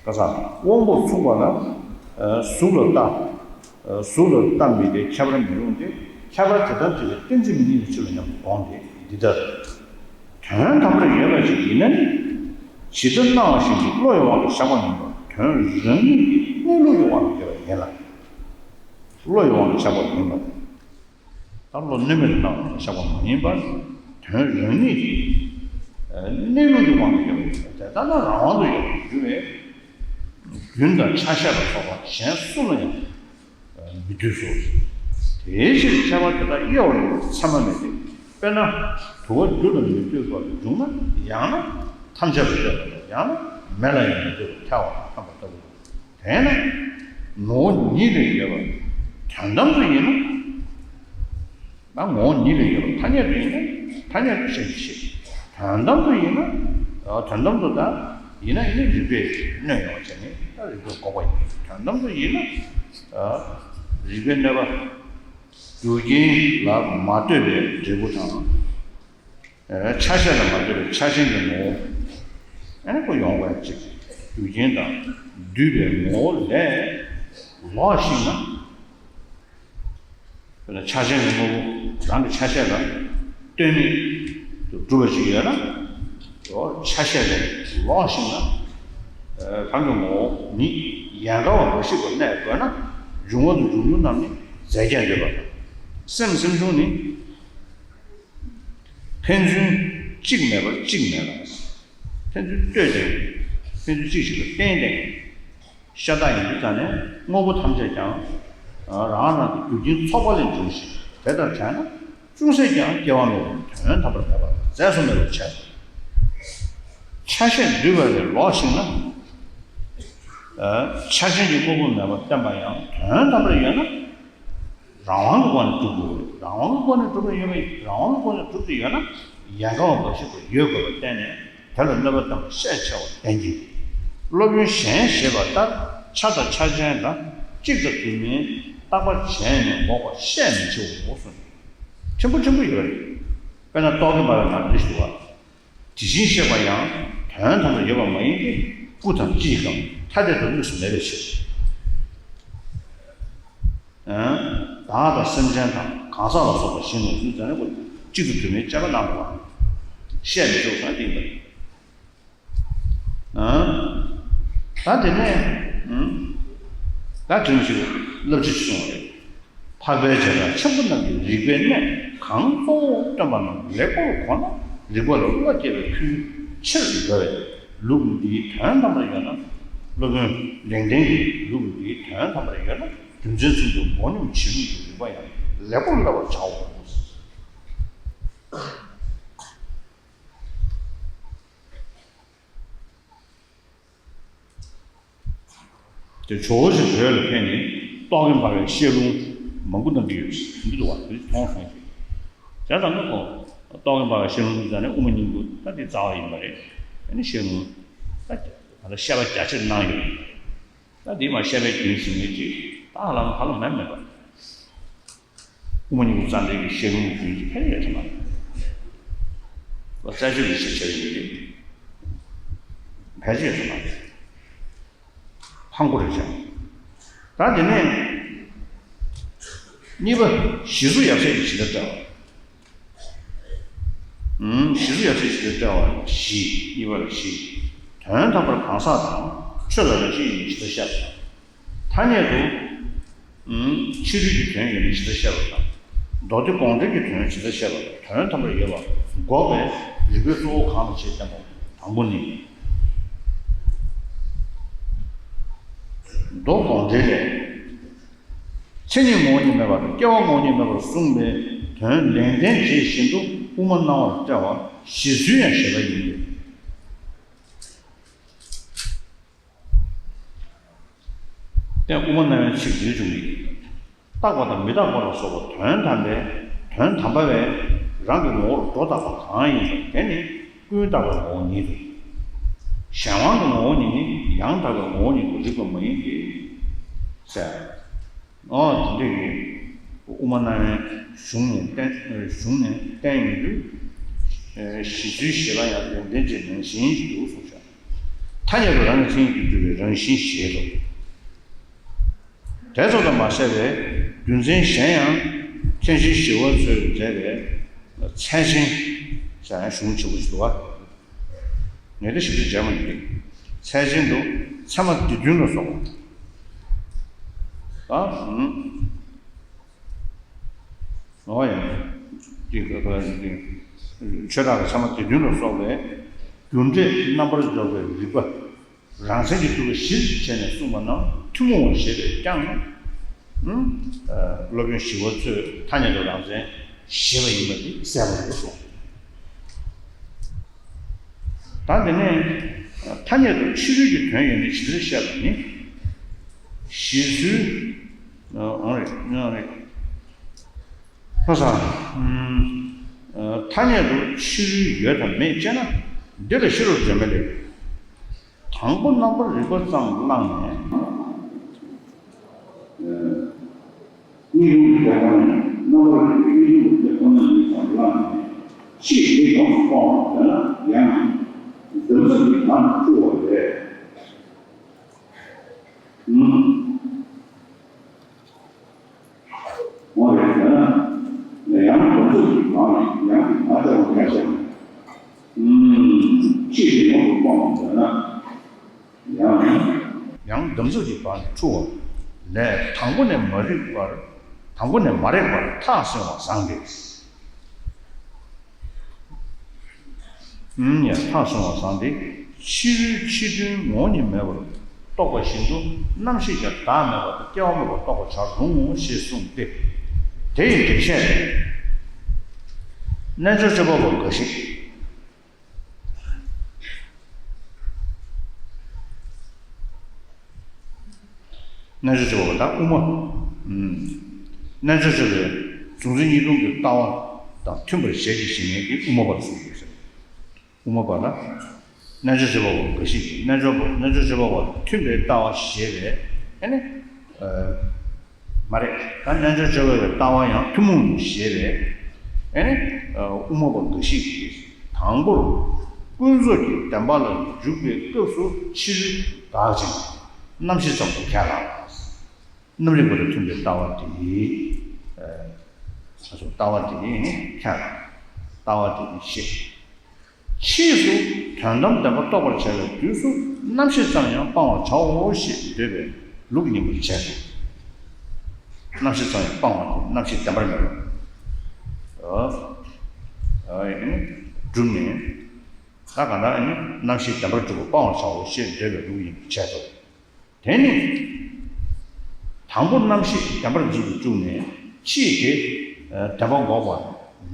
ག་ས། དབང་པོ་མཚུངས་པ་ལ། ཨ། གཟུགས་ལ་ལྟ། ཨ། གཟུགས་ལ་ལྟ་མི་ལྟའི་ཁྱད་པར་མི་རུང་སྟེ། ཁྱད་པར་དེ་ལྟར་འབྱེད་པའི་གཏན་ཚིགས་མི་རྙེད་པའི་ཕྱིར་རོ་སྙམ་དུ་དགོངས་ཏེ་འདི་ལྟར། དོན་དམ་པར་ཡོད་པ་ཞིག་ཡིན་ན་ནི། ཇི་ལྟར་སྣང་བ་བཞིན་དུ་བློ་ཡི་དབང་དུ་བཞག་པ་མིན་པར་དོན་རང་ཉིད་ཀྱི་གནས་ལུགས་ཀྱི་དབང་དུ་ཡོད་པ་ཡིན་ལ། བློ་ཡི་དབང་དུ་བཞག་པ་མིན་པར། ད་བློ་གནོད་མེད་དུ་སྣང་བ་བཞག་པ་མ་ཡིན་པར། དོན་རང་ཉིད་ཀྱི་གནས་ལུགས་ཀྱི་དབང་དུ་ཡོད་པ་ཡིན་པ་དེ་ལྟ་ན་རང་དབང་དུ་ཡོད་པར་འགྱུར་བས། རྒྱུན་དང་ཆ་ཤས་ལ་སོགས་པ་གཞན་སུ་ལ་ཡང་མི་འདུས་སོ། དེའི་ཕྱིར་ཁྱད་པར་དེ་དག་དབྱེ་བ་ལ་ཚད་མ་མེད་དེ། དཔེར་ན། དུ་བ་རྒྱུ་ལ་མི་ལྟོས་པར་བྱུང་ན། ཡང་ན་ཐམས་ཅད་ལ་ལྟོས་པ་དང་། ཡང་ན་མེ་ལ་ཡང་མི་ལྟོས་པར་ཐལ་བ་དང་འཐམས་པ་ལྟ་བུ། དེས་ན་ངོ་བོ་ཉིད་ལས་ཡོད་པ་དོན་དམ་དུ་ཡིན་ན། ད་ངོ་བོ་ཉིད་ལས་ཡོད་པ་ཐ་སྙད་དུ་ཡིན་ན་ཐ་སྙད་དུ་ཤེས་ཀྱི་ཤེས། དོན་དམ་དུ་ཡིན་ན། དོན་དམ་དུ་ད་ཡིན་ན་ཡིན་ན་རིགས་པས་གནོད་ཡོང་བ་བྱས་ནས་ད་རིགས་པས་འགོག་པ་ཡིན། དོན་དམ་དུ་ཡིན་ན། རིགས་པས་གནོད་པ། རྒྱུ་རྐྱེན་ལ་མ་ལྟོས་པའི་འབྲས་བུ་དང་། ཆ་ཤས་ལ་མ་ལྟོས་པའི་ཆ་ཅན་གྱི་ངོ་བོ། ཨ་ནི་ཁོ་ཡོང་བ་ཅིག་རྒྱུ་རྐྱེན་དང་འདུས་པའི་ངོ་བོ་ལས་ལོག་ཞིག་ན། དཔེར་ན་ཆ་ཅན་གྱི་དངོས་པོ་རང་གི་ཆ་ཤས་ལ་ལྟོས་མེད་དུ་གྲུབ་པ་ཞིག་ཡོད་ན། ཆ་ཤས་ལས་ལོག་ཞིག་ན། རང་གི་ངོ་བོ་ཉིད་ཡལ་ག་བ་མ་ཞིག་པར་གནས་དགོས་ན། འབྱུང་བ་དང་འབྱུང་འགྱུར་རྣམས་ནི་རྫས་བརྒྱད་འདོད་པ་དང་། སེམས་སེམས་བྱུང་ནི། ཕན་ཚུན་གཅིག་མེད་པར་གཅིག་མེད་ལ། ཕན་ཚུན་ལྟོས་ཏེ། ཕན་ཚུན་གཅིག་གཅིག་ལ་བརྟེན་ཏེ། ཤ་སྟག་ཡིན་དུས་ཙ་ནས་དངོས་པོ་ཐམས་ཅད་ཀྱང་རང་རང་གི་རྒྱུ་རྐྱེན་ཚོགས་པ་ལས་འབྱུང་ཞིང་། དེ་ལྟར་བྱས་ན་ཅུང་ཟད་ཀྱང་སྐྱེ་བ་མེད་པར་དོན་དམ་པར་མེད་པ་རྫས་སུ་མེད་པར་ཆགས། ཆ་ཤས་འདུས་པ་ལས་ལོག་ཞིག་ན། ཆ་ཅན་གྱི་དངོས་པོ་མེད་པར་བསྟན་པ་ཡང་དོན་དམ་པར་ཡོད་ན། རང་དབང་གི་སྒོ་ནས་གྲུབ་དགོས། རང་དབང་གི་སྒོ་ནས་གྲུབ་ཏུ་ཡོད་པ་ཡིན། རང་དབང་གི་སྒོ་ནས་གྲུབ་ཏུ་ཡོད་ན་ཡལ་ག་བ་མ་ཞིག་པར་ཡོད་དགོས་པར་བརྟེན་ནས་དེ་ལ་གནོད་པ་བཏང་བ་ཤས་ཆེ་བ་བསྟན་གྱི། སློབ་དཔོན་གཞན་ཞེས་པ་ལྟར་ཆ་དང་ཆ་ཅན་དང་གཅིག་དང་དུ་མའི་བརྟག་པ་བྱས་ནས་འགོག་པ་ཤས་མི་ཆེ་བའོ་གསུངས། ཕྲན་བུ་ཕྲན་བུ་ཡོད་རེད། དཔེར་ན་རྟོག་གེ་འབར་བའི་ནང་འདི་ཞུ་བ། དེ་བཞིན་གཤེགས་པ་ཡང་དོན་དམ་དུ་ཡོད་པ་མ་ཡིན་ཏེ། སྐུ་དང་སྤྱིའི་ཁམས་ཐ་དད་དུ་དངོས་སུ་མེད་པའི་ཕྱིར། བདག་དང་སེམས་ཅན་དང་གང་ཟག་ལ་སོགས་པ་གཞན་ལ་ཟུར་ཙམ་ནས་གཅིག་ཏུ་དུ་མའི་དཔྱད་པ་གནང་དགོས་པ། བཤད་མི་ཆོག་ཙང་སྟེང་དུ། ད་དེ་ནས་ད་དྲི་བ་ཞིག་བསླབ་བྱ་ཞིག་གསུངས་པ་རེད། འཕགས་པའི་བྱེ་བྲག་ཆེན་པོ་རྣམས་ཀྱི་རིགས་པའི་གནས་གང་གཙོ་བོར་སྟོན་པ་རྣམས་ལེགས་པོར་གོ་ན། རིགས་པ་ལ་བློ་སྐྱེ་བའི་ཁུལ་ཆེར་འགྲོ་བས། ལུགས་འདིའི་དོན་དམ་པར་ཡོད་ན། སློབ་དཔོན་ལེགས་ལྡན་གྱིས་ལུགས་འདིའི་དོན་དམ་པར་ཡོད་ན། རྒྱུ་མཚན་ཚུལ་དུ་མགོ་སྙོམས་བྱེད་ལུགས་ཀྱི་རིགས་པ་ཡང་ལེགས་པོར་བསླབ་པར་བྱའོ། དེ་ཇོ་བོ་རྗེ་བོད་ལ་ཕེབས་ནས་རྟོག་གེ་འབར་བའི་བཤད་ལུང་མང་པོ་གནང་གི་ཡོད་ཟེར་གྱི་འདུག་བ། དེ་མཐོང་སོང་ཞེས། བྱས་ཙང་ཁོ་རྟོག་གེ་འབར་བའི་བཤད་ལུང་ཟེར་ནས་དབུ་མ་སྙིང་པོ་ད་དེ་རྩ་བ་ཡིན་པ་རེད། ཨ་ནི་བཤད་ལུང་ད་ད་བཤད་པ་རྒྱ་ཆེར་གནང་ཡོད། ད་འདི་མ་བཤད་པའི་རྒྱུན་ཞིག་མེད་ཅིག་ད་ཧ་ལམ་ཧ་ལམ་མེད་མེད་པ། དབུ་མ་སྙིང་པོ་རྩ་འགྲེལ་གྱི་བཤད་ལུང་གི་རྒྱུན་གྱི་ཕན་ཡོད་ཐུབ་མ་རེད། ལ་རྩ་ཆེ་བའི་ཆེ་ཆེ་ཡིན་ཏེ། ཕལ་ཆེར་ཐུབ་མ་རེད། ཕངས་པོ་རེད་ཅང་། ད་དེ་ནས་གཉིས་པ་ཞི་འཚོ་ཡབ་སྲས་ཀྱི་ཇི་ལྟར་བཀྲལ་བ། ཨུམ། ཞི་འཚོ་ཡབ་སྲས་ཀྱི་ཇི་ལྟར་བཀྲལ་བ་བཞི། གཉིས་པ་ལ་བཞི། དོན་དམ་པར་གང་ཟག་དང་ཆོས་ལ་རང་བཞིན་ཡོད་མེད་ཇི་ལྟར་བཤད་པ། ཐ་སྙད་དུ། ཨུམ། ཕྱི་རོལ་གྱི་དོན་ཡོད་མེད་ཇི་ལྟར་བཤད་པ་དང་། མདོ་སྡེ་དགོངས་འགྲེལ་གྱི་དོན་ཇི་ལྟར་བཤད་པ་དང་། དོན་དམ་པར་ཡོད་པ་འགོག་པའི་རིགས་པའི་གཙོ་བོ་གང་ལ་བྱེད་བསྟན་པ། དང་པོ་ནི། མདོ་དགོངས་འགྲེལ་ལས། མཚན་ཉིད་ངོ་བོ་ཉིད་མེད་པ་དང་སྐྱེ་བ་ངོ་བོ་ཉིད་མེད་པར་གསུངས་པའི་དོན་ལེགས་ལྡན་འབྱེད་བཞིན་དུ་དབུ་མ་སྣང་བར་བཀྲལ་བ་ཞི་འཚོའི་ཡང་བཞེད་པ་ཡིན་ཏེ། དེ་དབུ་མ་སྣང་བའི་ཚིག་འདིར་བྱུང་གི། རྟག་པ་དང་མི་རྟག་པ་ལ་སོགས་པ་དོན་དམ་པའི་དོན་དམ་པ་བས་རང་གི་ངོ་བོར་སྒྲོ་བཏགས་པ་གང་ཡིན་པ་དེ་ནི་ཀུན་བརྟགས་པའི་ངོ་བོ་ཉིད་དོ། གཞན་དབང་གི་ངོ་བོ་ཉིད་ནི་ཡང་དག་པའི་ངོ་བོ་ཉིད་དུ་རིགས་པ་མ་ཡིན་ཏེ། ཟེར། ཨོ་དེ་འདྲ་ཡིན། དབུ་མ་སྣང་བའི་གཞུང་ནས་བསྟན་གཞུང་ནས་བསྟན་ཡོང་དུས། ཞི་འཚོའི་བཞེད་པ་ཡང་ལེགས་ལྡན་འབྱེད་ནང་བཞིན་ཞིག་འདུག་གསུངས་ཤག་ཐ་སྙད་དུ་རང་གི་མཚན་ཉིད་ཀྱིས་བསྡུས་པའི་རང་བཞིན་བཞེད་དོ། དེ་ཙམ་དུ་མ་ཟད་པའི་རྒྱུ་མཚན་གཞན་ཡང་མཚན་གཞི་ཞི་བ་འཚོས་མཛད་པའི་ཚད་ཆེན་ཟེར་ཡང་གཞུང་ཆེན་པོ་ཞིག་འདུག་བ། ངས་དེ་ཞིབ་ཕྲ་མཇལ་མ་མྱོང་གི། ཚད་ཆེན་དུ་ཚད་མ་སྡེ་བདུན་ལ་སོགས་པ། ཨ། ཨང་། ཨོ་ཡ། འདི་ཆོས་གྲགས་ཀྱི་ཚད་མ་སྡེ་བདུན་ལ་སོགས་པའི་རྒྱུ་འབྲས་རྣམ་པར་འཇོག་པའི་རིགས་པ། རང་མཚན་གྱིས་བསྡུས་པ་བཞིར་བྱས་ནས་གསུངས་པ་རྣམས་ཐུན་མོང་བ་ཞེས་པས་ཀྱང་ ཨུམ། སློབ་དཔོན་ཞི་བ་འཚོས་ཐ་སྙད་དུ་རང་མཚན་བཞེས་པ་ཡིན་པ་འདི་གསལ་པོ་རེད་གསུངས། ད་འདི་ནས་ཐ་སྙད་དུ་ཕྱི་རོལ་གྱི་དོན་ཡོད་མེད་ཇི་ལྟར་བཤད་པ་ནི། ཞེས་ཚུལ། འོང་རེད། འོང་རེད། ལྷོ་བཟང་། ཨུམ། ཐ་སྙད་དུ་ཕྱི་རོལ་ཡོད་དམ་མེད་ཅེ་ན། འདི་ལ་ཤེས་རབ་སྒྲོན་མེ་ལས། དང་པོ་རྣམ་པར་རིག་པ་ཙམ་བླངས་ནས། གཉིས་ཀྱི་ཁོ་ནས་རྣམ་པར་རིག་པའི་གཉིས་ཀྱི་ཁོ་ནས་ཡིན་ཙམ་ལ་ཕྱིས་དེ་ཡང་སྤོང་བ་ན་ཡང་འདམ་རྫབ་ཀྱི་བར་ན་འཁྲུལ་བ་རེད། ཨུམ། འོ་རེད་ཟེར་ན། ཡང་འདམ་རྫབ་ཀྱི་བར་ན་ཡང་མ་བརྟགས་པ་ཁ་ཤས། ཨུམ། ཕྱིས་དེ་ཡང་སྤོང་བ་ན། ཡང་། ཡང་འདམ་རྫབ་ཀྱི་བར་ནས་འཁྲུལ་བ་ལས་དང་པོ་ནས་མ་རིག་པར། དང་པོ་ནས་མ་རེག་པར་ཐག་སོང་བ་བཟང་སྟེ། ཡང་ཐག་སོང་བ་བཟང་སྟེ། ཕྱི་རོལ་ཕྱི་དོན་ངོ་བོ་ཉིད་མེད་པར་རྟོགས་པ་བཞིན་དུ་རྣམ་ཤེས་ཀྱང་བདག་མེད་པ་དང་སྐྱེ་བ་མེད་པར་རྟོགས་པར་བྱར་རུང་ངོ་ཞེས་གསུངས་ཏེ། དེ་ཡི་འགྲེལ་བཤད་རྣལ་འབྱོར་སྤྱོད་པ་པོ་འགའ་ཞིག་རྣལ་འབྱོར་སྤྱོད་པ་པོ་དང་དབུ་མ། རྣལ་འབྱོར་སྤྱོད་པའི་གཟུང་འཛིན་གཉིས་སྟོང་གི་ལྟ་བ་དང་མཐུན་པར་ཞལ་གྱིས་བཞེས་མཁན་གྱི་དབུ་མ་པ་ལ་གསུངས་ཡོད་ཟེར། དབུ་མ་པ་ལ། རྣལ་འབྱོར་སྤྱོད་པ་པོ་འགའ་ཞིག་གིས་རྣལ་འབྱོར་པ་རྣལ་འབྱོར་སྤྱོད་པ་པོ་དང་མཐུན་པའི་ལྟ་བ་བཞེས་པས་ཨ་ནི། མ་རེད། ད་རྣལ་འབྱོར་སྤྱོད་པ་པོའི་ལྟ་བ་ཡང་ཐུན་མོང་མ་ཡིན་པ་ཞེས་པས། ཨེ་ནི། དབུ་མ་པ་འགའ་ཞིག་གིས། དང་པོར། ཀུན་རྫོབ་ཀྱི་བདེན་པ་ལ་འཇུག་པའི་སྐབས་སུ་ཕྱི་རོལ་དགག་ཅིང་། རྣམ་ཤེས་ཙམ་དུ་ཁས་བླངས་ལ། རྣམ་རིག་པ་དང་མཐུན་པའི་ལྟ་བ་དེ། ཨ་སོ་ལྟ་བ་དེ་ནི་ཁས་བླངས། ལྟ་བ་དེ་ནི་བཤད། ཕྱིས་སུ་དོན་དམ་བདེན་པ་རྟོགས་པར་བྱ་བའི་དུས་སུ་རྣམ་ཤེས་ཙམ་ཡང་སྤང་བར་བྱའོ་ཞེས་འདོད་པའི་ལུགས་ཡིན་པར་བྱས་སོ། རྣམ་ཤེས་ཙམ་ཡང་སྤང་བ་ནི་རྣམ་ཤེས་བདེན་པར་མེད་པ། ཨ་ཨ་ནི་བསྒྲུབས་ནས། ད་གང་ལྟར་ཨ་ནི་རྣམ་ཤེས་བདེན་པར་གྲུབ་པ་སྤང་བར་བྱའོ་ཞེས་འདོད་པའི་ལུགས་ཡིན་པར་བྱས་སོ། དེ་ནི། དང་པོ་རྣམ་ཤེས་བདེན་པར་འཛིན་དུ་བཅུག་ནས་ཕྱིས་དེ་བདེན་པ་འགོག་པ་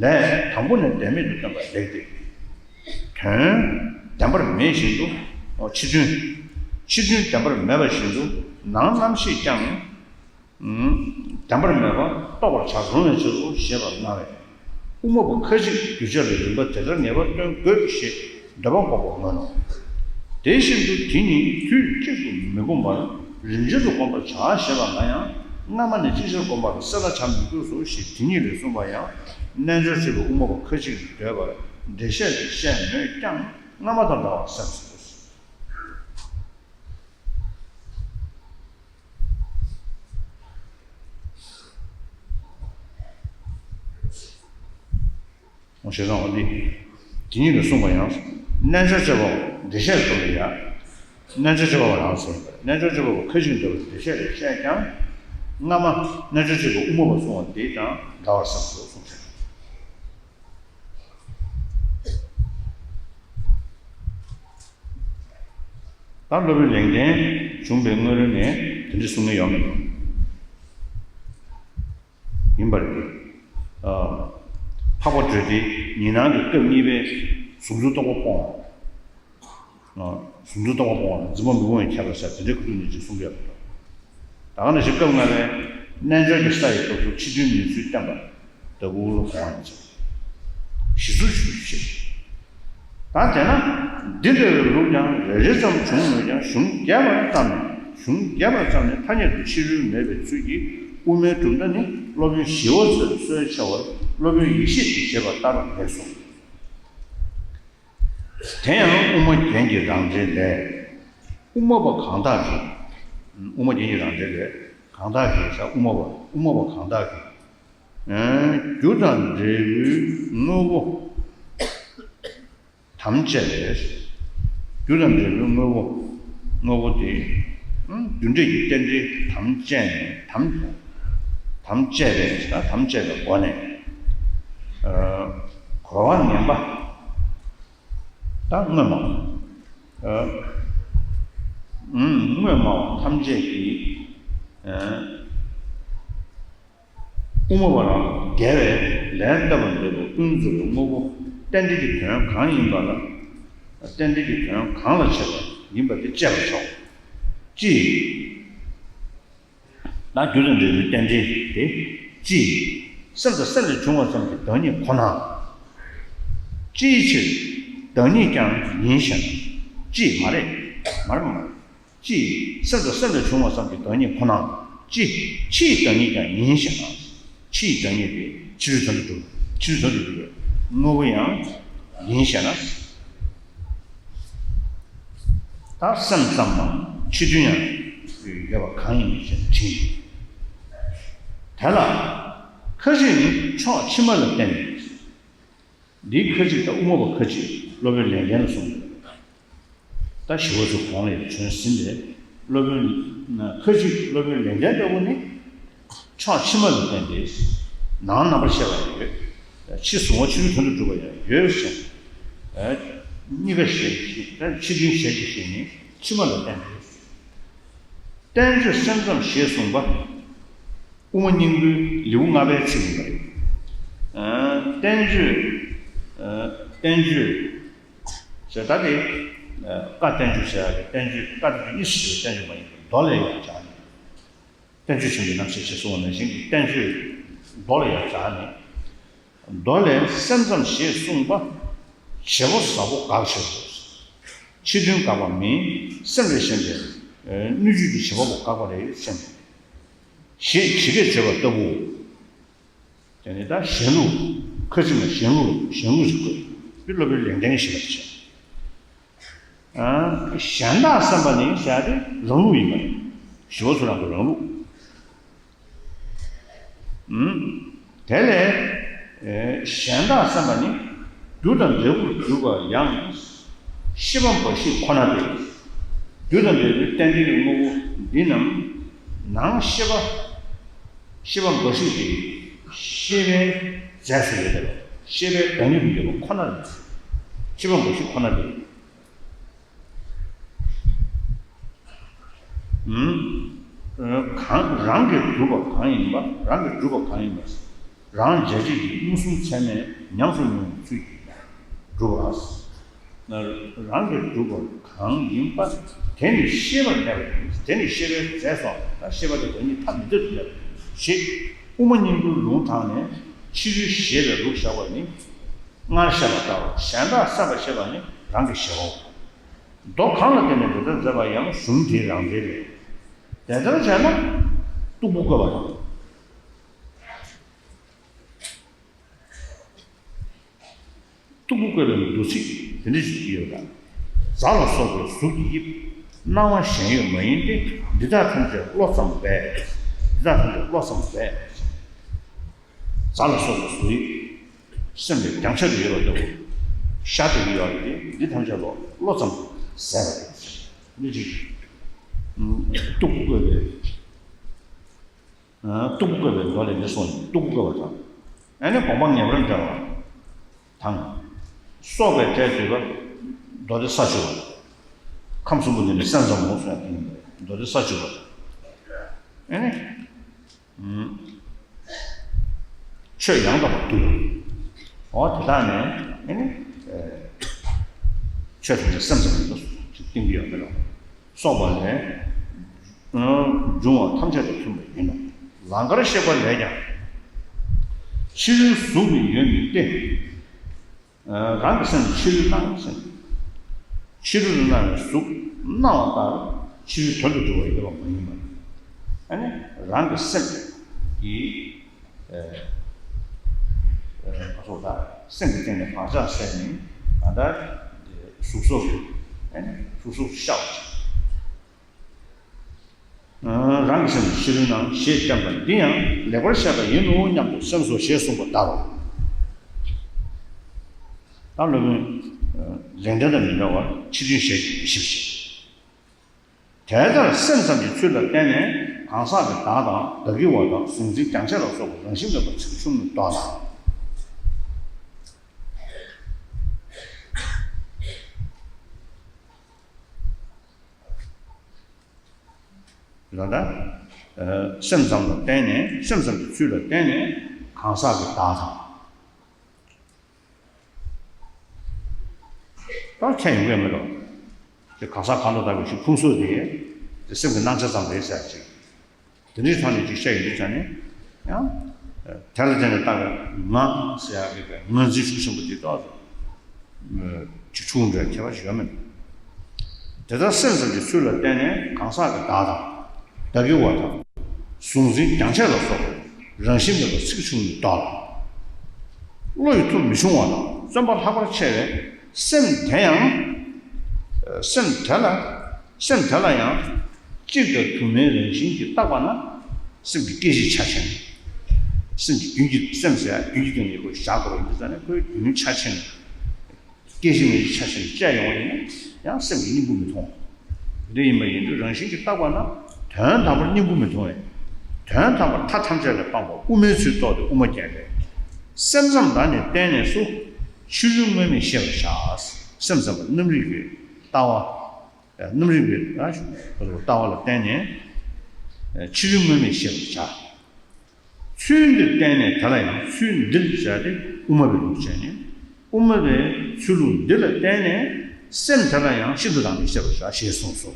ལས་དང་པོ་ནས་བདེན་མེད་དུ་སྟོན་པ་ལེགས་ཏེ། དོན་བདེན་པར་མེད་བཞིན་དུ། ཕྱི་དོན། ཕྱི་དོན་བདེན་པར་མེད་པ་བཞིན་དུ་ནང་རྣམ་ཤེས་ཀྱང་། བདེན་པར་མེད་པར་རྟོགས་པར་བྱ་རུང་བའི་ཕྱིར་རོ་ཞེས་པར་སྨྲ་བས། དབུ་མ་པ་ཁ་ཅིག་གདུལ་བྱ་ལ་རིམ་པ་དེ་ལྟར་ངེས་པར་སྟོན་དགོས་ཞེས་འདོད་པ་འགོག་པར་མངོན་ནོ། དེ་བཞིན་དུ་དེ་ཉིད་དུས་གཅིག་ཏུ་མི་བསྒོམ་པར་རིམ་བྱོན་དུ་བསྒོམ་པར་བྱ་ཞེས་པ་ལ་ཡང་སྔ་མ་ནས་ཅིག་ཅར་བསྒོམ་པར་གསལ་ལ་བྱ་མི་དགོས་སོ་ཞེས་དེ་ཉིད་ལས་གསུངས་པ་ཡང་རྣལ་འབྱོར་སྤྱོད་པའི་དབུ་མ་པ་ཁ་ཅིག་གིས་འདོད་པར་འགྲེལ་བཤད་ལས་བཤད་མོད་ཀྱང་སྔ་མ་དང་འདྲ་བར་སེམས་སོ། ཞེས་གསུངས་པ་འདི། དེ་ཉིད་ལ་གསུངས་པ་ཡང་། རྣལ་འབྱོར་སྤྱོད་པ་འགྲེལ་བཤད་དུ་ཡང་། རྣལ་འབྱོར་སྤྱོད་པ་རང་ཟེར་བ་རྣལ་འབྱོར་སྤྱོད་པ་ཁ་ཅིག་འདོད་པའི་འགྲེལ་བཤད་ལས་བཤད་ཀྱང་། སྔ་མ་རྣལ་འབྱོར་སྤྱོད་པའི་དབུ་མ་པ་གསུངས་པ་དེ་དང་འདྲ་བར་སེམས་སོ་གསུངས་ཤིང་། ད་སློབ་དཔོན་ལེགས་ལྡན་བྱུང་བའི་སྔོན་རོལ་ནས་དེ་འདྲ་གསུང་མཁན་ཡོད་མེད། ཡིན་པ་རེད། འཕགས་པ་སྤྲོས་བདེ་ཉི་སྣང་གི་སྐབས་གཉིས་པའི་གཟུང་འཛིན་རྟོག་པ་སྤོང་བ། གཟུང་འཛིན་རྟོག་པ་སྤོང་བ་ལ་འཛིན་པ་མི་སྤོང་བའི་ཁྱད་པར་ཟེར་དེ་འདྲའི་ཁུ་བསྡུ་ནས་ཅིག་གསུང་གི་ཡོད་པ་འདུག་ད་ག་ནང་བཞིན་སྐབས་ལྔ་པའི་རྣལ་འབྱོར་གྱི་ས་ཡི་སྐབས་སུ་ཕྱི་དོན་མེད་ཚུལ་བསྟན་པ། ལྟ་བུ་ལ་གོང་བ་ཡིན་ཚུལ། གཞི་ཚུལ་ཞུ་ཞེས། ད་དེས་ན། འདི་འདྲ་བའི་ལུགས་ཀྱང་རེ་རེ་ཙམ་བྱུང་མོད་ཀྱང་གཞུང་རྒྱས་པར་བརྩམས་ནས་གཞུང་རྒྱས་པར་བརྩམས་ནས་ཐ་སྙད་དུ་ཕྱི་རོལ་མེད་པའི་ཚུལ་གྱིས་དབུ་མའི་གྲུབ་མཐའ་ནི་སློབ་དཔོན་ཞི་བ་འཚོས་སྲོལ་ཕྱེ་བར་སློབ་དཔོན་ཡེ་ཤེས་ཀྱིས་བཞེད་པ་ལྟར་ལེགས་སོ། དེ་ཡང་དབུ་མ་རྒྱན་གྱི་རང་འགྲེལ་ལས། དབུ་མ་པ་གང་དག་གིས། དབུ་མ་རྒྱན་གྱི་རང་འགྲེལ་ལས་གང་དག་གིས་ས་དབུ་མ་པ་དབུ་མ་པ་གང་དག་གིས། རྒྱུ་དང་འབྲས་བུའི་དངོས་པོ་དམ་བཅས་པས། རྒྱུ་དང་འབྲས་བུའི་དངོས་པོ། དངོས་པོ་དེ། རྒྱུ་འབྲས་ཀྱི་རྟེན་འབྲེལ་དམ་བཅས་ནས་དམ། དམ་བཅས་པས་ད་དམ་བཅས་པའི་སྒོ་ནས། གོ་བ་ངན་པ། ད་དངོས་སྨྲ་བ། ཨ། ཨུམ། དངོས་སྨྲ་བ་ཐམས་ཅད་ཀྱིས། ཨ། དབུ་མ་པ་རང་དགེ་བའི་ལས་བསྟན་པར་འདོད་པའི་ཀུན་རྫོབ་པའི་དངོས་པོ་རྟེན་འབྲེལ་གྱི་དོན་གང་ཡིན་པ་ལ། རྟེན་འབྲེལ་གྱི་དོན་གང་ལ་བྱེད་པ་ཡིན་པ་དེ་དཔྱད་པར་བྱའོ། ཅི། ན་རྒྱུ་དང་འབྲས་བུའི་རྟེན་འབྲེལ་དེ་ཅི། སེམས་དང་སེམས་ལས་བྱུང་བ་ཙམ་གྱི་བདག་ཉིད་ཁོ་ན། ཅིའི་ཕྱིར། བདག་ཉིད་ཀྱང་ཡིན་ཞེ་ན། ཅི་མ་རེད། མ་རེད་མ་རེད། ཅི། སེམས་དང་སེམས་ལས་བྱུང་བ་ཙམ་གྱི་བདག་ཉིད་ཁོ་ན། ཅི། ཕྱིའི་བདག་ཉིད་ཀྱང་ཡིན་ཞེ་ན། ཕྱིའི་བདག་ཉིད་དེ་ཕྱི་རོལ་དོན་དུ་གྲུབ། ཕྱི་རོལ་དོན་དུ་གྲུབ་པའི་དངོས་པོ་ཡང་ཡིན་ཞེ་ན། ད་སེམས་ཙམ་མམ་ཕྱི་དོན་ཡང་ཡོད་པ་གང་ཡིན་མིན་ཞེས་དྲིས། དེ་ལ་ཁ་ཅིག་ནི་ཕྱོགས་ཕྱི་མ་ལ་བརྟེན་ནས། འདིའི་ཁ་ཅིག་དང་དབུ་མ་པ་ཁ་ཅིག་སློབ་དཔོན་ལས་ལྡན་ལ་གསུངས་ཡོད། ད་ཞི་བ་ཚོ་གོང་ལ་ཡང་བྱོན་ཟིན་པས། སློབ་དཔོན་ཁ་ཅིག་སློབ་དཔོན་ལས་ལྡན་ལྟ་བུ་ནི་ཕྱོགས་ཕྱི་མ་ལ་བརྟེན་ཏེ་ནང་རྣམ་པར་ཤེས་པ་ཡང་ཡོད། ཕྱི་གཟུང་བ་ཕྱི་རོལ་དོན་དུ་གྲུབ་པ་ཡང་ཡོད་ཞེས། གཉིས་ཀ་ཞེས་ཕྱི་དོན་ཞེས་ཀྱི་ཞེས་ནི་ཕྱི་མ་ལ་བརྟེན་ཏེ། བསྟན་བཅོས་སེམས་ཙམ་ཞེས་གསུངས་པ། དབུ་མ་སྙིང་པོའི་ལེའུ་ལྔ་པའི་ཚིག་ཡིན་པ་རེད། ཨ། བསྟན་བཅོས། ཨ། བསྟན་བཅོས་ཟེར་ད་དེ། ཨ། བཀའ་བསྟན་བཅོས་ཟེར་ཡག་གི་བསྟན་བཅོས་བཀའ་བསྟན་བཅོས་གཉིས་སུ་ཕྱེ་བའི་བསྟན་བཅོས་མ་ཡིན་པར་མདོ་ལས་ཡང་སྦྱར་ནས། བསྟན་བཅོས་ཆེན་པོའི་རྣམ་བཤད་ཅེས་གསུངས་པ་ནང་བཞིན་གྱི་བསྟན་བཅོས་མདོ་ལས་ཡང་སྦྱར་ནས། མདོ་ལས་སེམས་ཙམ་ཞེས་གསུངས་པ། བྱེད་པོ་ཟབ་པོ་དགག་བྱེད་དོ། ཕྱི་དོན་དགག་པ་མིན། སེམས་ལས་གཞན་པའི་སྣོད་བཅུད་ཀྱི་བྱེད་པ་པོ་དགག་པ་རེད་སེམས། ཞེས་ཇི་སྐད་བརྗོད་པ་ལྟ་བུའོ། དེ་ནི་ད་གཞན་ལུགས་ཁ་ཅིག་ན་གཞན་ལུགས་གཞན་ལུགས་ཤིག་དགོས། འདི་སློབ་དཔོན་ལས་ལྡན་གྱིས་ཞེས་པ་དེ་བྱས། ཨ། གཞན་དག་བསམ་པ་ནི་ཟེར་ཡག་དེ་རང་ལུགས་ཡིན་པ་རེད། ཞི་བ་ཚོ་རང་གི་རང་ལུགས། ཨུམ། དེ་ལས། ཨེ། གཞན་དག་བསམ་པ་ནི་རྒྱུ་དང་འབྲས་བུར་གྱུར་པ་ཡང་ཤེས་པ་འབའ་ཞིག་ཁོ་ན་སྟེ། རྒྱུ་དང་འབྲས་བུའི་རྟེན་འབྲེལ་གྱི་དངོས་པོ་འདི་རྣམས་ནང་ཤེས་པ། ཤེས་པ་འབའ་ཞིག་སྟེ། ཤེས་པའི་རྫས་སུ་ཡོད་པ། ཤེས་པའི་བདག་ཉིད་དུ་ཡོད་པ་ཁོ་ན་ལ། ཤེས་པ་འབའ་ཞིག་ཁོ་ན་སྟེ། ཨུམ། གང་རང་གིས་གྲུབ་པ་གང་ཡིན་པ། རང་གིས་གྲུབ་པ་གང་ཡིན་པ། རང་འཇལ་བྱེད་ཀྱི་མངོན་སུམ་ཚད་མས་ཉམས་སུ་མྱོང་བའི་ཚུལ་གྱིས་གྲུབ་པ། རང་གིས་གྲུབ་པ་གང་ཡིན་པ་དེ་ནི་ཤེས་པར་གནས་པ་ཡིན། དེ་ནི་ཤེས་པའི་རྫས་སོ། ད་ཤེས་པ་དེ་བདག་ཉིད་ཐ་མི་དད་དུ་གནས་པ་ཞེས་དབུ་མ་སྙིང་པོའི་ལུང་དྲངས་ནས་ཕྱི་རོལ་ཞེས་པའི་ལུགས་བཞག་པ་ནི། སྔར་བཤད་པ་ལྟར་གཞན་དག་བསམ་པ་ཞེས་པ་ནི་རང་གི་ཞེ་པའོ། མདོ་གང་ལ་བརྟེན་ནས་འདི་ལྟར་མཛད་པ་ཡང་གཞུང་དེའི་རང་འགྲེལ་ལས། དེ་ལྟར་བྱས་ན་སྟུག་པོ་བཀོད་པ་དང་། སྟུག་པོ་བཀོད་པའི་མདོ་ཚིག་དེ་འདྲ་ཞིག་ཡོད་ལ། རྫ་ལ་སོགས་པའི་གཟུགས་ཀྱི་དབྱིབས། སྣང་བ་གཞན་ཡོད་མ་ཡིན་ཏེ། འདི་དག་ཐམས་ཅད་བློ་ཙམ་པས། འདི་དག་ཐམས་ཅད་བློ་ཙམ་པས། རྫ་ལ་སོགས་པའི་གཟུགས་དབྱིབས། སེམས་ལས་རྒྱང་ཤར་དུ་ཡོད་པ་ལྟ་བུ། ཤར་དུ་ཡོད་པ་དེ་འདི་ཐམས་ཅད་བློ་བློ་ཙམ་ཟད་པ་རེད། འདི་ཅིག་སྟུག་པོ་བཀོད་པའི། སྟུག་པོ་བཀོད་པའི་མདོ་ལས་འདི་གསུངས་ནས་སྟུག་པོ་བཀོད་པ་དང་། ཨ་ནི་དགོངས་པ་ངེས་པར་འགྲེལ་བ་དང་། སོགས་པའི་སྒྲས་བསྡུས་པ། མདོ་སྡེ་ས་བཅུ་པ། ཁམས་གསུམ་པོ་འདི་ནི་སེམས་ཙམ་མོ་གསུངས་ཡག་དེ་ཡིན་པ་རེད། མདོ་སྡེ་ས་བཅུ་པ། ཨ་ནི། ཆོས་ཡང་དག་པར་བསྡུ་བ། འོ་དེ་དག་ནས་ཨ་ནི། ཆོས་ཐམས་ཅད་སེམས་ཙམ་ཡིན་པ་སྟོན་གྱི་ཡོད་མེད་ལ། སོགས་པ་ལས་འབྱུང་བ་ཐམས་ཅད་དང་མཐུན་པ་ཡིན་ནོ། ལང་ཀར་གཤེགས་པ་ལས་ཀྱང་། ཕྱི་རོལ་གཟུགས་ནི་ཡོད་མིན་ཏེ། རང་གི་སེམས་ཕྱི་རོལ་སྣང་ཟེར། ཕྱི་རོལ་དུ་སྣང་བའི་གཟུགས་སྣང་བ་ལྟར་ཕྱི་རོལ་དོན་དུ་གྲུབ་པ་ཡོད་པ་མ་ཡིན་པར། ཨ་ནི་རང་གི་སེམས་ཀྱི། ཨ་སོགས་དག་སེམས་ཀྱི་སྟེང་ནས་བག་ཆགས་སད་ནས་ད་ལྟ་གཟུགས་སོགས་ཀྱི་ཨ་ནི་གཟུགས་སོགས་ཤར་བ་ཅིག་རང་གི་སེམས་ཕྱི་རོལ་སྣང་ཞེས་བསྟན་པ་འདི་ཡང་ལེགས་པར་བཤད་པ་ཡིན་ནོ་སྙམ་དུ་སེམས་སོ་ཞེས་གསུངས་པ་ལྟར་རོ། ད་སློབ་དཔོན་ལེགས་ལྡན་དང་མི་འདྲ་བར་ཕྱི་དོན་ཞེས་ཞིབ་བཤད། དེ་ལྟར་སེམས་ཙམ་གྱི་ཚུལ་ལ་བརྟེན་ནས་གང་ཟག་གི་བདག་དང་བདག་གི་བ་དང་གཟུང་འཛིན་རྒྱང་ཆད་ལ་སོགས་པ་རང་བཞིན་མེད་པར་ཚིག་ཆུང་ངུས་བཟློག་ལ། རེད་ད། སེམས་ཙམ་ལ་བརྟེན་ནས། སེམས་ཙམ་གྱི་ཚུལ་ལ་བརྟེན་ནས་གང་ཟག་གི་བདག་དང་། ད་ཁྱད་ཡོང་གི་མེད་དོ། དེ་གང་ཟག་གང་དང་བདག་གི་ཕུང་སོགས་དེ། དེ་སེམས་ཀྱི་སྣང་ཆ་ཙམ་རེད་ཟེར་ཅིག་དེ་འདྲའི་ཐོག་ནས་ཅིག་བཤད་ཡོང་དུས་ཙ་ནས་ཡང་། དེ་ལ་བརྟེན་ནས་བཏགས་པའི་ང་ཟེར་ཡག་གི་ངར་འཛིན་ཤུགས་ཆེན་པོ་དེ་ཏོག་ཙམ་ཅིག་འཁྲུག་འགྲོ་ཡག་ཁྱད་པར་ཞིག་ཡོད་མེད། དེ་ལྟར་སེམས་ཙམ་གྱི་ཚུལ་ལ་བརྟེན་ནས་གང་ཟག་གི་བདག་དང་། བདག་གི་བ་དང་། གཟུང་འཛིན་རྒྱང་ཆད་ལ་སོགས་པའི་རང་བཞིན་མེད་པ་ཚིག་ཆུང་ནས་བདག་ལ། བློ་ཡི་ཐུགས་མི་ཆུང་བ་དང་བརྩོན་པ་ལྷག་པར་ཆེ་བས། སེམས་དེ་ཡང་། སེམས་དེ་ལ། སེམས་དེ་ལ་ཡང་གཅིག་དང་དུ་མའི་རང་བཞིན་གྱིས་བཏགས་པ་ན། སེམས་ཀྱི་སྐྱེ་གཞི་ཆ་ཆེན། སེམས་ཀྱི་རྒྱུན་གྱི། སེམས་ཟེར་ཡ་རྒྱུན་གྱི་སྟེང་ནས་ཁོ་བཞག་དགོས་པ་ཡིན་དུས་ཙ་ནས། ཁོའི་རྒྱུན་ཆ་ཆེན། སྐྱེ་གཞི་མེད་ཀྱི་ཆ་ཆེན་བཅས་ཡོང་བ་ཡིན་ན་ཡང་སེམས་ཀྱི་སྙིང་པོ་མི་མཐོང་། འདི་ཡིན་པ་ཡིན་དུས་རང་བཞིན་གྱིས་བཏགས་པ་ན་དོན་དམ་པར་སྙིང་པོ་མི་མཐོང་བས། དོན་དམ་པར་མཐའ་ཐམས་ཅད་ལས་སྤངས་པ་དབུ་མའི་ཚུལ་རྟོགས་ཏེ་དབུ་མ་རྒྱན་ལས། སེམས་ཙམ་དག་ནི་བརྟེན་ནས་སུ། ཕྱི་རོལ་དངོས་མེད་ཤེས་པར་བྱ། སེམས་ཙམ་པ་རྣམ་རིག་གི་ལྟ་བ། རྣམ་རིག་པའི་ལྟ་བ་ལ་བརྟེན་ནས་ཕྱི་རོལ་དངོས་མེད་ཤེས་པར་བྱ། ཚུལ་འདིར་བརྟེན་ནས་དེ་ལ་ཡང་། ཚུལ་འདིར་བྱ་སྟེ་དབུ་མ་པའི་ལུགས་བྱས་ནས། དབུ་མ་པའི་ཚུལ་ལུགས་འདི་ལ་བརྟེན་ནས་སེམས་དེ་ལ་ཡང་ཤིན་ཏུ་དག་ནི་ཤེས་པར་བྱ་ཞེས་གསུངས་སོ།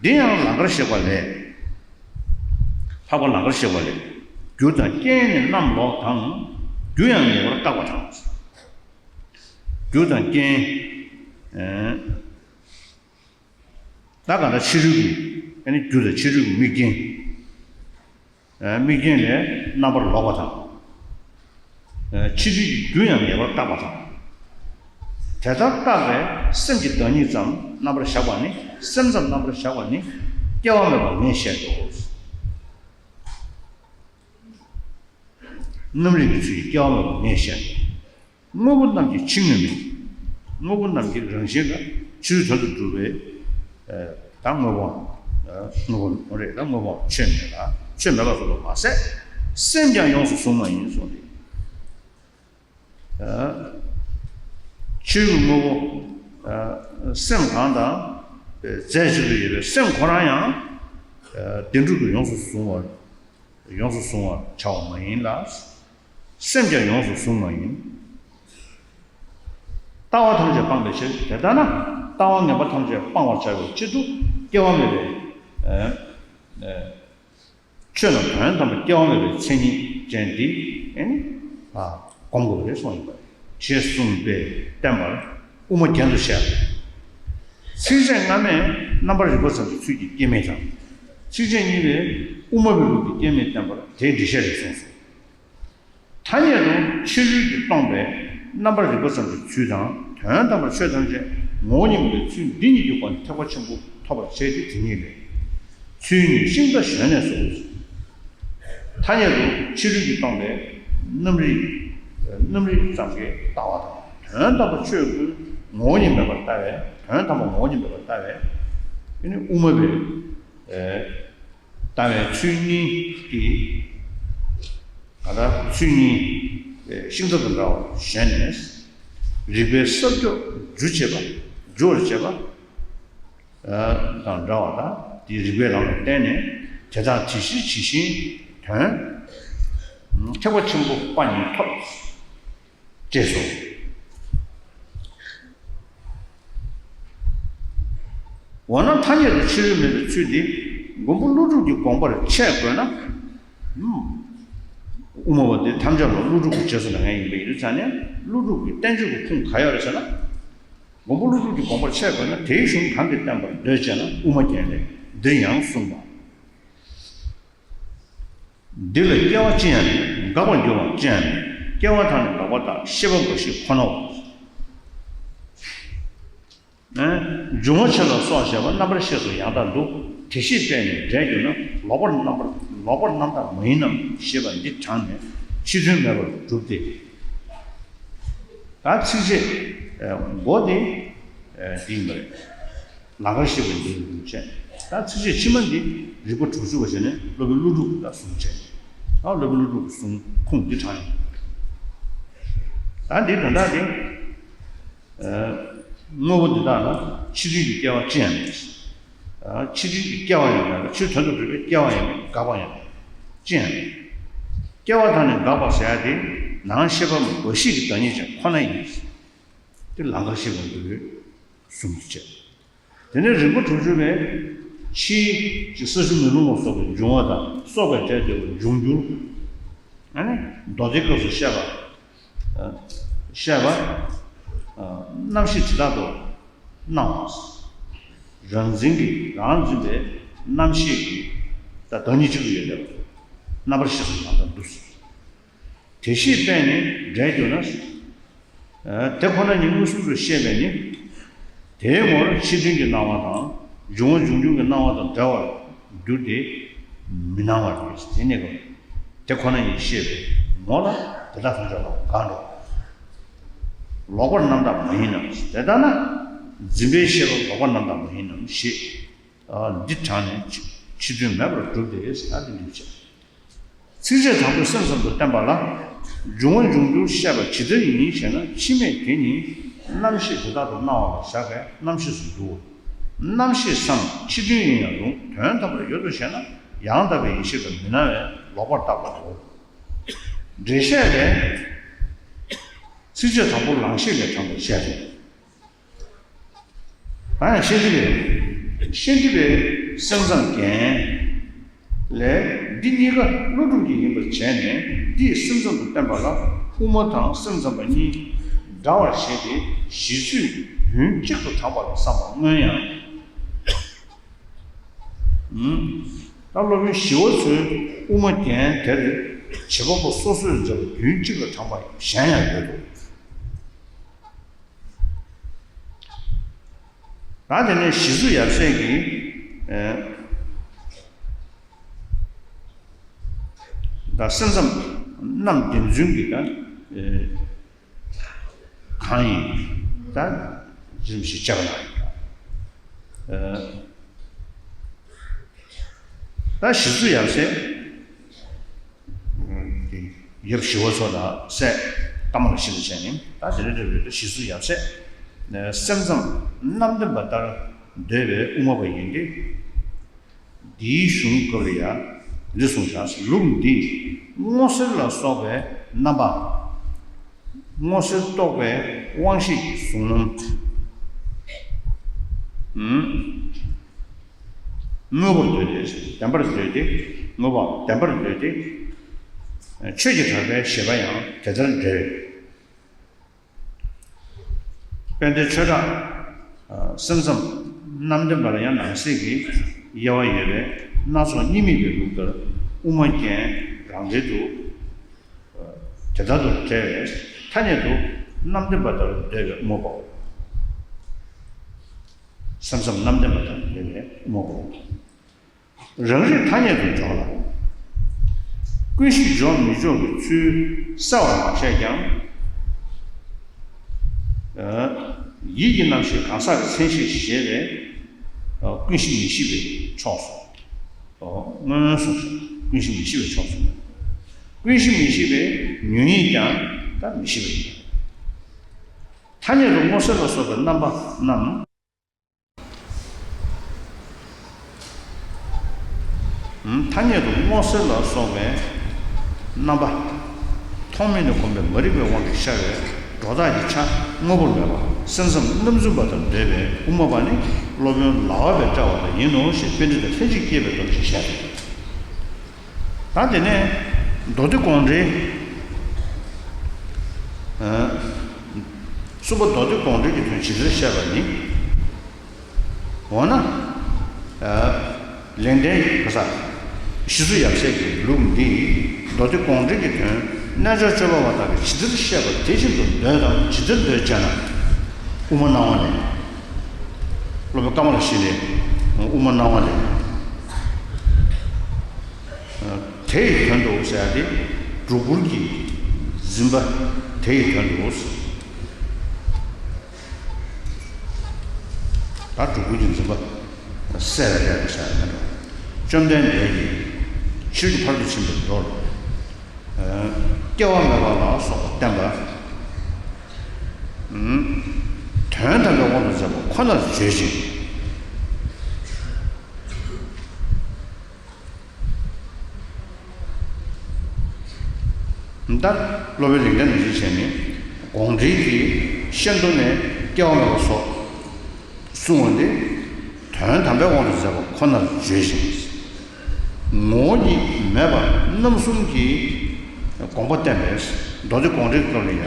འདི་ཡང་ལང་ཀར་གཤེགས་པ་ལས། འཕགས་པ་ལང་ཀར་གཤེགས་པ་ལས། རྒྱུ་དང་རྐྱེན་ནི་རྣམས་ལོག་དང་། རྒྱུ་ཡང་ངེས་པར་བཀག་པ་དང་། རྒྱུ་དང་རྐྱེན། ཨེ། ད་གང་ལྟར་ཕྱི་རོལ་གྱི། ཨ་ནི་རྒྱུ་དང་ཕྱི་རོལ་གྱི་དམིགས་རྐྱེན། ཨེ། དམིགས་རྐྱེན་ལས་རྣམ་པར་ལོག་པ་དང་། ཨེ། ཕྱི་རོལ་གྱི་རྒྱུ་ཡང་ངེས་པར་བཀག་པ་དང་། དེ་ལྟར་བཀག་པའི་སེམས་ཀྱི་བདག་ཉིད་ཙམ་རྣམ་པར་གཞག་པ་ནི། སེམས་ཙམ་རྣམ་པར་གཞག་པ་ནི་སྐྱེ་བ་མེད་པར་ངས་བཤད་དོ། རྣམ་རིག་གི་ཚུལ་གྱིས་སྐྱེ་བ་མེད་པར་ངས་བཤད་དོ། དངོས་པོ་རྣམས་ཀྱི་ཕྱི་དངོས་མེད། དངོས་པོ་རྣམས་ཀྱི་རང་བཞིན་ལ་ཕྱི་རོལ་དོན་དུ་གྲུབ་པའི། ཨ། ད་དངོས་པོའམ། ཨ། དངོས་པོ་རེད། ད་དངོས་པོའམ་ཆོས་མེད་ལ། ཆོས་མེད་པ་སོགས་ལ་མ་ཟད། སེམས་ཀྱང་ཡོངས་སུ་བཟུང་བ་ཡིན་གསུངས་ཏེ། ཨ། ཕྱི་རོལ་གྱི་དངོས་པོ། ཨ། སེམས་གང་དང་རྫས་གཅིག་ཏུ་ཡོད་པའི་སེམས་ཁོ་རང་ཡང་། ཨ། བདེན་གྲུབ་ཏུ་ཡོངས་སུ་བཟུང་བར། ཡོངས་སུ་བཟུང་བར་བྱ་བ་མ་ཡིན་ལ། སེམས་ཀྱང་ཡོངས་སུ་བཟུང་བ་ཡིན། ལྟ་བ་ཐམས་ཅད་སྤངས་པའི་ཕྱིར། དེ་ལྟ་ན། ལྟ་བ་ངན་པ་ཐམས་ཅད་སྤང་བར་བྱ་བའི་ཕྱིར་དུ་སྐྱེ་བ་མེད་པའི། ཨ། ཨ། ཆོས་རྣམས་དོན་དམ་པར་སྐྱེ་བ་མེད་པའི་མཚན་ཉིད་ཅན་འདི། ཨ་ནི། ཨ། སྒོམ་དགོས་པ་རེད་གསུངས་ཡོད་པ་རེད། ཞེས་གསུངས་པས་བསྟན་པར་དབུ་མ་རྒྱན་དུ་བཤད། ཚིགས་བཅད་སྔ་མས་རྣམ་པར་རིག་པ་ཙམ་གྱི་ཚུལ་གྱིས་སྐྱེ་མེད་དང་། ཚིགས་བཅད་གཉིས་པས་དབུ་མ་པའི་ལུགས་ཀྱི་སྐྱེ་མེད་བསྟན་པར་དེའི་འགྲེལ་བཤད་རེ་གསུངས་སོ། ཐ་སྙད་དུ་ཕྱི་རོལ་གྱིས་སྟོང་པའི་རྣམ་པར་རིག་པ་ཙམ་གྱི་ཚུལ་དང་། དོན་དམ་པར་ཆོས་ཐམས་ཅད་ངོ་བོ་ཉིད་མེད་པའི་ཚུལ་འདི་གཉིས་ཀྱི་སྒོ་ནས་ཐེག་པ་ཆེན་པོ་ཐོབ་པར་བྱེད་དེ། དེ་ཉིད་ལས། ཚུལ་གཉིས་ཤིང་རྟ་ཞོན་ནས་སུ། ཐ་སྙད་དུ་ཕྱི་རོལ་གྱིས་སྟོང་པའི་རྣམ་རིག་རྣམ་རིག་ཙམ་གྱི་ལྟ་བ་དང་། དོན་དམ་པར་ཆོས་ཀུན་ངོ་བོ་ཉིད་མེད་པར་ལྟ་བའི། དོན་དམ་པར་ངོ་བོ་ཉིད་མེད་པར་ལྟ་བའི། ཨ་ནི་དབུ་མ་པའི། ཨ། ལྟ་བའི་ཚུལ་གཉིས་ཀྱི། ད་ལྟ་ཚུལ་གཉིས་ཤིང་རྟ་དང་འདྲ་བར་ཞེན་ནས། རིགས་པའི་ས་བཅུ་རྒྱུ་བྱེད་པ། རྒྱུ་བར་བྱེད་པ་དང་འདྲ་བ་དང་། དེའི་རིགས་པའི་ལམ་ལ་བརྟེན་ནས་དེ་དག་དེ་བཞིན་ཇི་བཞིན་དོན། ཐེག་པ་ཆེན་པོ་དཔའ་ཉིད་ཐོབ། ཅེས་སོ། འོ་ན་ཐ་སྙད་དུ་ཕྱི་རོལ་མེད་པའི་ཚུལ་འདི་མགོན་པོ་ཀླུ་སྒྲུབ་ཀྱི་དགོངས་པར་འཆད་དགོས་ན། ཨུམ། དབུ་མ་པ་འདི་ཐམས་ཅད་ལ་ཀླུ་སྒྲུབ་ཀྱི་རྗེས་སུ་འབྲང་མཁན་ཡིན་པ་ཡིན་དུས་ཙང་ནས། ཀླུ་སྒྲུབ་ཀྱི་བསྟན་བཅོས་ཀྱི་ཁུངས་ག་ཡོད་རེད་ཟེར་ན། མགོན་པོ་ཀླུ་སྒྲུབ་ཀྱི་དགོངས་པར་འཆད་དགོས་ན། དེའི་གཞུང་གང་གིས་བསྟན་པར་འདོད་ཅེ་ན། དབུ་མ་རྒྱན་ལས། འདིར་ཡང་གསུངས་པ། འདི་ལ་སྐྱེ་བ་ཅི་ཡང་མེད། འགག་པར་འགྱུར་བ་ཅི་ཡང་མེད། སྐྱེ་བ་དང་ནི་འགག་པ་དག། ཤེས་པ་འགའ་ཞིག་ཁོ་ནའོ། ཨ། འབྱུང་བ་ཆེ་ལ་སོགས་བྱས་པ། རྣམ་པར་ཤེས་སུ་ཡང་དག་འདུ། དེ་ཤེས་པས་ནི་འབྲས་གྱུར་ན། ལོག་པར་རྣམ་པར། ལོག་པར་རྣམ་དག་མ་ཡིན་ནམ་ཞེས་པ་འདི་དྲངས་ནས་ཕྱི་དོན་མེད་པར་སྒྲུབ་སྟེ། ད་ཚིགས་བཅད་མགོ་འདི་འདི་ཡིན་པ་རེད། ལང་ཀར་གཤེགས་པའི་འདིར་བྱས། ད་ཚིགས་བཅད་ཕྱི་མ་འདི་རིགས་པ་དྲུག་ཅུ་པ་བྱས་ནས་སློབ་དཔོན་ཀླུ་སྒྲུབ་ཀྱི་ད་གསུང་བྱས། ད་སློབ་དཔོན་ཀླུ་སྒྲུབ་ཀྱི་གསུང་ཁུངས་འདི་དྲངས་ཡོང་། ད་འདི་དོན་དག་འདི། ཨ། དངོས་པོ་འདི་དག་ལ་ཕྱི་དོན་གྱི་སྐྱེ་བ་ཅི་ཡང་མེད། ཕྱི་དོན་གྱི་སྐྱེ་བ་ཡང་མེད་ལ་ཕྱིའི་དོན་དུ་གྲུབ་པའི་སྐྱེ་བ་ཡང་མེད། འགག་པ་ཡང་མེད། ཅི་ཡང་མེད། སྐྱེ་བ་དང་ནི་འགག་པ་ཟེར་ཡ་དེ་ནང་ཤེས་པ་འབའ་ཞིག་གི་བདག་ཉིད་ཅན་ཁོ་ན་ཡིན། དེ་ལང་ཀར་ཤེས་པ་འདུལ་བའི་གསུང་གི་བྱས། དེ་ནས་རིམ་པ་དྲུག་ཅུ་པའི་ཕྱིའི་ས་ཆུ་མེ་རླུང་ལ་སོགས་པའི་འབྱུང་བ་དང་སྲོག་པའི་སྒྲས་བསྡུས་པ་འབྱུང་འགྱུར། ཨ་ནི་མདོ་སྡེའི་སྐབས་སུ་བཤད་པ། བཤད་པ། རྣམ་ཤེས་དེ་དག་ཏུ་སྣང་བ། རང་འཛིན་གྱི་རང་འཛིན་པའི་རྣམ་ཤེས་ཀྱི་ད་བདག་ཉིད་གཅིག་ཏུ་ཡོད་པའི་རྣམ་པར་ཤེས་སུ་ཡང་དག་འདུ། དེ་ཤེས་པས་ནི་འབྲས་གྱུར་ན། དེ་ཁོ་ན་ཉིད་མངོན་སུམ་དུ་ཤེས་པས་ནི། དེའི་ངོར་ཕྱི་དོན་གྱི་སྣང་བ་དང་འབྱུང་བ་འབྱུང་འགྱུར་གྱི་སྣང་བ་དང་བྲལ་བར་འགྱུར་ཏེ་མི་སྣང་བར་འགྱུར། དེ་ནི་དེ་ཁོ་ན་ཉིད་ཤེས་པའི་ངོ་ལ་དེ་དག་ཐམས་ཅད་ལ་དགག་འགྲོ། ལོག་པར་རྣམ་དག་མ་ཡིན་ནམ། དེ་ལྟ་ན་འཛིན་པའི་ཤེས་པ་ལོག་པར་རྣམ་དག་མ་ཡིན་ནམ་ཞེས། འདི་དྲངས་ནས་ཕྱི་དོན་མེད་པར་བསྒྲུབས་ཏེ་ཟེར་ན་དེ་འདུས་བྱས། ཚིགས་བཅད་དང་པོའི་སེམས་ཙམ་དུ་བསྟན་པ་ལ། འབྱུང་བ་འབྱུང་འགྱུར་བཤད་པ་ཇི་ལྟར་ཡིན་ཞེ་ན། ཕྱི་མེད་དེ་ཉིད་རྣམ་ཤེས་དེ་དག་ཏུ་སྣང་བ་ལ་བཞག་པས་རྣམ་ཤེས་སུ་འདུའོ། རྣམ་ཤེས་སམ་ཕྱི་དོན་ཡིན་ཡང་རུང་དོན་དམ་པར་ཡོད་དོ་ཞེ་ན་ཡང་དག་པའི་ཡེ་ཤེས་དང་མི་སྣང་བས་ལོག་པར་བཏགས་པར་འགྲོ། འགྲེལ་བཤད་ལས། ཚིགས་བཅད་དང་པོ་ལང་གཤེགས་ལས་དྲངས་པར་བཤད་དོ། ད་ཡང་ཤེས་སྒྲིབ་པའི་ཤེས་སྒྲིབ་པའི་སེམས་ཙམ་རྒྱན་ལས། འདི་གཉིས་ཀ་ཀླུ་སྒྲུབ་ཀྱི་ཡིན་པར་བྱས་ནས་འདིས་སེམས་ཙམ་དུ་བསྟན་པ་ལ་དབུ་མ་དང་སེམས་ཙམ་པ་གཉིས་འདྲ་བར་བཞེད་དེ་གཞི་རྩོད་རྒྱུན་གཅིག་ཏུ་དྲངས་པ་ལ་བསམ་པ་མངོན་ཡང་། ད་སློབ་དཔོན་ཞི་བ་འཚོའི་དབུ་མ་རྒྱན་དེར་བྱེད་པ་པོ་སོ་སོས་མཛད་པ་རྒྱུན་གཅིག་ལ་དྲངས་པ་གཞན་ཡང་ཡོད་དོ། ད་དེ་ནས་ཞི་འཚོ་ཡབ་སྲས་ཀྱིས། ད་སེམས་ཙམ་རྣམ་བདེན་རྫུན་གྱི་ད། གང་ཡིན། ད་རིམ་བཞིན་བཅའ་གནང་ཡིན། ད་ཞི་འཚོ་ཡབ་སྲས། ཡབ་ཞི་བ་འཚོ་དང་སྲས་ཀ་མ་ལ་ཤཱི་ལ་བྱས་ནས་ད་དེ་འདྲ་འདྲ་བའི་ཞི་འཚོ་ཡབ་སྲས། སེམས་ཙམ་རྣམ་བདེན་པ་ལྟར་འདོད་པའི་དབུ་མ་པ་ཡིན་ཏེ། འདིའི་གཞུང་སྐབས་ལ་ཡང་འདི་གསུངས་ཤག་ལུགས་འདིས་སྔོ་སེར་ལ་སོགས་པའི་རྣམ་པའམ། སྔོ་སེར་རྟོགས་པའི་དབང་ཤེས་ཀྱི་གཟུང་རྣམ་དངོས་པོར་འདོད་དེ། བདེན་པར་འདོད་དེ། དངོས་པོའམ་བདེན་པར་འདོད་དེ། ཆོས་ཀྱི་གྲགས་པའི་བཞེད་པ་ཡང་དེ་ལྟར་འགྲེལ། དཔལ་ལྡན་ཆོས་གྲགས། སེམས་ཙམ་རྣམ་བདེན་པ་ལ་ཡང་ནང་གསེས་ཀྱི་དབྱེ་བ་ཡོད་པས་སྣ་ཚོགས་གཉིས་དམིགས་པའི་ལུགས་ལྟར་དབུ་མ་རྒྱན་རང་འགྲེལ་དུ། དེ་ལྟར་དུ་བཀྲལ་བས་ཐ་སྙད་དུ་རྣམ་བདེན་པ་ལྟར་འདོད་པའི་དབུ་མ་པའོ། སེམས་ཙམ་རྣམ་བདེན་པ་ལྟར་འདོད་པའི་དབུ་མ་པའོ། རང་རིག་ཐ་སྙད་དུ་འཇོག་ལ། ཀུན་གཞི་འཇོག་མི་འཇོག་གི་ཚུལ་གསལ་བར་མ་བཤད་ཀྱང་། ཡིད་ཀྱི་རྣམ་ཤེས་གང་ཟག་གི་མཚན་གཞིར་བཞེད་པས་ཀུན་གཞི་མི་ཤེས་པའི་ཕྱོགས་སོ། མངོན་སུམ་ཀུན་གཞི་མི་ཤེས་པའི་ཕྱོགས་སོ། ཀུན་གཞི་མི་ཤེས་པའི་ཉོན་ཡིད་ཀྱང་ད་མི་ཤེས་པ་ཡིན། ཐ་སྙད་དུ་སྔོ་སེར་ལ་སོགས་པའི་རྣམ་པ་རྣམས། ཐ་སྙད་དུ་སྔོ་སེར་ལ་སོགས་པའི་རྣམ་པ། ཐོག་མེད་ནས་གོམས་པའི་མ་རིག་པའི་དབང་གིས་ཤར་བའི་སྒྲོ་བཏགས་ཀྱི་ཆ་དངོས་པོར་མེད་པ་སེམས་ཙམ་རྣམ་རྫུན་པ་ལྟར་འདོད་པའི་དབུ་མ་པ་ནི་སློབ་དཔོན་ལག་པ་པས་བཀྲལ་བ་ལ་ཡིན་ནོ་ཞེས་པཎྜི་ཏ་ལྷན་ཅིག་སྐྱེས་པའི་མདོ་ཞེས་བཤད་དོ། ད་དེ་ནས་མདོ་སྡེ་དགོངས་འགྲེལ། གསུམ་པ་མདོ་སྡེ་དགོངས་འགྲེལ་གྱི་དོན་ཇི་ལྟར་བཤད་པ་ནི། འོ་ན། ལེགས་ལྡན་ག་ས། ཞི་འཚོ་ཡབ་སྲས་ཀྱི་ལུགས་འདི་མདོ་སྡེ་དགོངས་འགྲེལ་གྱི་དོན་རྣལ་འབྱོར་སྤྱོད་པ་པ་དག་གིས་ཇི་ལྟར་བཤད་པ་དེ་བཞིན་དུ་འདོད་དམ་ཇི་ལྟར་འདོད་ཅེ་ན། དབུ་མ་སྣང་བ་ལས། སློབ་དཔོན་ཀ་མ་ལ་ཤཱི་ལའི་དབུ་མ་སྣང་བ་ལས། དེ་ཡི་དོན་དུ་ཟེར་ཡ་དེ་སྒྲོ་སྐུར་གྱི་འཛིན་པ་དེ་ཡི་དོན་དུ། ད་སྒྲོ་སྐུར་གྱི་འཛིན་པ་བསལ་བའི་ལས་དུ་བྱ་བའི་མེད་འགྲོ། བཅོམ་ལྡན་འདས་ཀྱིས་ཕྱིར་གྱི་ཕར་དུ་ཕྱིན་པའི་མདོར། སྐྱེ་བ་མེད་པ་ལ་སོགས་པ་བསྟན་པ། དོན་དམ་པའི་དབང་དུ་མཛད་པ་ཁོ་ནར་བརྗོད་ཅིང་། ད་སློབ་དཔོན་ལེགས་ལྡན་ནས་བྱས་ནས་དགོངས་འགྲེལ་གྱི་ཤེས་མདོ་ནས་སྐྱེ་བ་མེད་པ་སོགས་གསུངས་པ་འདི་དོན་དམ་པའི་དབང་དུ་མཛད་པ་ཁོ་ནར་བརྗོད་ཅིང་། ངོ་བོ་ཉིད་མེད་པ་རྣམ་གསུམ་གྱི་དགོངས་པ་བསྟན་པས། མདོ་སྡེ་དགོངས་འགྲེལ་སྐབས་ལ་ཡང་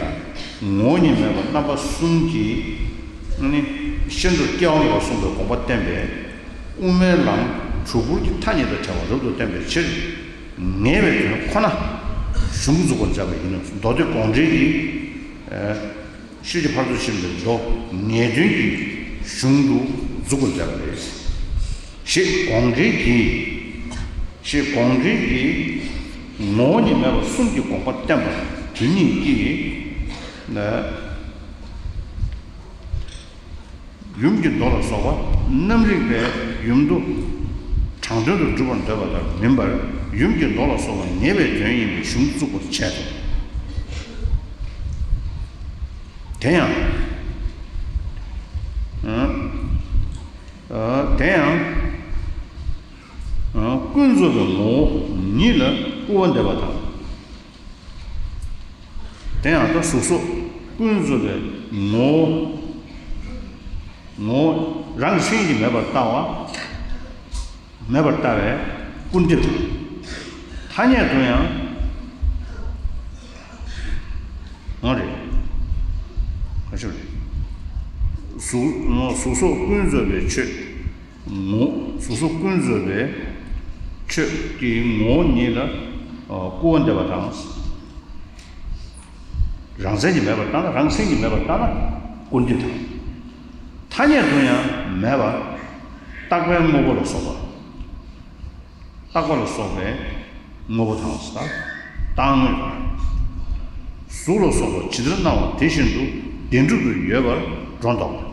ངོ་བོ་ཉིད་མེད་པ་རྣམ་པ་གསུམ་གྱི་ནི་ཤེས་མདོར་སྐྱེ་བ་མེད་པར་གསུངས་པའི་དགོངས་པ་བསྟན་པས། དབུ་མའི་ལམ་གྲུལ་བུར་གྱི་ཐ་སྙད་དང་བྲལ་བ་རབ་ཏུ་བསྟན་པའི་ཕྱིར། ངེས་པའི་དོན་ཁོ་ན་གཞུང་འཛུགས་པར་མཛད་པ་ཡིན་ནོ། མདོ་སྡེ་དགོངས་འགྲེལ་གྱི་ཤེས་བྱ་ཕར་ཚུར་ཕྱིན་པའི་མདོ་ངེས་དོན་གྱི་གཞུང་དུ་འཛུགས་པར་མཛད་པ་རེད། ཞེས་དགོངས་འགྲེལ་གྱིས། ཞེས་དགོངས་འགྲེལ་གྱིས་ངོ་བོ་ཉིད་མེད་པ་གསུམ་གྱི་དགོངས་པ་བསྟན་པ་དེ་ཉིད་ཀྱིས། ཡུམ་གྱི་མདོ་ལ་སོགས་པ་རྣམ་རིག་པའི་ཡུམ་མདོ་དྲང་དོན་དུ་སྒྲུབ་པར་འདོད་པ་དང་མིན་པར། ཡུམ་གྱི་མདོ་ལ་སོགས་པ་ངེས་པའི་དོན་ཡིན་པའི་གཞུང་བཙུགས་པར་བྱས་ཏེ། དེ་ཡང་། ཨ། ཨ། དེ་ཡང་། ཨ། ཀུན་རྫོབ་པའི་ངོ་བོ་ཉིད་ལ་སྐུར་བ་འདེབས་པ་དང་། དེ་ཡང་ད་གཟུགས་སོགས་ཀུན་རྫོབ་པའི་ངོ་བོ། ངོ་བོ་རང་གི་མཚན་ཉིད་ཀྱིས་མེད་པར་ལྟ་བ། མེད་པར་ལྟ་བའི་སྐུར་འདེབས་དང་། ཐ་སྙད་དུ་ཡང་། འོ་རེད། ག་ཤོད་རེད། གཟུགས། གཟུགས་སོགས་ཀུན་རྫོབ་པའི་ཆོས། ངོ་། གཟུགས་སོགས་ཀུན་རྫོབ་པའི་ཆོས་ཀྱི་ངོ་བོ་ཉིད་ལ་སྐུར་བ་འདེབས་པ་དང་། རང་མཚན་གྱིས་མེད་པར་བཏང་ན། རང་མཚན་གྱིས་མེད་པར་བཏང་ན་སྐུར་འདེབས་དང་། ཐ་སྙད་དུ་ཡང་མེད་པ། རྟག་པའི་དངོས་པོ་ལ་སོགས་པ། རྟག་པ་ལ་སོགས་པའི་དངོས་པོ་དང་། རྟག་དངོས་དང་། གཟུགས་ལ་སོགས་པ་ཇི་ལྟར་སྣང་བ་དེ་བཞིན་དུ་བདེན་གྲུབ་ཏུ་ཡོད་པར་སྒྲོ་འདོགས་པ།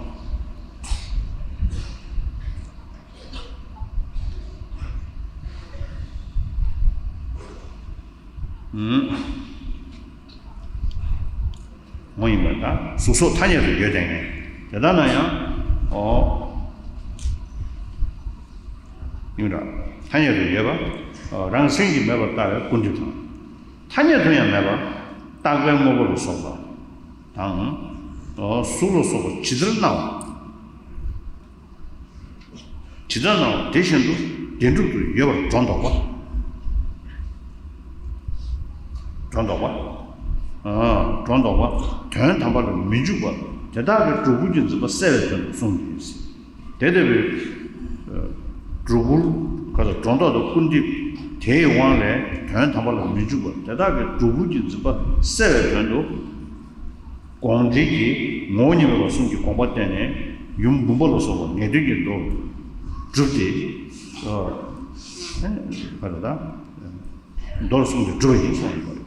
ངོ་ཡིན་པར་ཐལ། གཟུགས་སོགས་ཐ་སྙད་དུ་ཡོད་དེ། དེ་ལྟ་ན་ཡང་། ཨོ། ཡིན་པར་ཐལ། ཐ་སྙད་དུ་ཡོད་པ། རང་མཚན་གྱིས་མེད་པར་ལྟ་བའི་སྐུར་འདེབས་དང་། ཐ་སྙད་དུ་ཡང་མེད་པ། རྟག་པའི་དངོས་པོ་ལ་སོགས་པ་དང་། གཟུགས་ལ་སོགས་པ་ཇི་ལྟར་སྣང་བ། ཇི་ལྟར་སྣང་བ་དེ་བཞིན་དུ་བདེན་གྲུབ་ཏུ་ཡོད་པར་སྒྲོ་འདོགས་པ། སྒྲོ་འདོགས་པ། ཨ། སྒྲོ་འདོགས་པ། དོན་དམ་པར་མི་འཇུག་པ། དེ་དག་གི་གྲུལ་བུར་གྱི་འཛིན་པ་བསལ་བའི་དོན་དུ་གསུངས་ཡིན། དེ་ལྟ་བུའི་གྲུལ་བུར། ག་ཚོད། སྒྲོ་འདོགས་དང་སྐུར་འདེབས་དེའི་དབང་ལས་དོན་དམ་པར་མི་འཇུག་པ། དེ་དག་གི་གྲུལ་བུར་གྱི་འཛིན་པ་བསལ་བའི་དོན་དུ། དགོངས་འགྲེལ་གྱིས་ངོ་བོ་ཉིད་མེད་པ་གསུམ་གྱི་དགོངས་པ་བསྟན་ནས། ཡུམ་བུམ་པ་ལ་སོགས་པ་ངེས་དོན་གྱི་མདོ་བསྒྲུབས་ཏེ། ཨ། ག་རེ་ད། མདོར་གསུངས་ཏེ་བསྒྲུབས་པ་ཡིན་གསུངས་ཡོད་པ་རེད།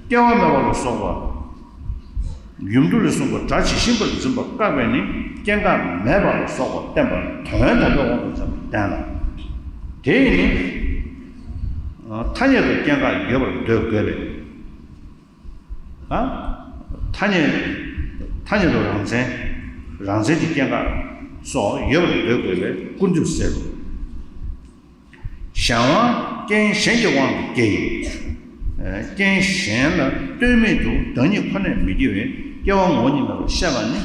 སྐྱེ་བ་མེད་པ་ལ་སོགས་པ། ཡུམ་མདོ་ལས་གསུངས་པ་སྒྲ་ཇི་བཞིན་པར་འཛིན་པ་བཀག་པས་ནི་སྐྱེ་འགག་མེད་པ་ལ་སོགས་པ་བསྟན་པ་དོན་དམ་པའི་དབང་དུ་མཛད་པ་བསྟན་ལ། དེས་ནི་ཐ་སྙད་དུ་སྐྱེ་འགག་ཡོད་པར་འདོད་དགོས་པས། ཨ། ཐ་སྙད། ཐ་སྙད་དུ་རང་མཚན། རང་མཚན་གྱི་སྐྱེ་འགག་སོགས་ཡོད་པར་འདོད་དགོས་པས་སྐུར་འདེབས་ཟེར་རོ། གཞན་དབང་རྐྱེན་གཞན་གྱི་དབང་དུ་སྐྱེ་ཡི། རྐྱེན་གཞན་ལ་ལྟོས་མེད་དུ་བདག་ཉིད་ཁོ་ནས་མི་སྐྱེ་བས་སྐྱེ་བ་ངོ་བོ་ཉིད་མེད་པར་བཤད་པ་ནི།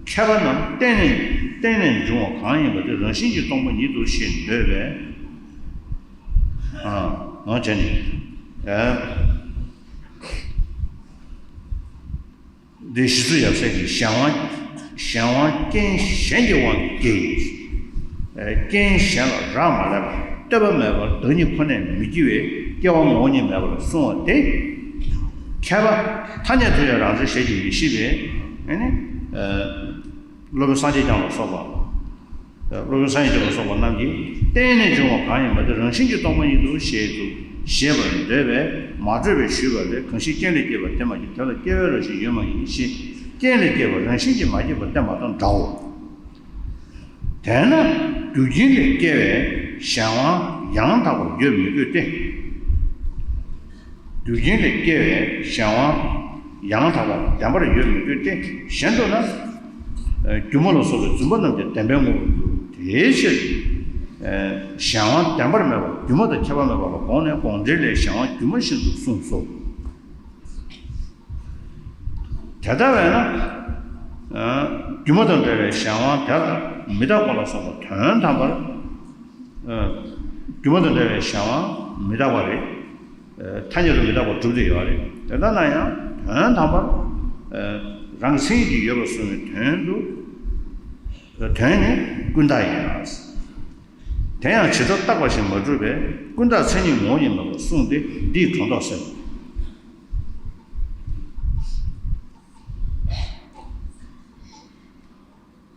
མཁས་པ་རྣམས་བརྟེན་ནས། བརྟེན་ནས་འབྱུང་བ་གང་ཡིན་པ་དེ་རང་བཞིན་གྱིས་སྟོང་པ་ཉིད་དོ་ཞེས་འདོད་པས། ཨ། ནོ་བྱས་ནས། ཨ། འདི་ཞི་འཚོ་ཡབ་སྲས་ཀྱིས་གཞན་དབང་། གཞན་དབང་རྐྱེན་གཞན་གྱི་དབང་གིས་སྐྱེ་ཡི། རྐྱེན་གཞན་ལ་རག་མ་ལས་པར་ལྟོས་པ་མེད་པར་བདག་ཉིད་ཁོ་ནས་མི་སྐྱེ་བས་སྐྱེ་བ་ངོ་བོ་ཉིད་མེད་པར་གསུངས་པ་དེ། མཁས་པ་ཐ་སྙད་དུ་ཡང་རང་མཚན་ཞེས་ཀྱང་མི་ཤེས་པས། ཨ་ནི། སློབ་དཔོན་སངས་རྒྱས་བསྐྱངས་ལ་སོགས་པ། སློབ་དཔོན་སངས་རྒྱས་བསྐྱངས་ལ་སོགས་པ་རྣམས་ཀྱིས་བརྟེན་ནས་འབྱུང་བ་གང་ཡིན་པ་དེ་རང་བཞིན་གྱིས་སྟོང་པ་ཉིད་དོ་ཞེས་སུ་བཞེད་པར་འདོད་པས་མ་གྲོས་པས་ཞུས་པ་ལས། གང་ཞིག་རྐྱེན་ལས་སྐྱེས་པ་དེ་མ་སྐྱེས། དེ་ལ་སྐྱེ་བའི་རང་བཞིན་ཡོད་མ་ཡིན་ཞེས། རྐྱེན་ལས་སྐྱེས་པ་རང་བཞིན་གྱིས་མ་སྐྱེས་པ་བསྟན་པ་དང་འདྲའོ། དེས་ན་རྒྱུ་རྐྱེན་ལས་སྐྱེ་བའི་གཞན་དབང་ཡང་དག་པར་ཡོད་མི་དགོས་ཏེ། རྒྱུ་རྐྱེན་ལས་སྐྱེ་བའི་གཞན་དབང་ཡང་དག་པར་བདེན་པར་ཡོད་མི་དགོས་ཏེ། གཞན་དུ་ན། སྒྱུ་མ་ལ་སོགས་པའི་རྫུན་པ་རྣམས་ཀྱང་བདེན་པའི་ངོ་བོར་འགྱུར། དེའི་ཕྱིར། གཞན་དབང་བདེན་པར་མེད་པ་སྒྱུ་མ་དང་ཁྱད་པར་མེད་པ་ལ་དགོངས་ནས་དགོངས་འགྲེལ་ལས་གཞན་དབང་སྒྱུ་མ་བཞིན་དུ་གསུངས་སོ། དེ་ལྟ་བས་ན། སྒྱུ་མ་དང་བྲལ་བའི་གཞན་དབང་དེ་ལ་མི་རྟག་པ་ལ་སོགས་པ་དོན་དམ་པར། སྒྱུ་མ་དང་བྲལ་བའི་གཞན་དབང་མི་རྟག་པ་རེད། ཐ་སྙད་དུ་མི་རྟག་པར་གྲུབ་སྟེ་ཡོད་རེད། དེ་ལྟ་ན་ཡང་དོན་དམ་པར། རང་མཚན་ཉིད་ཀྱིས་ཡོད་པར་གསུངས་པའི་དོན་དུ། དོན་ནི་ཀུན་བརྟགས་ཡིན་ལ། དེ་ཡང་ཇི་ལྟར་བརྟགས་པ་བཞིན་མ་གྲུབ་པས་ཀུན་བརྟགས་མཚན་ཉིད་ངོ་བོ་ཉིད་མེད་པར་གསུངས་ཏེ་འདིས་སྒྲོ་འདོགས་ཟེར།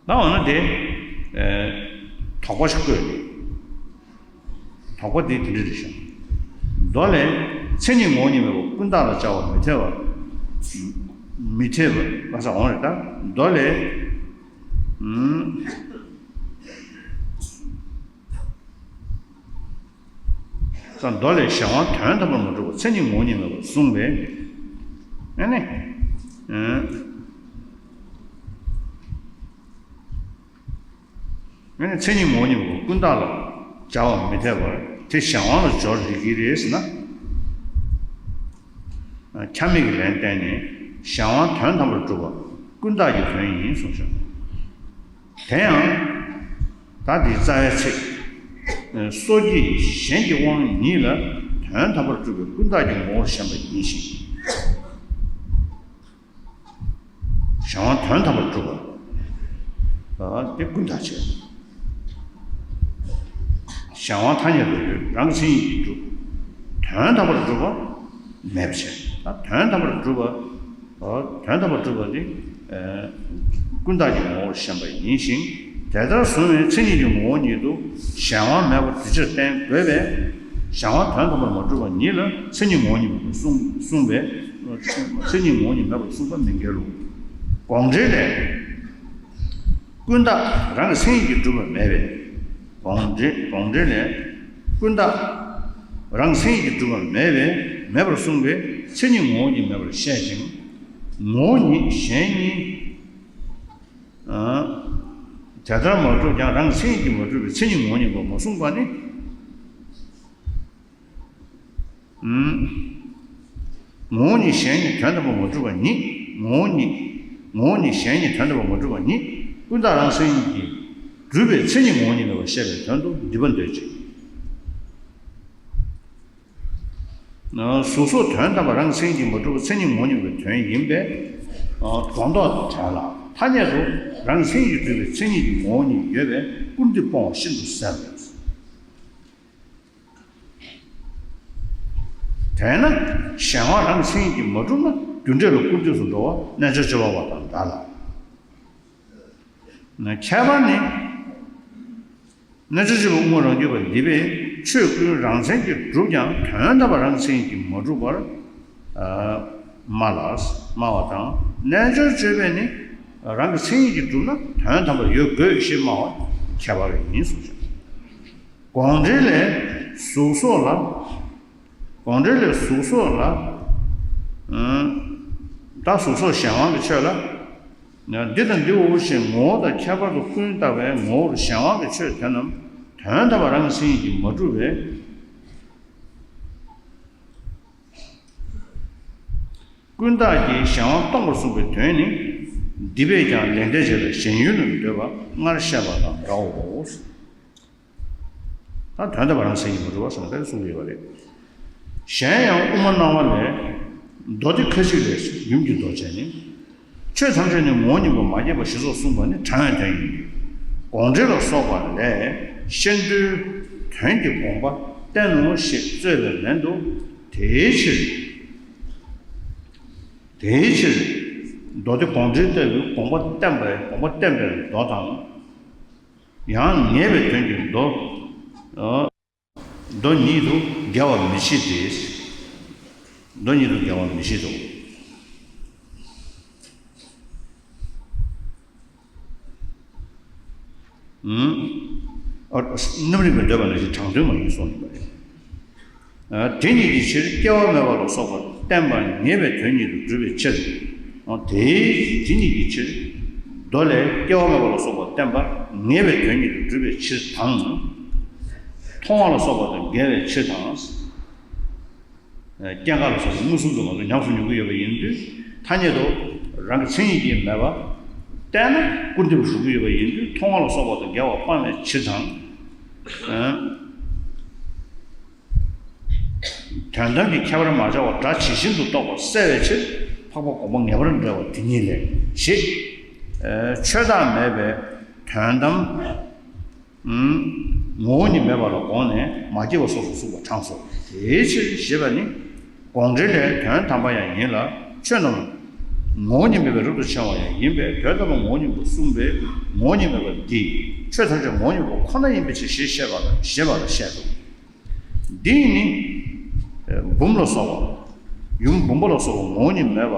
ད་འོ་ན་དེ། དོགས་པ་ཞིག་བཀོད་ནས། དོགས་པ་དེ་དེ་འདྲ་རེད་ཤག་མདོ་ལས། མཚན་ཉིད་ངོ་བོ་ཉིད་མེད་པར་ཀུན་བརྟགས་ལ་སྦྱར་བ་མི་འཐད་པ། མི་འཐད་པ་ལ་ས་འོང་རེད་ད། མདོ་ལས། ས་མདོ་ལས་གཞན་དབང་དོན་དམ་པར་མ་གྲུབ་པ་མཚན་ཉིད་ངོ་བོ་ཉིད་མེད་པར་གསུངས་པས། ཨ་ནི། ཨ་ནི་མཚན་ཉིད་ངོ་བོ་ཉིད་མེད་པར་ཀུན་བརྟགས་ལ་སྦྱར་བ་མི་འཐད་པར་དེ་གཞན་དབང་ལ་སྦྱོར་རིགས་ཀྱི་རེད་ཟེར་ན། ཆ་མེད་ཀྱི་ལན་བསྟན་ནས་གཞན་དབང་དོན་དམ་པར་གྲུབ་པ་ཀུན་བརྟགས་ཀྱི་དོན་ཡིན་གསུངས་ཤག་དེ་ཡང་། ད་འདིའི་རྩ་བའི་ཚིག་སོ་སྐྱེས་གཞན་གྱི་དབང་ཉིད་ལ་དོན་དམ་པར་གྲུབ་པའི་ཀུན་བརྟགས་ཀྱི་ངོ་བོར་ཞེན་པ་ཡིན་ཞིང་། གཞན་དབང་དོན་དམ་པར་གྲུབ་པ། དེ་ཀུན་བརྟགས་བྱས། གཞན་དབང་ཐ་སྙད་དུ་ཡོད་རང་གི་མཚན་ཉིད་ཀྱིས་གྲུབ། དོན་དམ་པར་གྲུབ་པ་མེད་པ་བྱས། ད་དོན་དམ་པར་གྲུབ་པ། དོན་དམ་པར་གྲུབ་པ་ནི། ཀུན་བརྟགས་ཀྱི་ངོ་བོར་ཞེན་པ་ཡིན་ཞིང་། དེ་ལྟར་བཟུང་བའི་མཚན་ཉིད་ཀྱི་ངོ་བོ་ཉིད་དུ་གཞན་དབང་མེད་པར་དེ་ཕྱིར་བསྟན་དགོས་པས། གཞན་དབང་དོན་དམ་པར་མ་གྲུབ་པ་ཉིད་ལ་མཚན་ཉིད་ངོ་བོ་ཉིད་མེད་པར་གསུངས་གསུངས་པས། མཚན་ཉིད་ངོ་བོ་ཉིད་མེད་པར་གསུངས་པ་མི་འགལ་ལོ། དགོངས་འགྲེལ་ལས། ཀུན་བརྟགས་རང་གི་མཚན་ཉིད་ཀྱིས་གྲུབ་པ་མེད་པས། དགོངས་འགྲེལ་དགོངས་འགྲེལ་ལས། ཀུན་བརྟགས་རང་མཚན་ཉིད་ཀྱིས་གྲུབ་པ་མེད་པས་མེད་པར་གསུངས་པས་མཚན་ཉིད་ངོ་བོ་ཉིད་མེད་པར་བཤད་ཅིང་། ངོ་བོ་ཉིད་གཞན་གཉིས། དེ་ལྟར་མ་གྲུབ་ཀྱང་རང་མཚན་ཉིད་ཀྱིས་མ་གྲུབ་པའི་མཚན་ཉིད་ངོ་བོ་ཉིད་པར་མ་གསུངས་པ་ནི། ངོ་བོ་ཉིད་གཞན་ཉིད་དོན་དམ་པར་མ་གྲུབ་པ་ཉིད་ངོ་བོ་ཉིད། ངོ་བོ་ཉིད་གཞན་ཉིད་དོན་དམ་པར་མ་གྲུབ་པ་ཉིད་ཀུན་བརྟགས་རང་མཚན་ཉིད་ཀྱིས་གྲུབ་པའི་མཚན་ཉིད་ངོ་བོ་ཉིད་མེད་པར་བཤད་པའི་དོན་དུ་འདི་པ་འདོད་ཅིང་། གཟུགས་སོགས་དོན་དམ་པར་རང་མཚན་ཉིད་ཀྱིས་མ་གྲུབ་པ་མཚན་ཉིད་ངོ་བོ་ཉིད་པའི་དོན་ཡིན་པས། སྒྲོ་འདོགས་དང་བྲལ་ལ་ཐ་སྙད་དུ་རང་མཚན་ཉིད་ཀྱིས་གྲུབ་པའི་མཚན་ཉིད་ཀྱི་ངོ་བོ་ཉིད་ཡོད་པས་ཀུན་བཏུས་སྤོང་བ་ཤིན་ཏུ་གསལ་ལོ། དེས་ན་གཞན་དབང་རང་གི་མཚན་ཉིད་ཀྱིས་མ་གྲུབ་ན་རྒྱུ་འབྲས་ལ་ཀུན་བཏུས་སུ་འགྲོ་བ་རྣལ་འབྱོར་སྤྱོད་པ་པ་དང་འདྲ་ལ། ན་ཁྱད་པར་ནི། རྣལ་འབྱོར་སྤྱོད་པ་དབུ་མ་རང་རྒྱུད་པ་འདི་པས་ཆོས་ཀུན་རང་མཚན་གྱིས་གྲུབ་ཀྱང་དོན་དམ་པར་རང་གི་མཚན་ཉིད་ཀྱིས་མ་གྲུབ་པར། སྨྲ་ལ། སྨྲ་བ་དང་རྣལ་འབྱོར་སྤྱོད་པས་ནི་རང་གི་མཚན་ཉིད་ཀྱིས་གྲུབ་ན་དོན་དམ་པར་ཡོད་དགོས་ཞེས་སྨྲ་བ་ཁྱད་པར་ཡིན་གསུངས་ཤིང་། དགོངས་འགྲེལ་ལས་གཟུགས་སོགས་ལ། དགོངས་འགྲེལ་ལས་གཟུགས་སོགས་ལ། ད་གཟུགས་སོགས་གཞན་དབང་གི་ཆོས་ལ། འདི་དང་འདི་འོ་ཞེས་ངོ་བོ་དང་ཁྱད་པར་དུ་ཀུན་བརྟགས་པའི་ངོ་བོར་གཞན་དབང་གི་ཆོས་དེ་རྣམས་དོན་དམ་པར་རང་གི་མཚན་ཉིད་ཀྱིས་མ་གྲུབ་པས། ཀུན་བརྟགས་ཀྱིས་གཞན་དབང་སྟོང་པར་གསུངས་པའི་དོན་ནི། འདི་པས་ཀྱང་ལེགས་ལྡན་འབྱེད་ལ་ཞེན་ཡུལ་ལ་མི་འདོད་པ་སྔར་བཤད་པ་དང་འདྲའོ། ད་དོན་དམ་པར་རང་མཚན་ཉིད་མ་གྲུབ་པ་སོང་ཙང་གསུངས་ཡོད་པ་རེད། གཞན་ཡང་དབུ་མ་སྣང་བ་ལས། མདོ་སྡེ་ཁ་ཅིག་ལས་ཡུམ་གྱི་མདོ་བྱས་ནས། ཆོས་ཐམས་ཅད་ནི་ངོ་བོ་ཉིད་པ་མ་སྐྱེས་པ་ཞེས་སོགས་གསུངས་པ་ནི་དྲང་བའི་དོན་ཡིན་ཏེ། དགོངས་འགྲེལ་ལ་སོགས་པ་ལས་ཤེར་འདོད་དོན་གྱི་དགོངས་པ་བསྟན་ནོ་ཞེས་རྩོད་པའི་ལན་དུ། དེའི་ཕྱིར། དེའི་ཕྱིར། མདོ་སྡེ་དགོངས་འགྲེལ་ལྟ་བུའི་དགོངས་པ་བསྟན་པའི་དགོངས་པ་བསྟན་པའི་མདོ་དང་། ཡང་ངེས་པའི་དོན་གྱི་མདོ། མདོ་ཉིད་དུ་འགལ་བ་མི་བྱེད་དེ། མདོ་ཉིད་དུ་འགལ་བ་མི་བྱེད་དོ། རྣམ་རིག་པས་འདོད་པ་ནང་བཞིན་དྲང་དོན་མ་ཡིན་གསུངས་ཡོད་པ་རེད། དེ་ཉིད་ཀྱི་ཕྱིར་སྐྱེ་བ་མེད་པ་ལ་སོགས་པ་བསྟན་པ་ངེས་པའི་དོན་ཉིད་དུ་གྲུབ་པའི་ཕྱིར། དེའི་དེ་ཉིད་ཀྱི་ཕྱིར། མདོ་ལས་སྐྱེ་བ་མེད་པ་ལ་སོགས་པ་བསྟན་པ་ངེས་པའི་དོན་ཉིད་དུ་གྲུབ་པའི་ཕྱིར་དང་། མཐོང་བ་ལ་སོགས་པ་དང་འགལ་བའི་ཕྱིར་དང་། སྐྱེ་འགག་ལ་སོགས་པའི་མངོན་སུམ་དུ་ང་ཚོས་ཉམས་སུ་མྱོང་གི་ཡོད་པ་ཡིན་དུས། ཐ་སྙད་དུ་རང་གི་མཚན་ཉིད་ཀྱིས་མེད་པ་བསྟན་ན་སྐུར་འདེབས་ཞུ་གི་ཡོད་པ་ཡིན་དུས། མཐོང་བ་ལ་སོགས་པ་དང་འགལ་བ་སྤང་བའི་ཕྱིར་དང་། དོན་དམ་གྱི་ཁྱད་པར་མ་བྱས་པར་སྒྲ་ཇི་བཞིན་དུ་རྟོགས་པར་གསལ་བའི་ཕྱིར། འཕགས་པ་དགོངས་པ་ངེས་པར་འགྲེལ་བ་དེ་ཉིད་ལས། ཞེས། ཆོས་བདག་མེད་པའི་དོན་དམ་ངོ་བོ་ཉིད་མེད་པ་ལ་དགོངས་ནས་མ་སྐྱེས་པ་སོགས་སུ་གསུངས་པ་དྲངས་སོ། དེའི་ཕྱིར་ཞེས་པ་ནི་དགོངས་འགྲེལ་ལས། དོན་དམ་པ་ཡང་ཡིན་ལ་ཆོས་རྣམས་ངོ་བོ་ཉིད་མེད་པའི་རབ་ཏུ་ཕྱེ་བ་ཡང་ཡིན་པས། དོན་དམ་པ་ངོ་བོ་ཉིད་པར་གསུངས་པས། ངོ་བོ་ཉིད་མེད་པ་འདི་ཆོས་ཐམས་ཅད་ངོ་བོ་ཉིད་པ་ཁོ་ན་ཡིན་པའི་ཕྱིར་ཞེས་བཤད་པ་ཞེས་པ་ལ་བཤད་དོ། འདིས་ནི་འབུམ་ལ་སོགས་པ། ཡུམ་བུམ་པ་ལ་སོགས་པ་ངོ་བོ་ཉིད་མེད་པ་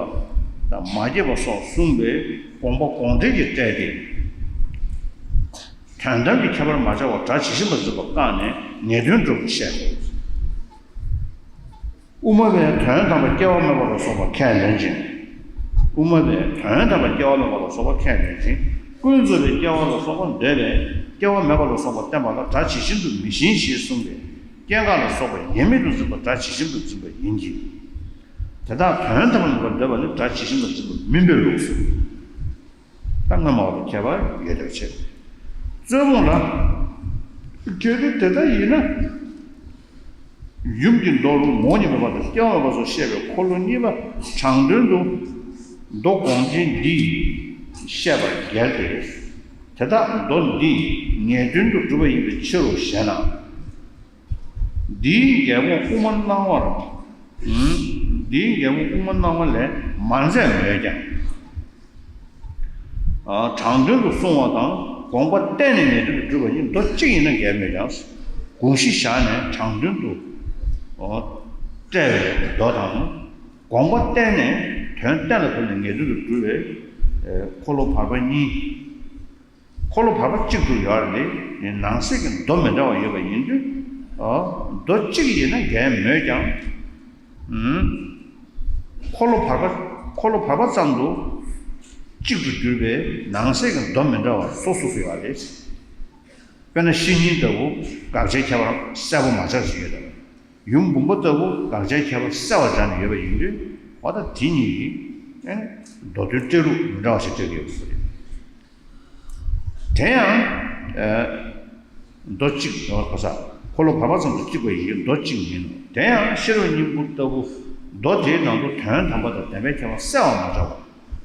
དང་མ་སྐྱེས་པ་སོགས་གསུངས་པའི་དགོངས་པ་དགོངས་འགྲེལ་གྱིས་བཀྲལ་ཏེ། དོན་དམ་གྱི་ཁྱད་པར་མ་བྱས་པར་སྒྲ་ཇི་བཞིན་པར་འཛིན་པ་བཀག་ནས་ངེས་དོན་སྒྲུབ་པར་བཤད་དོ། དབུ་མ་པས་དོན་དམ་པར་སྐྱེ་བ་མེད་པ་ལ་སོགས་པ་ཁས་ལེན་ཅིང་། དབུ་མ་པས་དོན་དམ་པར་སྐྱེ་བ་མེད་པ་ལ་སོགས་པ་ཁས་ལེན་ཅིང་། ཀུན་རྫོབ་པའི་སྐྱེ་བ་ལ་སོགས་པ་འདོད་པས་སྐྱེ་བ་མེད་པ་ལ་སོགས་པ་བསྟན་པ་ལ་སྒྲ་ཇི་བཞིན་དུ་མི་ཞེན་ཞེས་གསུངས་པས། སྐྱེ་འགག་ལ་སོགས་པ་ཡེངས་མེད་དུ་འཛིན་པ་སྒྲ་ཇི་བཞིན་དུ་འཛིན་པ་ཡིན་གྱི། དེ་དག་དོན་དམ་པར་མེད་པར་འདོད་པ་ནི་སྒྲ་ཇི་བཞིན་པར་འཛིན་པ་མིན་པའི་ལུགས་སོ། ད་སྔོན་མ་བ་དང་ཁྱད་པར་ཡོད་དོ་ཅེས། རྩོད་སྤོང་ལ། གལ་ཏེ་དེ་ལྟ་ཡིན་ན། ཡུམ་གྱི་མདོར་ངོ་བོ་ཉིད་མེད་པ་དང་སྐྱེ་བ་མེད་པ་སོགས་བཤད་པའི་འཁོར་ལོ་གཉིས་པ་དྲང་དོན་དུ་མདོ་དགོངས་ཅན་འདིས་བཤད་པ་འགལ་ཏེ། དེ་དག་མདོ་འདིས་ངེས་དོན་དུ་གྲུབ་པ་ཡིན་པའི་ཕྱིར་རོ་ཞེ་ན། འདིའི་འགལ་སྤོང་དབུ་མ་སྣང་བར། འདིའི་འགལ་སྤོང་དབུ་མ་སྣང་བ་ལས་མ་མཛད་མོད་ཀྱང་། དྲང་དོན་དུ་གསུང་བ་དང་དགོངས་པ་གཏན་ནས་ངེས་དོན་དུ་གྲུབ་པ་ཡིན་མདོ་གཅིག་ཡིན་ན་འགལ་མོད་ཀྱང་། དགོངས་གཞི་བཞག་ནས་དྲང་དོན་དུ་བཀྲལ་བའི་མདོ་དང་། དགོངས་པ་གཏན་ནས་དོན་གཏན་ལ་ཕབ་ནས་ངེས་དོན་དུ་གྲུབ་པའི་འཁོར་ལོ་བར་པ་གཉིས། འཁོར་ལོ་བར་པ་གཅིག་ཏུ་ཡོད་རེད། ནང་གསེས་ཀྱི་མདོ་མི་འདྲ་བ་ཡོད་པ་ཡིན་དུས། མདོ་གཅིག་ཡིན་ན་འགལ་མོད་ཀྱང་། འཁོར་ལོ་བར་པ་འཁོར་ལོ་བར་པ་ཙམ་དུ་གཅིག་ཏུ་གྱུར་པའི་ནང་གསེས་ཀྱི་མདོ་མི་འདྲ་བ་སོ་སོ་སུ་ཡོད་རེད། དཔེར་ན་བཤེས་གཉེན་ལྟ་བུ་དགག་བྱའི་ཁྱད་པར་གསལ་པོ་མ་ཆགས་ཤིག་ཡོད་དམ། ཡུམ་བུམ་པ་ལྟ་བུ་དགག་བྱའི་ཁྱད་པར་གསལ་བར་སྦྱར་ནས་ཡོད་པ་ཡིན་དུས། འོ་ད་དེ་གཉིས་ཀྱིས་མདོ་དོན་བཀྲལ་ལུགས་མི་འདྲ་བ་ཞིག་སྤྲད་ཀྱི་ཡོད་པ་རེད། དེ་ཡང་། མདོ་གཅིག་ཡོང་བར་གོ་ས། འཁོར་ལོ་བར་པ་ཙམ་དུ་གཅིག་པ་ཡིན་གྱི་མདོ་གཅིག་མིན་ནོ། དེ་ཡང་ཤེས་རབ་སྙིང་པོ་ལྟ་བུ་མདོ་དེའི་ནང་དུ་དོན་དམ་པ་དང་བདེན་པའི་ཁྱད་པར་གསལ་བར་མ་བྱ་བར་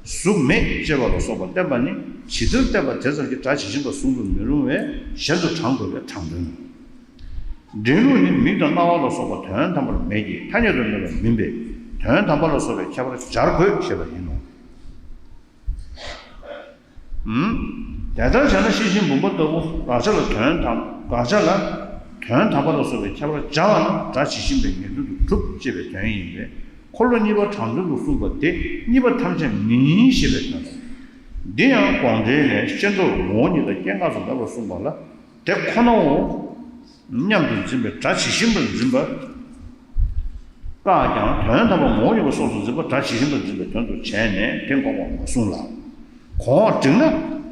གཟུགས་མེད་ཅེས་པ་ལ་སོགས་པ་བསྟན་པ་ནི་ཇི་ལྟར་བསྟན་པ་དེ་ཙམ་གྱིས་སྒྲ་ཇི་བཞིན་པར་གསུང་དུ་མི་རུང་བས་གཞན་དུ་དྲངས་དགོས་པའི་དྲང་དོན་ནོ། འདྲེན་ལུགས་ནི་མིག་དང་རྣ་བ་ལ་སོགས་པ་དོན་དམ་པར་མེད་ཀྱི་ཐ་སྙད་དུ་མེད་པ་མིན་པས་དོན་དམ་པ་ལ་སོགས་པའི་ཁྱད་པར་སྦྱར་དགོས་ཞེས་པ་ཡིན་ནོ། དེ་ལྟར་བྱས་ན་ཤེར་ཕྱིན་བུམ་པ་ལྟ་བུ་དགག་བྱ་ལ་དོན་དམ་དགག་བྱ་ལ་དོན་དམ་པ་ལ་སོགས་པའི་ཁྱད་པར་སྦྱར་བ་ནི་སྒྲ་ཇི་བཞིན་པའི་ངེས་དོན་དུ་གྲུབ་ཅེས་པའི་དོན་ཡིན་པས། འཁོར་ལོ་གཉིས་པ་དྲང་དོན་དུ་གསུངས་པ་དེ་གཉིས་པ་ཐམས་ཅད་མིན་ཞེས་པའི་དོན་ཏོ། འདི་ཡང་དགོངས་འགྲེལ་ལས་ཤེས་རབ་ངོ་བོ་ཉིད་དང་སྐྱེ་འགག་ཏུ་མེད་པར་གསུངས་པ་ལ་དེ་ཁོ་ནའོ། སྙམ་དུ་འཛིན་པའི་སྒྲ་ཇི་བཞིན་པར་འཛིན་པ། བཀག་ཀྱང་དོན་དམ་པ་ངོ་བོ་ཉིད་པ་སོགས་སུ་འཛིན་པ་སྒྲ་ཇི་བཞིན་པར་འཛིན་པའི་དོན་དུ་བྱས་ནས་དེ་འགོག་པར་མ་གསུངས་ལ། གོང་འོག་བསྒྲིགས་ན་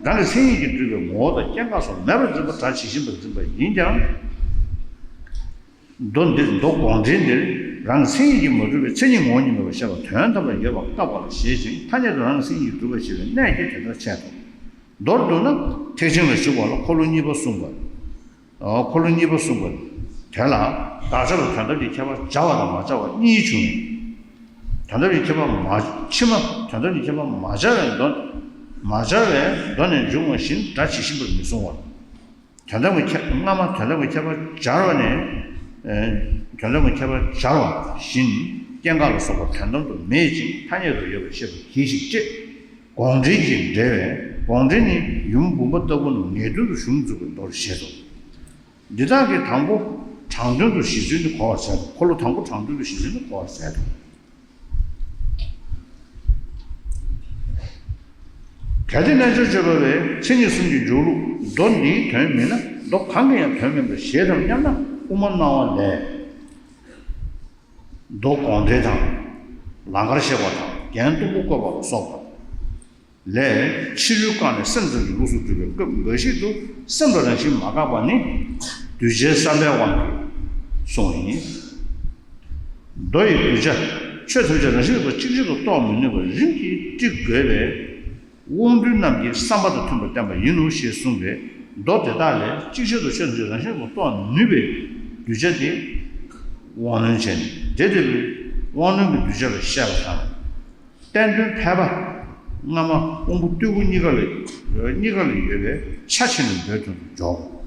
རང་གི་མཚན་ཉིད་ཀྱིས་གྲུབ་པའི་ངོ་བོ་དང་སྐྱེ་འགག་སོགས་མེད་པར་འཛིན་པ་སྒྲ་ཇི་བཞིན་པར་འཛིན་པ་ཡིན་ཀྱང་། མདོ་འདིར་མདོ་དགོངས་འགྲེལ་འདིར་རང་གི་མཚན་ཉིད་ཀྱིས་མ་གྲུབ་པའི་མཚན་ཉིད་ངོ་བོ་ཉིད་མེད་པར་བཤད་པ་དོན་དམ་པར་ཡོད་པར་བཀག་པ་ལ་བཞེད་ཅིང་ཐ་སྙད་དུ་རང་གི་མཚན་ཉིད་ཀྱིས་གྲུབ་པར་བཞེད་པའི་གནད་ཀྱིས་དེ་ལྟར་འཆད་དོ། མདོར་བསྡུ་ན་ཐེག་ཆེན་ལ་ཞུགས་པ་ལ་འཁོར་ལོ་གཉིས་པ་གསུངས་པ། འཁོར་ལོ་གཉིས་པ་གསུངས་པ་དེ་ལ་དགག་བྱ་ལ་དོན་དམ་གྱི་ཁྱད་པར་སྦྱར་བ་དང་མ་སྦྱར་བ་གཉིས་བྱུང་བས། དོན་དམ་གྱི་ཁྱད་པར་མ་ཕྱི་མ་དོན་དམ་གྱི་ཁྱད་པར་མ་སྦྱར་བའི་མདོ། མ་སྦྱར་བའི་མདོ་ནས་འབྱུང་བ་བཞིན་སྒྲ་ཇི་བཞིན་པར་མི་གསུང་བར། དོན་དམ་གྱི་ཁྱད་སྔ་མ་དོན་དམ་གྱི་ཁྱད་པར་སྦྱར་བ་ནས། དོན་དམ་གྱི་ཁྱད་པར་སྦྱར་བ་བཞིན་སྐྱེ་འགག་ལ་སོགས་པ་དོན་དམ་དུ་མེད་ཅིང་ཐ་སྙད་དུ་ཡོད་པར་བཤད་པ་གྱིས་ཤིག་ཅེས། དགོངས་འགྲེལ་གྱི་འགྲེལ་བས་དགོངས་འགྲེལ་ནི་ཡུམ་བུམ་པ་ལྟ་བུ་རྣམས་ངེས་དོན་དུ་གཞུང་འཛུགས་པའི་མདོར་བཞེད་དོ། འདི་དག་གི་དང་པོ་དྲང་དོན་དུ་གཞི་འཛིན་ནི་གོ་བར་ཟད་དོ། འཁོར་ལོ་དང་པོ་དྲང་དོན་དུ་གཞི་འཛིན་ནི་གོ་བར་ཟད་དོ། གལ་ཏེ་རྣལ་འབྱོར་སྤྱོད་པ་བས་མཚན་ཉིད་གསུམ་གྱི་འཇུག་ལུགས་མདོ་འདིའི་དོན་མིན་ན་མདོ་གང་གི་ཡང་དོན་མིན་པར་བཞེད་དམ་སྙམ་ན་དབུ་མ་སྣང་བ་ལས། མདོ་དགོངས་འགྲེལ་དང་། ལང་ཀར་གཤེགས་པ་དང་རྒྱན་སྟུག་པོ་བཀོད་པ་ལ་སོགས་པ་ལས་ཕྱི་རོལ་བཀག་ནས་སེམས་ཙམ་གྱི་ལུགས་སུ་གྲུབ་པའི་སྐབས་འགའ་ཞིག་ཏུ་སེམས་ལ་རང་བཞིན་མ་འགགས་པ་ནི། གདུལ་བྱའི་བསམ་པའི་དབང་གིས་གསུངས་པ་ཡིན། མདོ་ཡི་གདུལ་བྱ་ཆོས་ཐམས་ཅད་རང་བཞིན་གྱིས་གཅིག་ཆར་དུ་རྟོགས་མི་ནུས་པར་རིམ་གྱིས་དཀྲི་དགོས་པས། དབང་རྟུལ་རྣམས་ཀྱི་བསམ་པ་དང་མཐུན་པར་བསྟན་པ་ཡིན་ནོ་ཞེས་གསུངས་པས། མདོ་དེ་དག་ལས་གཅིག་ཆར་དུ་ཆོས་ཐམས་ཅད་རང་བཞིན་གྱིས་རྟོགས་ནུས་པའི་གདུལ་བྱ་དེ་དབང་རྣོན་བྱས་ནས། དེ་ལྟ་བུའི་དབང་རྣོན་གྱི་གདུལ་བྱ་ལ་བཤད་པ་དང་། བསྟན་དོན་ཕལ་པ་སྔ་མ་དབང་པོ་རྟུལ་པོ་གཉིས་ཀ་ལ་གཉིས་ཀ་ལ་ཡོད་པའི་ཆ་ཕྱེ་ནས་མདོའི་དོན་དུ་འཇོག།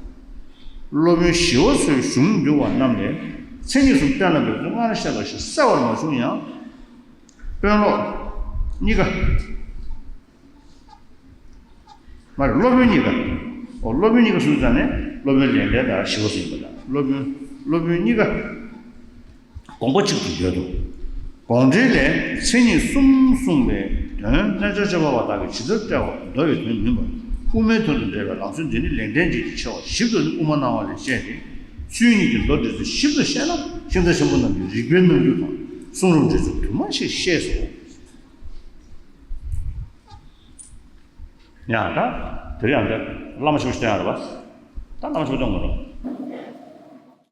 སློབ་དཔོན་ཞི་བ་འཚོའི་གཞུང་འདུལ་བ་རྣམས་ལས་མཚན་ཉིད་གསུམ་གཏན་ལ་འབེབས་ཚུལ་སྔར་བཤད་པ་བཞིན་གསལ་བར་མ་བྱུང་ཡང་། དཔོན་སློབ་གཉིས་ཀ། མ་རེད། སློབ་དཔོན་གཉིས་ཀ། འོ། སློབ་དཔོན་གཉིས་ཀ་གསུངས་ཙང་ནས་སློབ་དཔོན་ལེགས་ལྡན་དང་ཞི་བ་འཚོ་ཡིན་པ་དང་། སློབ་དཔོན་སློབ་དཔོན་གཉིས་ཀ་དགོངས་པ་གཅིག་ཏུ་ཡོད་དོ། དགོངས་འགྲེལ་ལས་མཚན་ཉིད་གསུམ་གསུངས་པའི་དོན་རྣལ་འབྱོར་སྤྱོད་པ་པ་དག་གིས་ཇི་ལྟར་བཀྲལ་བ་མདོ་ཡི་དོན་མིན་པར་དབུ་མའི་དོན་དུ་འགྲེལ་བའི་ལམ་སྲོལ་འདི་ནི་ལེགས་ལྡན་འབྱེད་ཀྱི་ཆེ་བ་ཞིབ་ཏུ་ནི་དབུ་མ་སྣང་བ་ལས་བཤད་དེ། ཚུལ་གཉིས་ཀྱི་མདོ་འགྲེལ་ཚུལ་ཞིབ་ཏུ་བཤད་ན་ཤིང་རྟ་ཆེན་པོ་རྣམས་ཀྱི་རིགས་པའི་རྣམ་འགྱུར་དང་གསུང་རབ་འགྲེལ་ཚུལ་དུ་མ་ཞིག་ཤེས་སོ། ཡང་ད་དེ་རིང་ཡང་ད་བླ་མ་ཆེན་པོ་ཞིག་བསྟེན་ཡ་རེད་པ། ད་བླ་མ་ཆེན་པོ་བསྟེན་དགོས་རེད།